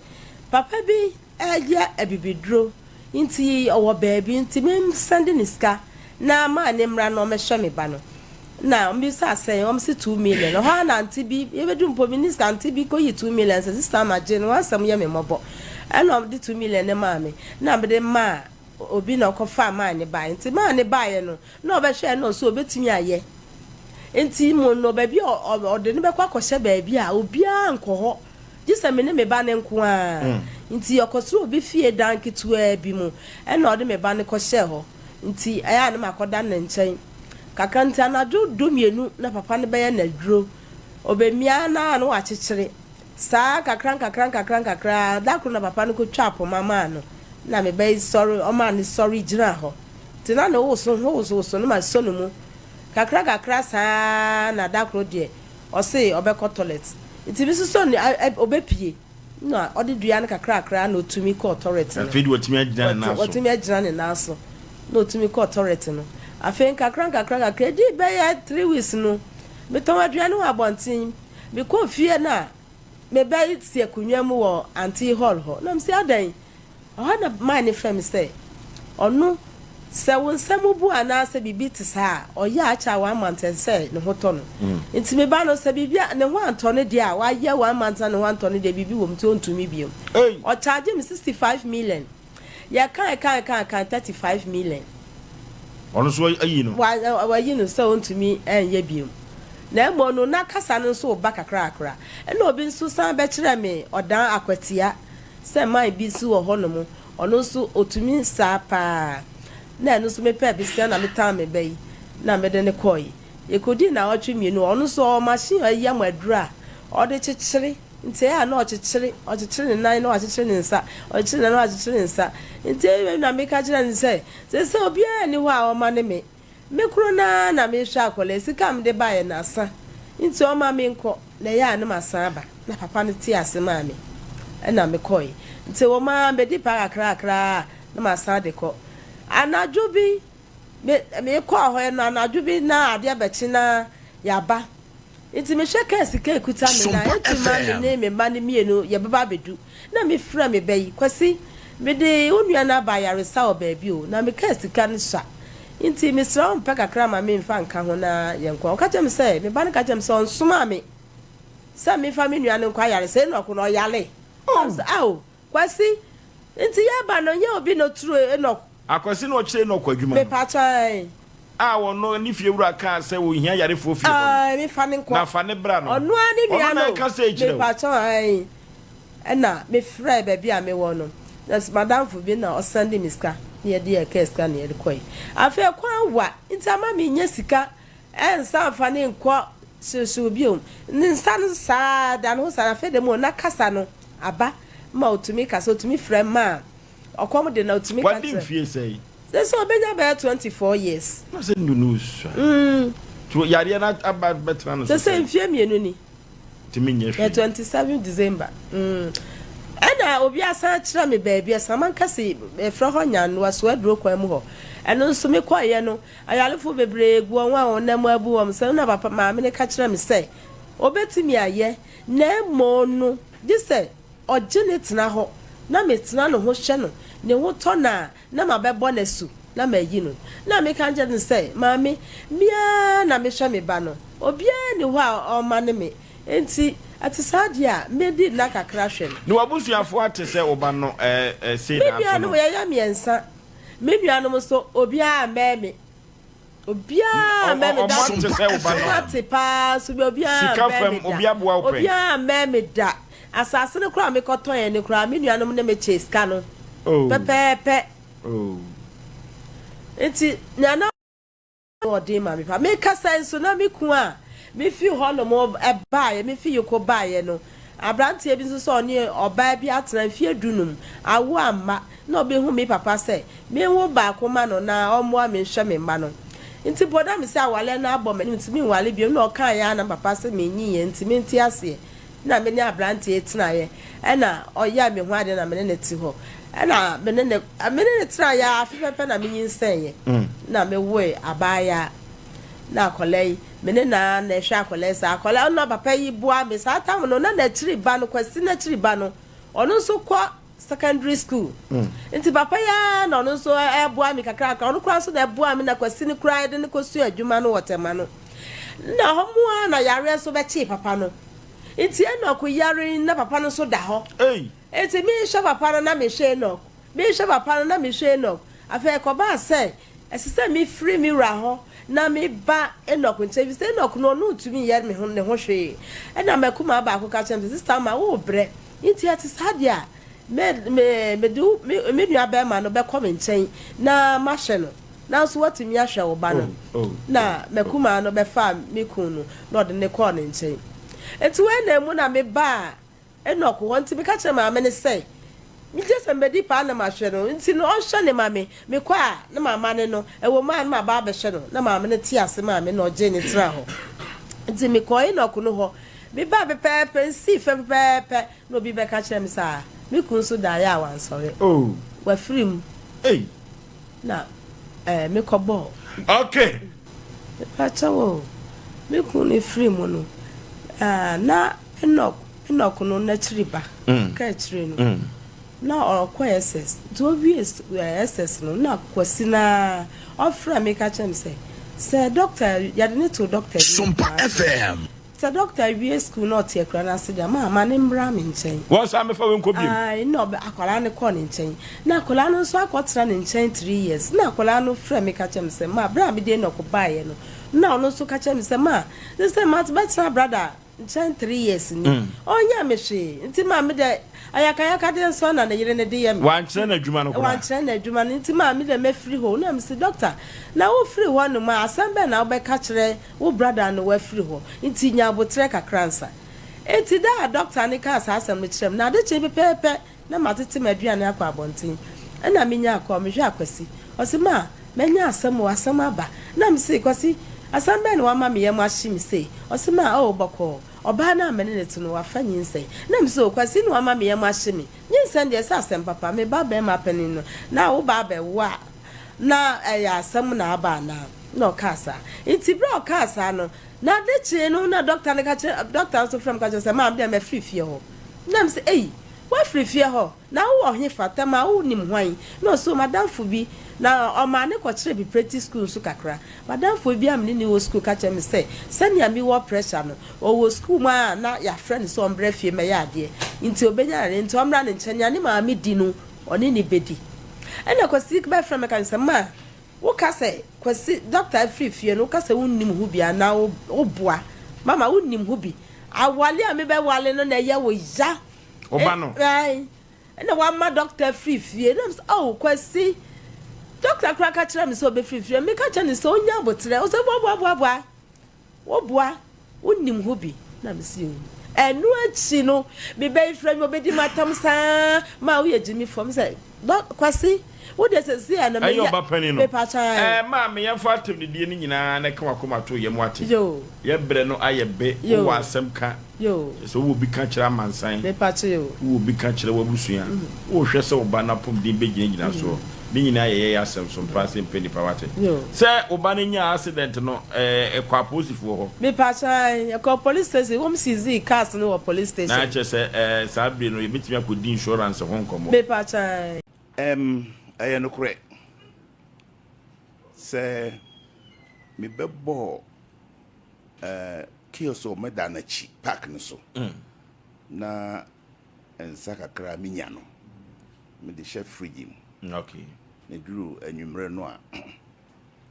papa bi reyɛ abibiduro nti ɔwɔ baabi nti me sɛnde ne sika na maa ne mmra na ɔmɛhwɛ me ba no. Na ɔmbisaa sɛn, ɔmo se 2 million. Ɛhɔ ara na ante bi, yɛbɛdu mpo menni sika, ante bi kɔyi 2 million sɛ sista ama gye no, w'asɛm yɛ me mmɔbɔ. Ɛna ɔde 2 million no maa me, na mede maa obi na ɔkɔfaa maa ne baeɛ. Nti maa ne baeɛ no, na ɔbɛhwɛɛ na ɔse ɔbɛtumi ayɛ. Nti mmom no, baabi a ɔde no bɛkɔ akɔhyɛ baabi a obiara nkɔ hɔ, gye sɛ me ne me ba no nko ara. Nti ɔkɔsrɛɛ obi fie dan ketewaa bi mu, ɛnna ɔde me ba no kɔhyɛɛ hɔ. Nti ɛyɛ a na makɔda ne nkyɛn kakra. Nti anadwo dumienu na papa no bɛyɛ no aduro. Ɔbɛmia no ara na wakyekyere. Saa ara nkakra nkakra nkakra nkakra, da koro na papa no kɔtwaa poma maa no, na me ba yi sɔre, ɔmaa no sɔre gyinaa hɔ. Nti na ne woso ho wosowoso no masɔ ne mu kakra kakra saa ara na da koro deɛ ɔse ɔbɛkɔ tɔlɛt. Nti me nso sɔ ne ɔbɛpie na ɔde dua no kakrakra na ɔtumi kɔɔ tɔlɛt no. Afei deɛ watumi agyina ne nan so. Watumi agyina ne nan so na ɔtumi kɔɔ tɔlɛt no. Afei nkakra nkakra nkakra ɛdii bɛyɛ three weeks no, metɔn aduane wɔ abɔnten. Mekɔɔ fie na me ba yi te akonnwa mu wɔ Auntie Hall hɔ. Na mese, Adɛn? Ɛhɔ na man no frɛ me sɛ, ɔno, sɛ wo nsa mu bu anaasɛ biribi te saa a, ɔyɛ a akyɛ a one month ɛsɛ sɛ ne ho tɔ no. Nti me ba no, sɛ biribi a, ne ho antɔ no deɛ a, wayɛ one month na ne ho antɔ no deɛ, biribi wɔ mu nti ɔntumi bio. Ɔcharge me 65 million. Yɛkae kae kae kae 35 million. Ɔno nso ayi no. Wa wayi no sɛ ɔntumi nyɛ bio. Na mmom no na kasa no nso reba kakrakra. Ɛna obi nso san bɛkyerɛɛ me ɔdan akwatia sɛ man bi nso wɔ hɔnom, ɔno nso ɔtumi saa paa. Na ɛno nso mepɛɛ besia na metan me ba yi na mede no kɔe. Yɛkɔdii nnawɔtwe mmienu, ɔno nso ɔwɔ machine a ɔyam aduro a ɔde kyekyere. Nti ɛyɛ a na ɔkyekyere, ɔkyekyere ne nan na wakyekyere ne nsa, ɔkyekyere ne nan na wakyekyere ne nsa. Nti ɛyɛ na meka kyerɛ no sɛ, seesei obiara nni hɔ a ɔma ne me. Me koro no ara na mehwɛ akwadaa yi, sika a mede baeɛ no asa, nti ɔmma menkɔ, na ɛyɛ a na masan aba. Na papa no tee ase maa me, ɛnna mekɔe. Nti ɛwɔ mu ara, mebɛdi paa kakrakra a, na masan de kɔ. Anadwo bi, me, mekɔɔ hɔ no, anadwo bi na adeɛ bɛkye na yɛaba. Nti mehwɛ kaa sika a ɛkuta me no a, Sompa ɛtu ma me FM. ne me mma no mmienu yɛbɛba abɛdu. Na mefrɛ me ba yi, Kwasi, mede wo nua no aba ayaresa wɔ baabi o, na me kaa sika no sua. Nti mesrɛ wo mpɛ kakra ma me mfa nka ho na yɛnkɔ. Ɔka kyerɛɛ me sɛ, me ba no ka kyerɛɛ me sɛ ɔnsomaa me sɛ memfa me nua no nkɔ ayaresa. Enoch no ɔyare. Na mesɛ, Ao, Kwasi, nti yɛreba no nyɛ obi na ɔturu Enoch? Akwasi na ɔkyerɛ Enoch adwuma no. Mepakyɛ ae. A ɔno ne fiewura kaa sɛ ɔhia yarefoɔ fie hɔ no. Ae, mefa no nkɔ. Na fa no bra no. Ɔno ara ne nua Ɔno na no. ɛka sei kyerɛ wo. Mepakyɛ ae. Ɛna mefrɛɛ baabi a mewɔ no, na m'adamfo bi na ɔsɛnde me sika na yɛde yɛn kaa sika na yɛde kɔe. Afei kwan wa nti ama mennya sika nsan mfa no nkɔ hyewhyew bio. Ne nsa no saa da ne ho saa na afei de mu na kasa no aba ma otumi kasa, otumi frɛ ma ɔkɔm de na otumi ka Wadi kyerɛ. mfie sɛn? Sɛ sɛ obenya bɛyɛ 24 years. Na sɛ nnu no sua. To yareɛ no aba bɛtena no so Sɛ sɛ sɛn? mfie mmienu ni. Ntumi nyɛ Yɛ hwee. 27 December mm ɛna obi asan akyerɛ me baabi Asamankɛse yɛfrɛ hɔ Nyannoa Soaduro kwan mu hɔ ɛno nso me kɔeɛ no ayarefo bebree gu wɔn a wɔn nan mu abu wɔn sɛ na papa maame no ka kyerɛ me sɛ obetumi ayɛ na mmom no gye sɛ ɔgye ne tena hɔ na metena ne ho hwɛ no ne ho tɔ no a na mabɛbɔ no asu na mayi no. Na meka kyerɛ no sɛ, Maame, me ara na mehwɛ me ba no. Obiara nni hɔ a ɔmane me. Enti ɛte saa deɛ a, medi nna kakra hwɛ no. Na w'abusuafoɔ ate sɛ wo ba no sei Me na ato nuanom, no? yɛyɛ mmiɛnsa. Me nuanom nso, obiara ammɛn me. Obiara ammɛn me da. Wɔn ate sɛ wo ba no. Wɔn ate paa nso bi obiara Sika ammɛn fam, me da. obi aboa wo pɛn? Obiara ammɛn me da. Asase no koraa a mekɔtɔeɛ no koraa, me nuanom ne me kyɛɛ sika no pɛpɛɛpɛ. Nti nea na ɔden ma me paa. Mekasa yi nso na me kun a mefi hɔnom baeɛ, mefi Yoko baeɛ no, aberanteɛ bi nso sɛ ɔne ɔbaa bi atena mfeɛ dunum, awo amma, na ɔbɛhu me papa sɛ Menwo baako ma no na ɔmmoa me nhwɛ me mma no. Nti mpo na mese awareɛ no abɔ m'anim nti menware bio na ɔkaeɛ ara na me papa se menyiiɛ nti mente aseɛ na me ne aberanteɛ yi tenaeɛ ɛna ɔyɛɛ me ho adeɛ na me ne no te hɔ ɛna me ne no me ne no tenaeɛ ara afe pɛpɛ na menyinsɛneɛ na mewoe abaayaa na akwadaa yi me ne no ara na ɛhwɛ akwadaa yi saa akwadaa no na papa yi boa me saa tam no na n'akyiri ba no Kwasi n'akyiri ba no ɔno nso kɔ secondary school nti papa yi ara na ɔno nso ɛboa me kakrakra ɔno koraa nso na ɛboa me na kwasi no koraa yɛde no kɔsua adwuma no wɔ tɛma no na hɔ mu ara na yareɛ nso bɛkyee papa no nti Enoch yare na papa no nso da hɔ nti mehwɛ papa no na mehwɛ Enoch mehwɛ papa no na mehwɛ Enoch afei ɛkɔbaa sɛ ɛsɛ sɛ mefiri me wura hɔ. na meba Enoch nkyɛn, efisɛ Enoch no, ɔno ntumi nyɛ me ho ne ho hwee. Ɛnna m'akumaa baako ka kyerɛɛ me sɛ, Sista Ama, worebrɛ, enti ɛte saa deɛ a, me, me, mede wo, me, me nuabarima no bɛkɔ me nkyɛn na mahwɛ no, nanso woatumi ahwɛ wo ba no. Na m'akumaa no bɛfaa me kunu no, na ɔde no kɔɔ ne nkyɛn. Enti wei na emu na mebaa Enoch hɔ, nti meka kyerɛɛ maame no sɛ, Megye sɛ mebɛdi paa na mahwɛ no, nti no ɔnhwɛ no ma me. Mekɔ a, na mamane no, ɛwɔ mu a na maba abɛhwɛ no. Na maame no tee ase maa me na ɔgyee no tenaa hɔ. Nti mekɔɔ Enoch no hɔ. Mebaa pɛpɛɛpɛ, nsii fam pɛpɛɛpɛ, na obi bɛka kyerɛɛ me sɛ, Ah, me kunu nso daeɛ a wansɔre. Wafiri mu. Na eh, mekɔbɔɔ. Okay. Mepakyɛw o, me kunu no firii mu no, ah, na Enoch, Enoch no n'akyiri ba, ka akyire no, na ɔkɔ SS. Nti owie SS no, na Kwasi no ara, ɔfrɛɛ me ka kyerɛɛ me sɛ, sɛ dɔkta, yɛde no too dɔkta bi wɔ Sompa Kumasi. FM. Sɛ dɔkta wie sukuu na ɔte akura no ase deɛ a, ma ma no mmra me nkyɛn. Wɔnsan mmɛfa wei nkɔ biom. Ae, na ɔbɛ, akwadaa no kɔɔ ne nkyɛn. Na akwadaa no nso akɔtena ne nkyɛn 3 years. Na akwadaa no frɛɛ me ka kyerɛɛ me sɛ, ma, berɛ a mede Enoch baeɛ no, na ɔno nso ka kyerɛɛ me sɛ, ma, sɛ sɛ mabɛtena brada nkyɛn 3 years ni, ɔnyɛɛ me hwee. Nti ma me deɛ, ayakayakadeɛ nso ara na ne yere no de yɛ me. Wankyerɛ no adwuma no koraa. Wankyerɛ no adwuma no, nti ma me deɛ mɛfiri hɔ. Na mese, dɔkta, na wofiri hɔnom a, asɛm bɛn na wobɛka kyerɛ wo brada no wafiri hɔ nti nya aboterɛ kakra ansa. Enti da a dɔkta no kaa saa asɛm no kyerɛɛ me no, ade kyee pɛpɛɛpɛ na matete m'aduane akɔ abɔnten. Ɛna menyaa call, mehwɛɛ Akwasi, ɔse ma, manya asɛm o, asɛm aba. Na mese, Kwasi, asɛm bɛn na wama me yam ahye me sei? Ɔse ma, oh, bɔkɔɔ, ɔbaa no a me ne no te no, wafa nyinsɛn. Na mese, oh, Kwasi na wama me yam ahye me. Nyinsɛn deɛ ɛsɛ asɛm papa, me ba barima panin no, na wo ba abɛwo a, na ɛyɛ asɛm na aba anaa? Na ɔkaa saa. Nti berɛ a ɔkaa saa no, na ade kyee no na dɔkta no ka kyerɛ, dɔkta nso frɛ me ka kyerɛ sɛ, maame deɛ mafiri fie hɔ. Na mese, ei, woafiri fie hɔ? Na wowɔ hefa? Tɛm a wonim hwan? Na ɔse, o, m'adamfo bi. Na ɔmaa ne kɔkyerɛɛ me preti sukuu nso kakra. M'adamfo bi a me ne no wɔ sukuu ka kyerɛɛ me sɛ, sɛnea mewɔ pressure no, ɔwɔ sukuu mu a na yɛafrɛ no sɛ ɔmmra fie mmɛyɛ adeɛ. Nti ɔbɛnya yareɛ nti ɔmmra ne nkyɛn. Nea ne maame di no, ɔne no bɛdi. Ɛnna Kwasi bɛfrɛɛ me ka kyerɛɛ me sɛ, Ma, woka sɛ Kwasi, dɔkta afiri fie no, woka sɛ wonnim ho bi anaa woboa? Mama, wonnim ho bi. Awale a mebɛwale no na ɛyɛ wo ya. Wo ba no? Ae. Ɛnna wama dɔkta afiri fie. Na mesɛ, oh, Kwasi, dɔkta koraa ka kyerɛɛ me sɛ ɔbɛfiri fie. Meka kyerɛɛ no sɛ ɔnya aboterɛ. Ɔsɛ boaboaboaboa. Woboa, wonim ho bi. Na mese oo. Ɛno akyi no, me ba yi frɛ me, ɔbɛdi m'atam saa, ma woyɛ gyimifoɔ. Mesɛ, Dɔ, Kwasi, wo deɛ seesei a na Ɛyɛ meyɛ, ɔba panin no. mepa kyɛw ae. Ɛɛ, maame, yɛmfa atɛmdidie no nyinaa na ɛka w'akoma to yam, woate? Yoo. Yɛ berɛ no ayɛ be, wowɔ Yoo. asɛm ka. Yoo. Kyerɛ sɛ wowɔ bi ka kyerɛ amansan, Mepa kyɛw yoo. wowɔ bi ka kyerɛ w'abusua, wohwɛ sɛ wo ba no apɔmuden bɛgyinagyina soɔ. Ne nyinaa yɛ yɛn asɛm so mpaa sɛ mpɛ nipa wate. Sɛ wo ba no nyaa accident no ɛɛ ɛkɔ apolisifoɔ hɔ. Mepakyɛ ae yɛkɔɔ police station wɔn seizee cars no wɔ police station. Na kyerɛ sɛ ɛɛ saa bere no yɛbɛtumi akɔdi insurance ho nkɔmmɔ. Mepakyɛ ae. Ɛm, ɛyɛ nokorɛ sɛ mebɛbɔɔ ɛɛ kiosk wɔ me dan no akyi park no so na nsa kakra a menya no, mede hyɛ fridge mu. Okay. Na eduru anwummerɛ no a,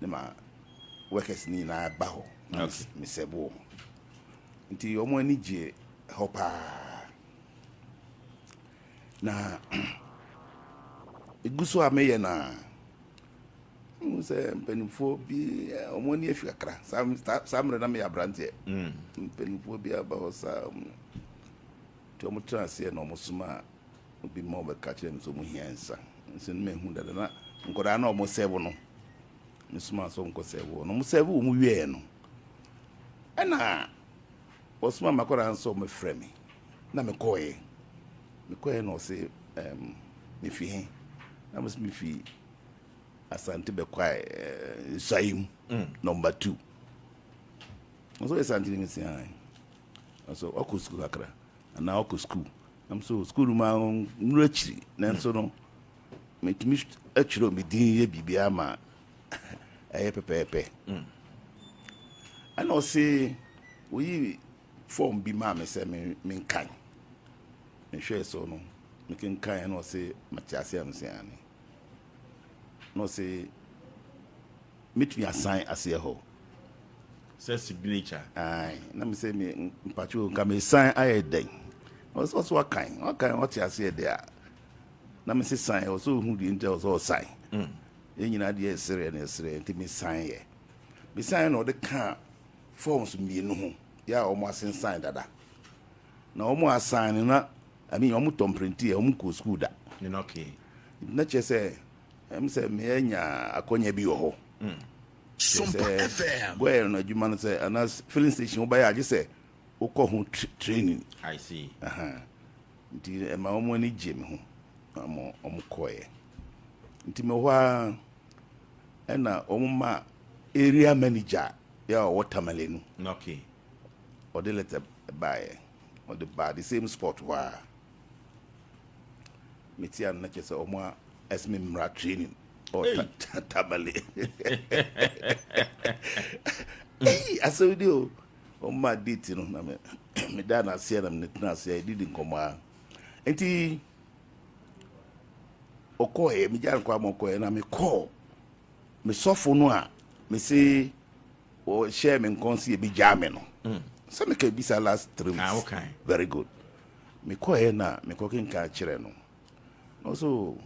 ne ma workers no nyinaa ba hɔ na okay. mesɛbo wɔn. Nti wɔn ani gye hɔ paa. Na egu so a meyɛ no a, mehu sɛ mpanimfoɔ bi wɔn ani afi kakra. Saa mmerɛ na meyɛ aberanteɛ. Mm. Mpanimfoɔ bi aba hɔ saa. Nti wɔtenaa aseɛ na wɔsomaa obi ma ɔbɛka kyerɛɛ me sɛ wɔhia nsa. Nso no mahu dada na nkwadaa no a wɔsɛɛvo no, mesomaa sɛ wɔnkɔ sɛɛvo wɔn. Na wɔsɛɛvo wɔn wieɛ no, ɛna wɔsomaa m'akwadaa no sɛ wɔmɛfrɛ me. Na mekɔɔeɛ. Mekɔɔeɛ na ɔse um, mefi he? Na mese mefi Asante Bɛkwae eh, Nsuae mu, mm. number 2. Ɔsɛ ɔyɛ Asante ni mese ae. Ɔsɛ ɔkɔ sukuu kakra anaa ɔkɔ sukuu. Nam so sukuu no ma nnuru akyiri nanso no metumi atwerɛ me din yɛ biribiara ma ɛyɛ pɛpɛɛpɛ. Mm. Ɛna ɔse oyi fɔm bi maa me sɛ menkan. Mehwɛɛ so no mekenkan ɛna ɔse mate ase a mese aane. Na ɔse. Mɛtumi asan aseɛ hɔ. Sɛ signature. Ae, na me sɛ me mpatwo nka me san ayɛ dɛn? Ɔsɛ ɔsɛ wakan, wakan ɔte aseɛ deɛ a. Na me se san, ɔsɛ ohu deɛ nti a ɔsɛ ɔsan. Mm. Yɛn nyinaa deɛ ɛsereɛ na ɛsereɛ nti me san yɛ. Me san na ɔde kaa forms mmienu ho yɛ a wɔn asensan dada. Na wɔn asan no na I mean wɔn tɔ mprenti a wɔn kɔ school da. Okay. Na kyerɛ sɛ Ɛm sɛ me anya akɔnya bi wɔ hɔ. Kyerɛ sɛ goil no adwuma no sɛ anaa filling station wobɛyɛ agye sɛ wokɔ ho training. I see. Aha. Nti ɛma wɔn ani gye me ho. Wɔn wɔn kɔɛ. Nti me hɔ ara ɛna wɔn ma area manager yɛ a ɔwɔ Tamale no. Okay. Ɔde letter baeɛ. Ɔde baa the same spot hɔ ara. Me tia no na kyerɛ sɛ wɔn a ɛsɛ me mmra training ɔ tamale eyi asɛm di o wɔn ma date no na me me da na aseɛ na me tena aseɛ didi nkɔmɔ a nti ɔkɔɛ me gya nkɔ ama ɔkɔɛ na me kɔɔ me sɔfo no a me se wɔhyɛ me nkɔn si ebi gyaa me no mm. sɛ meka bisa last 3 ah, weeks very good mekɔɛ na mekɔ kenkan kyerɛ no Na ɔsɛ o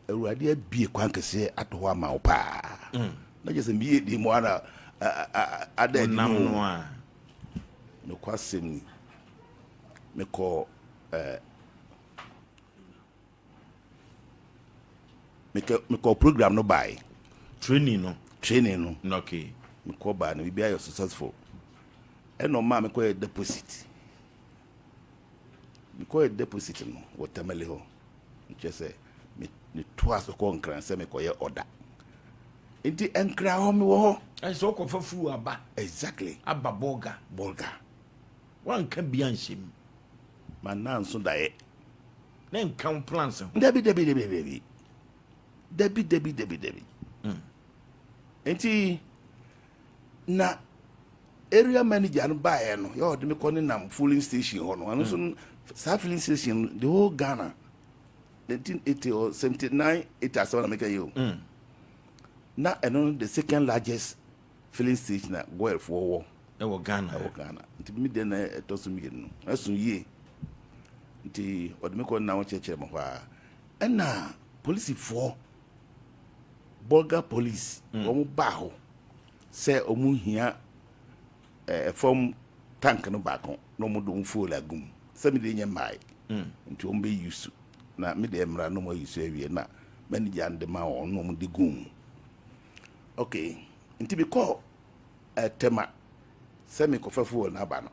Awurade abie kwan kɛseɛ ato hɔ ama wo paa. Mm. Na kyerɛ sɛ meyɛ di mu ara ada adi no. a. Nokwasɛm ni mekɔ ɛɛ mekɔ mekɔ program no bae. Training no. Training no. Okay. Mekɔ baa no biribi ayɛ successful. Ɛna ɔmaa mekɔyɛ deposit. Mekɔyɛ deposit no wɔ Tamale hɔ. Nkyerɛ sɛ metoa so kɔ Nkran sɛ mekɔyɛ ɔda. Nti Nkran hɔ mewɔ hɔ. Ɛsɛ sɛ wokɔfa fuu aba. Exactly. Aba Bolga. Bolga. Wanka bi anhyɛ mu. Manna nso daeɛ. Na nka wo plans ho. Dabi dabi dabi dabi. Dabi dabi dabi dabi. Mm. Nti na area manager no baeɛ no yɛ ɔde me kɔ ne nam filling station hɔ no ɛno nso mm. saa filling station no the whole Ghana 1980 or 79 80 asɛm na meka yi o mm. na ɛno no the second largest filling station a goil foɔ wɔ ɛwɔ Ghana ɛwɔ Ghana nti mi deɛ na ɛtɔ so mmienu no ɛso yie nti ɔde me kɔ ne nam kyerɛkyerɛ me hɔ a ɛna polisifoɔ Bolga police mm. wɔn baa hɔ sɛ wɔn hia ɛɛ fam tank no baako na wɔn de wɔn fuel agu mu sɛ mi de nyɛ mmae mm. nti wɔn bɛ use na mi de mmara na wɔn ayi so awie na manager no de ma wɔn na wɔn de gu mu okay nti mi kɔ ɛtɛma sɛ mi kɔfa fuel n'aba no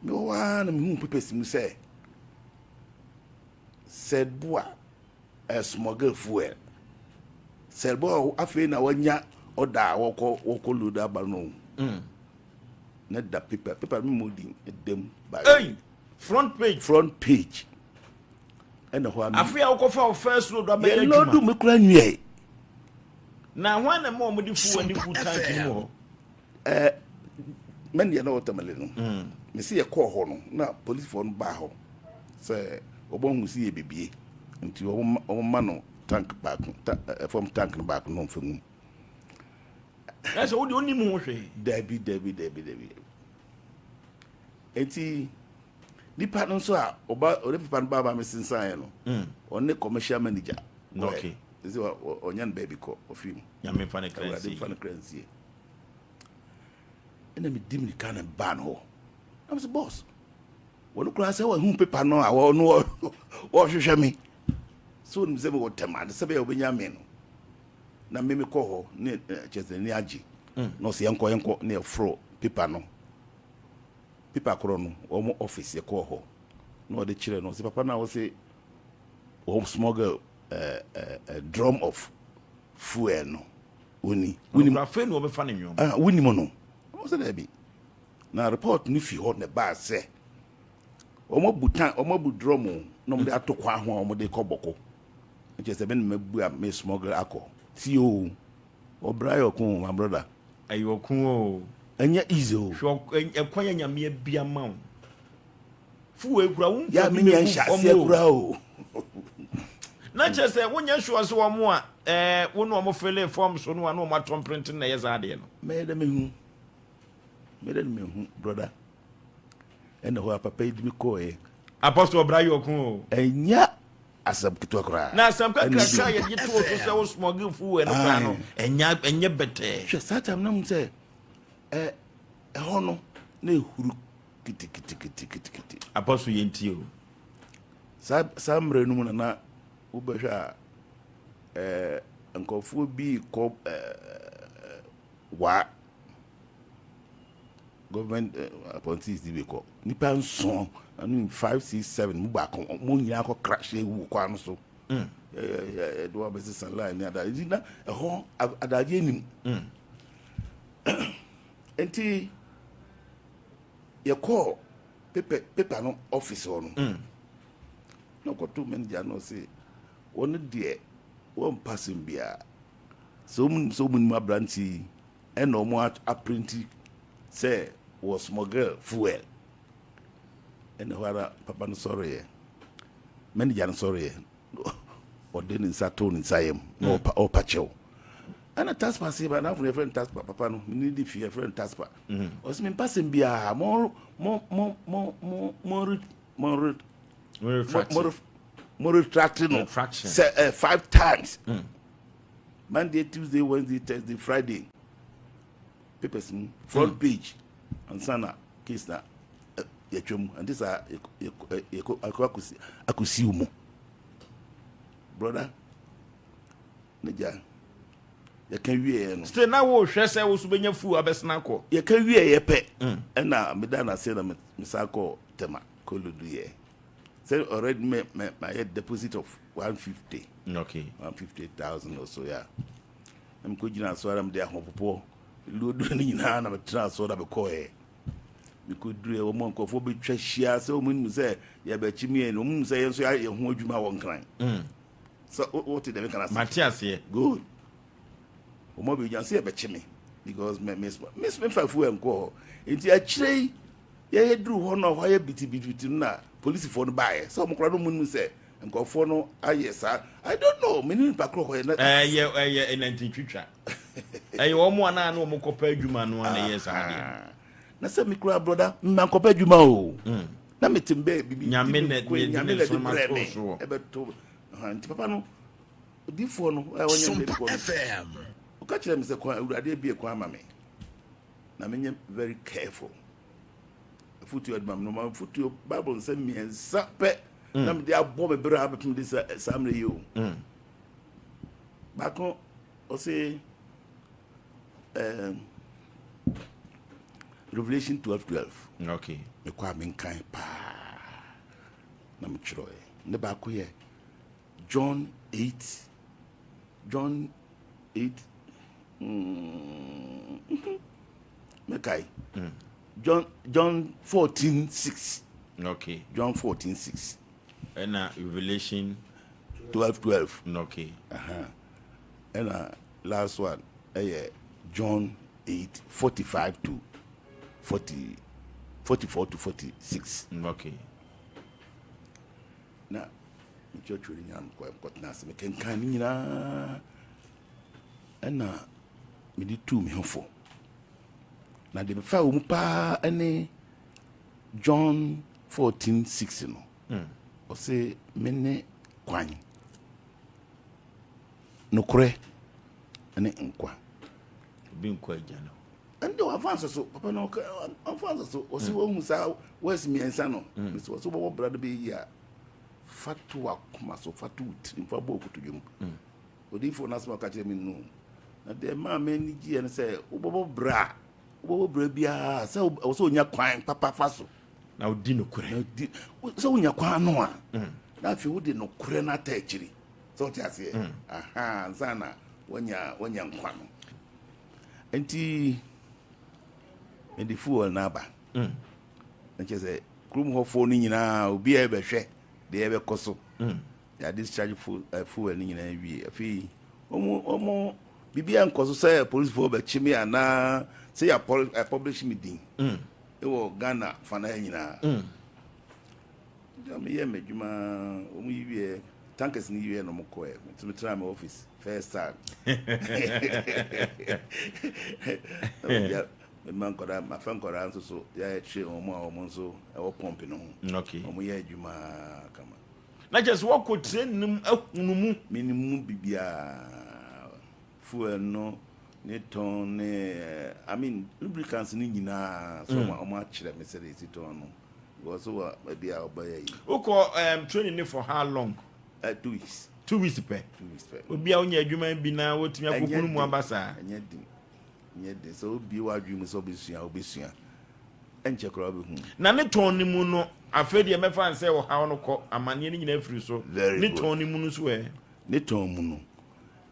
mi wɔ hɔ ara na mi hu papers mu sɛ sɛ boa. Smuggle fuel. Sɛ bɔ afei na wanya ɔda a wɔkɔ wɔkɔ load aba no. Mm. Ne da paper paper mi mu di dɛm. Hey, front page. Front page. Ɛna hɔ ami. Afei a wɔkɔfa wɔ first load abɛyɛ adwuma. Yɛ load mi kura nwiɛ. Na hwan na ma wɔn de fuel ne gu tank no mu hɔ? Ɛɛ mɛndeɛ na ɔtamale no. Mm. Mesi yɛ kɔɔ hɔ no na polisifoɔ no baa hɔ sɛ wɔbɔ hu si yɛ bibie. Nti wɔma no tank baako, ta, fam tank no baako na ɔmfa ngu mu. Na sɛ wode onim ho hwee. Dabi, dabi, dabi, dabi. Nti nipa no nso a ɔba ɔde pepa no baaba me sensaeɛ no, mm. ɔne commercial manager. Okay. Ɛsɛ ɔnya no baabi kɔ ɔfiri mu. Nyame mfa ne kra nsie. Awurade mfa ne kra nsie. Ɛna medi mirika na baa no hɔ. Na mesɛ boss, Wɔn koraa sɛ wɔahu pepa no a wɔn wɔhwehwɛ me sɛ wɔnim sɛ mewɔ tɛm ade sɛ bɛyɛ wɔbɛnya me no na me mekɔ hɔ ne kyerɛ sɛ n'ani agye mm. na ɔsɛ yɛnkɔ yɛnkɔ ne yɛforo pepa no pepa korɔ no wɔn office yɛkɔɔ hɔ na ɔde kyerɛ no ɔsɛ papa no a wɔsɛ wɔn smuggle uh, uh, uh, drum of fuel no woni wonim afei na wɔbɛfa ne nwom ah wonim no ɔsɛ daabi Na report no fi hɔ na ɛbaa sɛ wɔn abu tan wɔn abu drum na wɔn de ato kwan ho a wɔn de kɔ bɔkɔ nkyɛn sɛ me na mabu a me smuggle akɔ tie o ɔbra yɛ ɔko o my brother. Ɛyɛ ɔko o. Ɛnyɛ easy o. Hwɛ ɛkwan yɛ nyame abi ama wo. Fuel kura wo nfa bi megu fam o. Yɛ a menya nhyɛ aseɛ kura o. Na kyerɛ sɛ wonyɛ sure sɛ wɔn a ɛɛ wo ne wɔn fele fɔm so no a na wɔn atɔ mprenten na ɛyɛ saa adeɛ no. Mɛyɛ dɛ mehu. Mɛyɛ dɛ mehu brother. Ɛna hɔ a papa yi de me kɔɔɛ. Apostle ɔbra yɛ ɔko o. Ɛnyɛ asɛm ketewa koraa. Na asɛm kakraka a yɛde too so sɛ wo smuggle fuel no koraa no ɛnyɛ ɛnyɛ bɛtɛɛ. Hwɛ saa time na mu sɛ ɛ ɛhɔ no na ehuru kitikitikitikiti. Apostle yɛn tie o. Saa saa mmerɛ no mu na na wobɛhwɛ a ɛɛ nkurɔfoɔ bi kɔ ɛɛ waa government appointees ni bi kɔ nipa nson I mean five six seven mu baako wɔn nyinaa kɔ crash ewu kwan no so ɛde wɔn abɛsesa line ne adagye nti na ɛhɔ adagye nim nti yɛkɔɔ paper paper no office hɔ no na ɔkɔto manager no ɔse wɔn deɛ wɔn mpa asɛm biara sɛ wɔn nim sɛ wɔn nim aberante yi ɛna wɔn aprinti sɛ wɔ smuggle fuel ɛna hɔ ara papa no sɔreɛ manager no sɔreɛ ɔde ne nsa too ne nsa yam na ɔpa mm. ɔpa kyɛw ɛna taspa se ba n'afɔ yɛfrɛ no taspa papa no ne di fi yɛfrɛ no taspa mm. ɔsɛ mi mpa sɛm biara mo mo mo mo mo mo mo mo mo retract no sɛ ɛ five times. Mm. Monday, Tuesday, Wednesday, Thursday, Friday papers mu front mm. page ansa na case na eh, yɛtwa mu ɛnte saa yɛkɔ akɔsi akɔsi mu brother ne gya yɛka wieɛ no still na wohwɛ sɛ wo so bɛnya fu abɛsena akɔ yɛka wieɛ pɛ mm. ɛna meda no ase na mesa kɔ tɛma kɔlodu yɛ sɛ already me me mayɛ deposit of 150 okay 150,000 or so yeah na mekɔ gyina so ara mede ahopopoɔ lodu no nyinaa na metena so na mekɔɛ mekɔduru ɛ wɔn nkurɔfoɔ bɛtwa hyia sɛ wɔn nim sɛ yɛbɛkyi mmienu wɔn nim sɛ yɛn nso yɛayɛ ho adwuma wɔ nkran mm. sɛ wote dɛm kana mate aseɛ good wɔn abɛgyina sɛ yɛbɛkye me because me me me me fa fuel nkɔ hɔ nti akyire yi Yɛyɛ duruu hɔ no a hɔ ayɛ bitibitibiti no na polisifoɔ no baeɛ sɛ wɔn koraa no wɔn nim sɛ nkurɔfoɔ no ayɛ saa I don't know me ne nipa korɔ hɔ yɛ na. Ɛyɛ ɛyɛ ɛnantintwitwa ɛyɛ wɔn a naa ne wɔn kɔpɛ adwuma no a na ɛyɛ saa deɛ. Na sɛ me kura broda mma nkɔpɛ adwuma o mm. na me te mbɛ bibi nyame na nyame na de brɛ me ɛbɛto nti papa no odiifoɔ no ɔnyɛ mbɛ bi kɔ no ɔka kyerɛ me sɛ kwan awurade abie kwan ama me na menyɛ very careful afotuo adwuma no ma afotuo bible nsɛm mmiɛnsa pɛ mm. na mede abɔ me berɛ a bɛpem de saa mmerɛ yi o mm. baako ɔse um, revelation 12 12 okay. mekɔ a menkan paa na metwerɛɛ ne baako yɛ john 8 john 8 mm, mɛkae mm. John John 14 6. Okay. John 14 6. Ɛna Revelation 12 12. Okay. Uh-huh. Ɛna last one ɛyɛ John 8 45 to 40 44 to 46. Okay. Na mekyerɛkyerɛ ne nyinaa mekɔ mekɔtena ase mekenkan ne nyinaa ɛna mede tuu me ho fo. Na deɛ mefaa wɔ mu paa ne John 14 6 no. Mm. Ɔse me ne kwan, nokorɛ ne nkwa. Obi nkɔ agya no. Ɛnde wafa nso so papa no wafa nso so ɔse mm. wahu saa words mmiɛnsa no. Mm. Mesɛ ɔse wobɛwɔ bra no bɛyɛ yie a fa to wakoma so fa to wo tirim fa bɔ okotodwe mu. Mm. Odiyifoɔ no asɛm a ɔka kyerɛɛ me no, na deɛ ɛmaa m'ani gyeeɛ ne sɛ, wobɛbɔ bra a, wobɛbɔ bra biara sɛ ɛwɔ sɛ wonya kwan papa fa so. Na wodi nokorɛ. Na di sɛ wonya kwan no a, mm. na afei wode nokorɛ no ata akyiri. Sɛ wote aseɛ? Mm. Aha, ansa na wanya wanya nkwa no. Nti mede fuel no aba. Mm. Nkyɛ sɛ kurom hɔfoɔ no nyinaa obiara bɛhwɛ deɛ ɛbɛkɔ so. Mm. Yɛ discharge fuel no nyinaa wie. Afei wɔn wɔn biribiara nkɔ so sɛ polisifoɔ bɛkye me anaa sɛ yɛ publish me din mm. wɔ Ghana fana nyinaa. Mm. Nti meyɛ m'adwuma wɔn yi wie. Tankers no wieɛ na ɔmo kɔɛ. Nti me tenaa me office first time. Na me gya me ma nkwadaa, mafa nkwadaa nso so yɛayɛ train wɔn a wɔn nso ɛwɔ pump no ho. Okay. Wɔn yɛ adwuma kama. Na kyerɛ sɛ wɔkɔ train no mu ahunu mu. Menim mu biribiara. Fuel no ne tɔn ne I mean lubricants no nyinaa so wɔn mm. akyerɛ me sɛdeɛ ɛsi tɔn no. Because wɔ baabi a ɔbɛyɛ yi. Wokɔ um, training ne for how long? 2 weeks. 2 weeks pɛ. 2 weeks pɛ. Obi a wonya adwuma bi na wotumi akokunu mu aba saa. Ɛnyɛ den. Ɛnyɛ den sɛ obie w'adwene mu sɛ wobɛsua, wobɛsua. Ɛnkyɛ koraa wobɛhu. Na ne tɔn no mu no, afei deɛ mɛfa n sɛ ɔhaw no kɔ, amanneɛ no nyinaa firi so. Very Ne good. tɔn no mu no so ɛ? Ne tɔn mu no,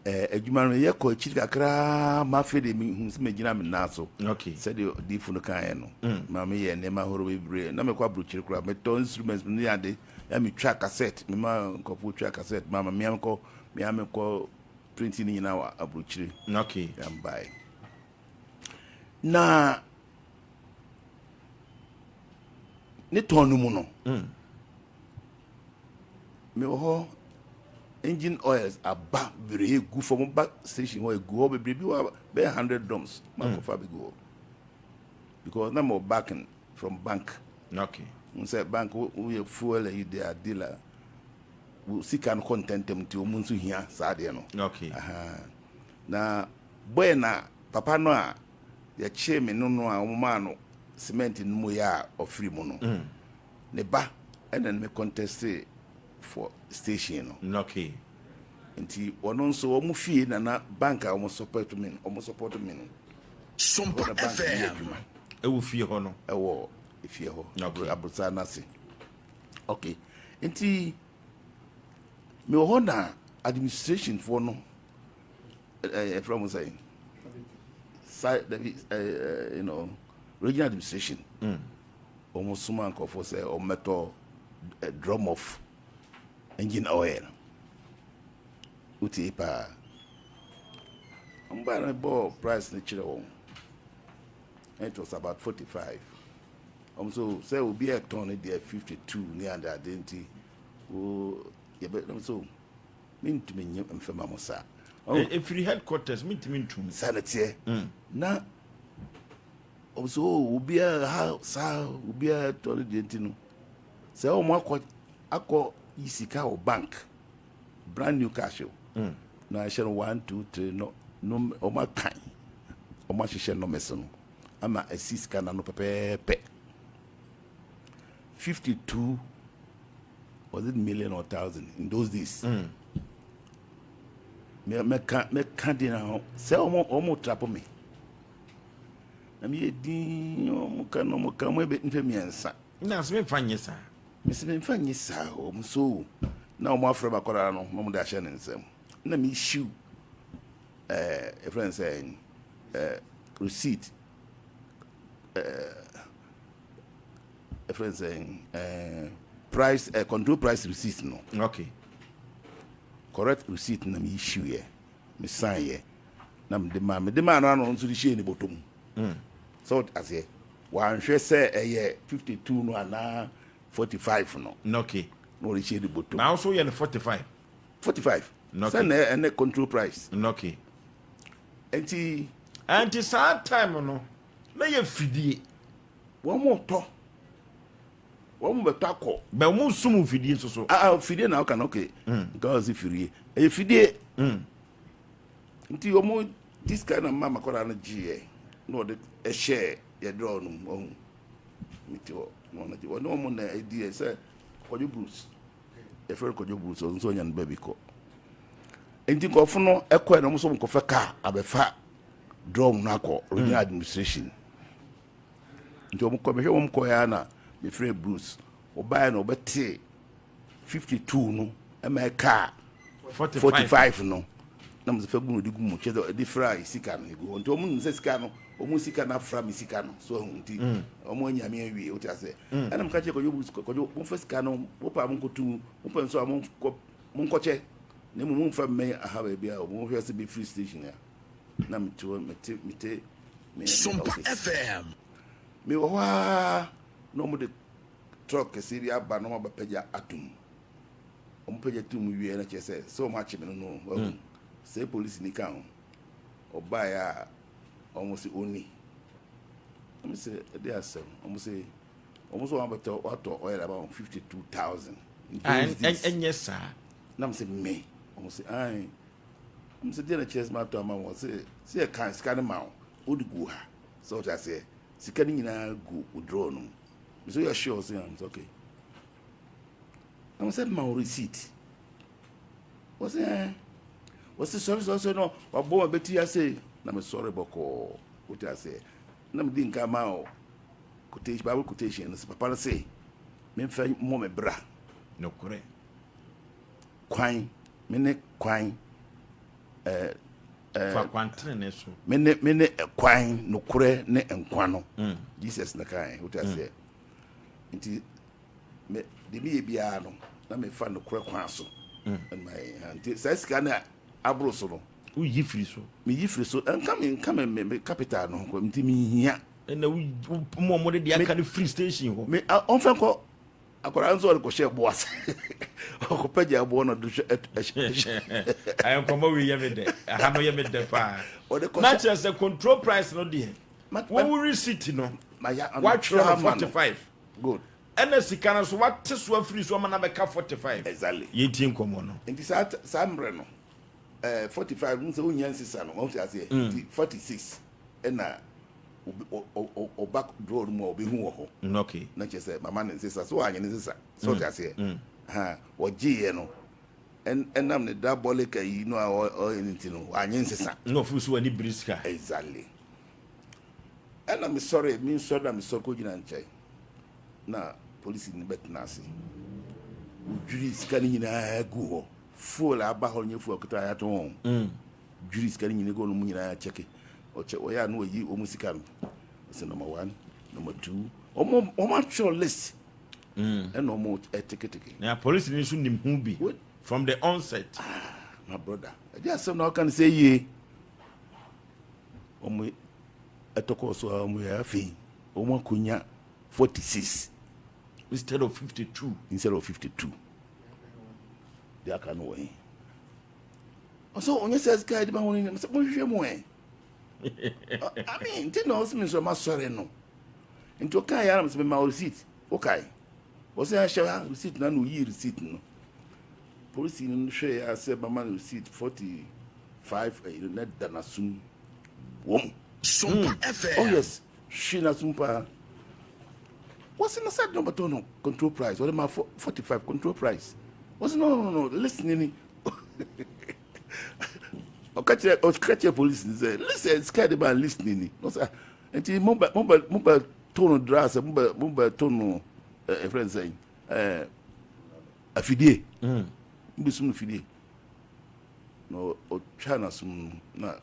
adwuma no yɛkɔ akyiri kakraa ma afei deɛ mehu sɛ megyina me nan so. Sɛdeɛ odiifo no kaeɛ no, ma meyɛ nneɛma ahorow bebree. Na mekɔ aburokyiri koraa, metɔ instruments ne ade, na metwa cassette, mema nkurɔfoɔ twa cassette ma me, mea mekɔ, mea mekɔ printing ne nyinaa wɔ aburokyiri. Na mebaeɛ. Na ne tɔn no mu no, mewɔ hɔ, engine oils aba bebree egu fam, ba station hɔ egu hɔ bebree bi wɔ bɛyɛ 100 drums ma kɔfa bi gu hɔ because na mo backing from bank. N sɛ bank woyɛ fuel ayi de a dealer wo sika no kɔ ntɛntɛm nti wɔn nso hia saa adeɛ no. Aha. Na boy na papa no a yɛkyee me no a wɔn maa no cement no mu yɛ a ɔfiri mu no, ne ba ɛna ne me contest for station no. Nti ɔno nso wɔn fie nana bank a wɔn support me no, wɔn support me no. Sompa Ɛhɔ na bank yɛ FM. adwuma. Ɛwɔ fie hɔ no. Ɛwɔ efie hɔ. Aborosan n'ase. Okay. Nti mewɔ hɔ na administration foɔ no ɛfrɛ mo sɛn? Side dabi ɛɛ regional administration. Wɔn soma nkurɔfoɔ sɛ wɔn mɛtɔ drum of engine oil. Wotie paa. Wɔn baa no bɔɔ price no kyerɛ wɔn. It was about 45. Wɔn so sɛ obi ɛtɔn no deɛ 52 ne ade ade nti wo yɛbɛ wɔn so mentumi nye mfɛma mo saa. Ɛfiri headquarters mentumi ntum. Saa na teɛ. Na wɔn so oh, obiara ha saa obiara tɔ no deɛ nti no sɛ wɔn akɔ yi sika wɔ bank, brand new cash o, na ɛhyɛ no one two three no wɔn akan wɔn ahyehyɛ numbers no ama asi sika n'ano pɛpɛɛpɛ, 52, was it million or thousand in those days? Mɛka di na ho sɛ wɔn trap me na meyɛ din wɔn ka na wɔn ka wɔn ebe mfe 3. Na sɛ memfa nyɛ saa. Mesi memfa nyɛ saa, wɔn so na wɔn afrɛ bakɔdaa no na wɔn de ahyɛ ne nsam na mi issue efrɛ n sɛ receipt, efrɛ n sɛ price control price receipt no. Correct receipt na mi issue yɛ, mi sign yɛ na mi de maa no ano nso de hyɛ ne bɔtɔ mu sɛ ɔte aseɛ wanhwɛ sɛ ɛyɛ 52 no anaa 45 no. Na ɔde hyɛ ne bɔtɔ mu. Na wo yɛ no 45. 45. Sɛ na ɛnɛ control price. Nti. Nti saa time no na yɛ fidie. Wɔn mo tɔ, wɔn mo bɛtɔ akɔ. Bɛ wɔn sum fidie nso so. Ah, fidie na ɔka na okay, nka ɔsi fidie ɛyɛ fidie. Nti wɔn this kind of mama kɔda no gyeɛ na ɔde ɛhyɛ yɛ drawer no mu. Ɔho mi ti hɔ na ɔno gye wɔne wɔn na ɛdi yɛ sɛ Kɔdwo Bruce, yɛfrɛ no Kɔdwo Bruce, ɔno nso ɔnya no baabi kɔ. Nti nkɔfo no ɛkɔɛ na wɔn nso nkɔfɛ kaa abɛfa drum no akɔ regional administration. Nti wɔn kɔ mehwɛ wɔn kɔ ya na mefrɛ Bruce, ɔbaeɛ na ɔbɛte 52 no ɛma ɛkaa 45 no na mo sɛ fɛ gu no de gu mu kyerɛ sɛ ɛde fra sika no egu hɔ. Nti wɔn nim sɛ sika no wɔn sika no afra mi sika no so ɛho nti wɔn anya mi awie, wote ase. Ɛna mo ka kyerɛ Kɔdwo Bruce, Kɔdwo, mo fɛ sika no, mo pa mo nkotu mo pɛ nso a mo nkɔ mo nkɔkyɛ na emu mo nfa mmɛn aha baabi a wɔn hwɛ sɛ bi free station a na me te hɔ mete me Sompa office. FM. Me wɔ hɔ aa na wɔn de truck kɛseɛ bi aba na wɔn abɛpagya atum. Wɔn pagya tum wieɛ no kyerɛ sɛ sɛ wɔn akye me no no wahu. Sɛ polisi ni ka ho. Ɔbaeɛ a wɔn se ɔnni. Wɔn se ɛde asɛm. Wɔn se wɔn so wɔn abɛtɔ watɔ oil ama wɔn 52,000. Ɛnyɛ saa. Na mo se me. Wɔn se ae. Wɔn se deɛ na kyerɛ sɛ matɔ ama wɔn se sɛ yɛ kan sika no ma wo. Wode gu ha. Sɛ wɔte aseɛ. Sika no nyinaa gu wo drawer no mu. Me se woyɛ sure? Ɔse am. Okay. Na wɔn sɛ ma wo receipt. Wɔse ɛɛ. Wɔse sɔre sɔre sɔre no wabɔ ma bɛti ase. Na me sɔre bɔkɔɔ. Wote aseɛ. Na me di nka ma wo quotation, Bible quotation no sɛ papa no se memfa mmɔ me bra. Nokorɛ. Kwan, me ne kwan. Ɛɛ ɛɛ. Fa kwan tenene so. Me ne me ne kwan, nokorɛ ne nkwa no. Jesus na kan. Wote aseɛ. Nti me deɛ meyɛ biara no na mefa nokorɛ kwan so mm. Nti saa sika no a aboro so no woyi firi so, meyi firi so, nka me nka me me capital no ho nti mehia. Ɛna wo mo de deɛ aka no firi station hɔ. Me ɔmfɛ nkɔ akwadaa nso ɔde kɔhyɛ ɛboɔ ase, ɔkɔpɛ gya ɛboɔ na ɔde hwɛ ɛhyɛ. Ayɛ nkɔmɔ wei yɛ me dɛ, ɛha no yɛ me dɛ paa. Na kyerɛ sɛ control price no deɛ wɔwo receipt no watwerɛ no 45. Good. Ɛna sika no nso wate so afiri so ama no abɛka 45. Exactly. Yɛntie nkɔmmɔ no. Nti saa saa mmerɛ no ɛɛ 45 n sɛ wonya nsesa no wɔn ti aseɛ. Nti 46 ɛna ɔba draw no mu a ɔbɛhu wɔ hɔ. Okay. Na kyerɛ sɛ mama ne nsesa so wanyɛ ne nsesa so ɔte aseɛ. Ha wɔgyeeɛ no ɛnam ne diabolic ayi no a ɔyɛ no nti no wanyɛ nsesa. Na ɔfiri so wani biri sika. Exactly. Ɛna mesɔre mensɔre na mesɔre kɔgyina nkyɛn. Na polisi no bɛtena ase. Wodwiri sika no nyinaa gu hɔ. Fuel a aba hɔ nyɛ fuel ketewa a yɛatɔn o. Dwiri sika no nyinaa gu hɔ na wɔn nyinaa kyɛke. Ɔkyɛ wɔyɛ a na wɔyi wɔn sika no. Ɔsɛ number one, number two. Wɔn wɔn atwerɛ list. Ɛna wɔn ɛteketeke. Na polisi no nso nim ho bi from the onset. Ah, my brother. Ɛde asɛm na ɔka no sɛ yie. Wɔn ɛtɔkɔɔ so a wɔn yɛ afei wɔn akɔnya 46. Instead of 52. Instead of 52. Deɛ aka no wɔ he? Ɔsɛ ɔnyɛ sɛ sika yɛde ma wɔn nyinaa sɛ monhwehwɛ mu ɛ. I mean, nti na ɔsɛ me nso masɔre no. Nti ɔka yɛ ara sɛ mema receipt. Wokae. Ɔsɛ ahyɛ ha receipt na na oyi receipt no. Polisi no hwɛ yɛ asɛ mama no receipt 45 ɛyi na da n'asom wɔm. Oh yes. Hwe n'asom paa. Wɔsi na sɛ dɔn bɛtɔ no control price wɔde ma 45 control price. Wɔsi no no no list ni ni. Ɔka kyerɛ police ni sɛ list sika de ma list ni ni. Ɔsɛ nti mo bɛ to no dra sɛ mo bɛ to no ɛfrɛ nsɛn afidie. Mo bɛ sum no fidie. Na ɔtwa n'asom no na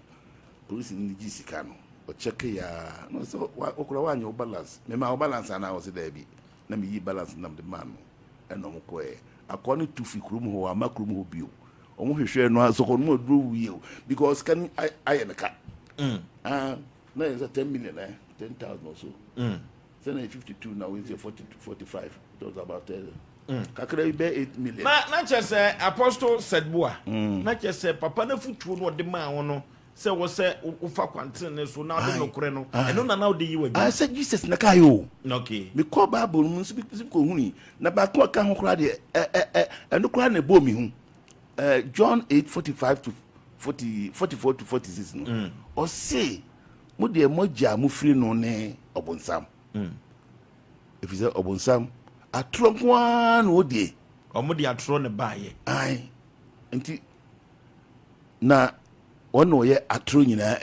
polisi no gye sika no ɔkyɛke yaa na ɔsɛ ɔkora wanyɛ wo balance, mema wo balance anaa? Ɔsɛ daabi, na meyi balance nam de maa no. Ɛna ɔmo kɔɛ akɔa no tu fi kurom hɔ ama kurom hɔ bio. Ɔmo hwehwɛ no asɔkɔ no mu aduro wie o because sika no ayɛ no ka. Ah, na yɛ sɛ 10 million 10,000 or so. Sɛ na yɛ 52 na wɔn sɛ 40 45, it was about kakra bi bɛ 8 million. Na kyerɛ sɛ Apostle Sɛdboa, na kyerɛ sɛ papa no afotuo no ɔde maa wo no sɛ wɔ sɛ wofa kwantene so na wode nokorɛ no ɛno na na wode yi w'adwuma. Sɛ Jesus na kaa yi o. Okay. Mekɔ Bible mu nso bi kɔ huni na baako a ka ho koraa deɛ ɛ ɛ ɛ ɛno koraa na ɛbɔ mi ho John 8:45 to 40 44 to 46 no. Ɔse mo deɛ mo agya a mofiri no ne ɔbonsam, ɛfiri sɛ ɔbonsam atorɔ nko ara na ɔdie. Ɔmo de atorɔ ne baayɛ. Ae, nti na wɔn na ɔyɛ atorɔ nyinaa.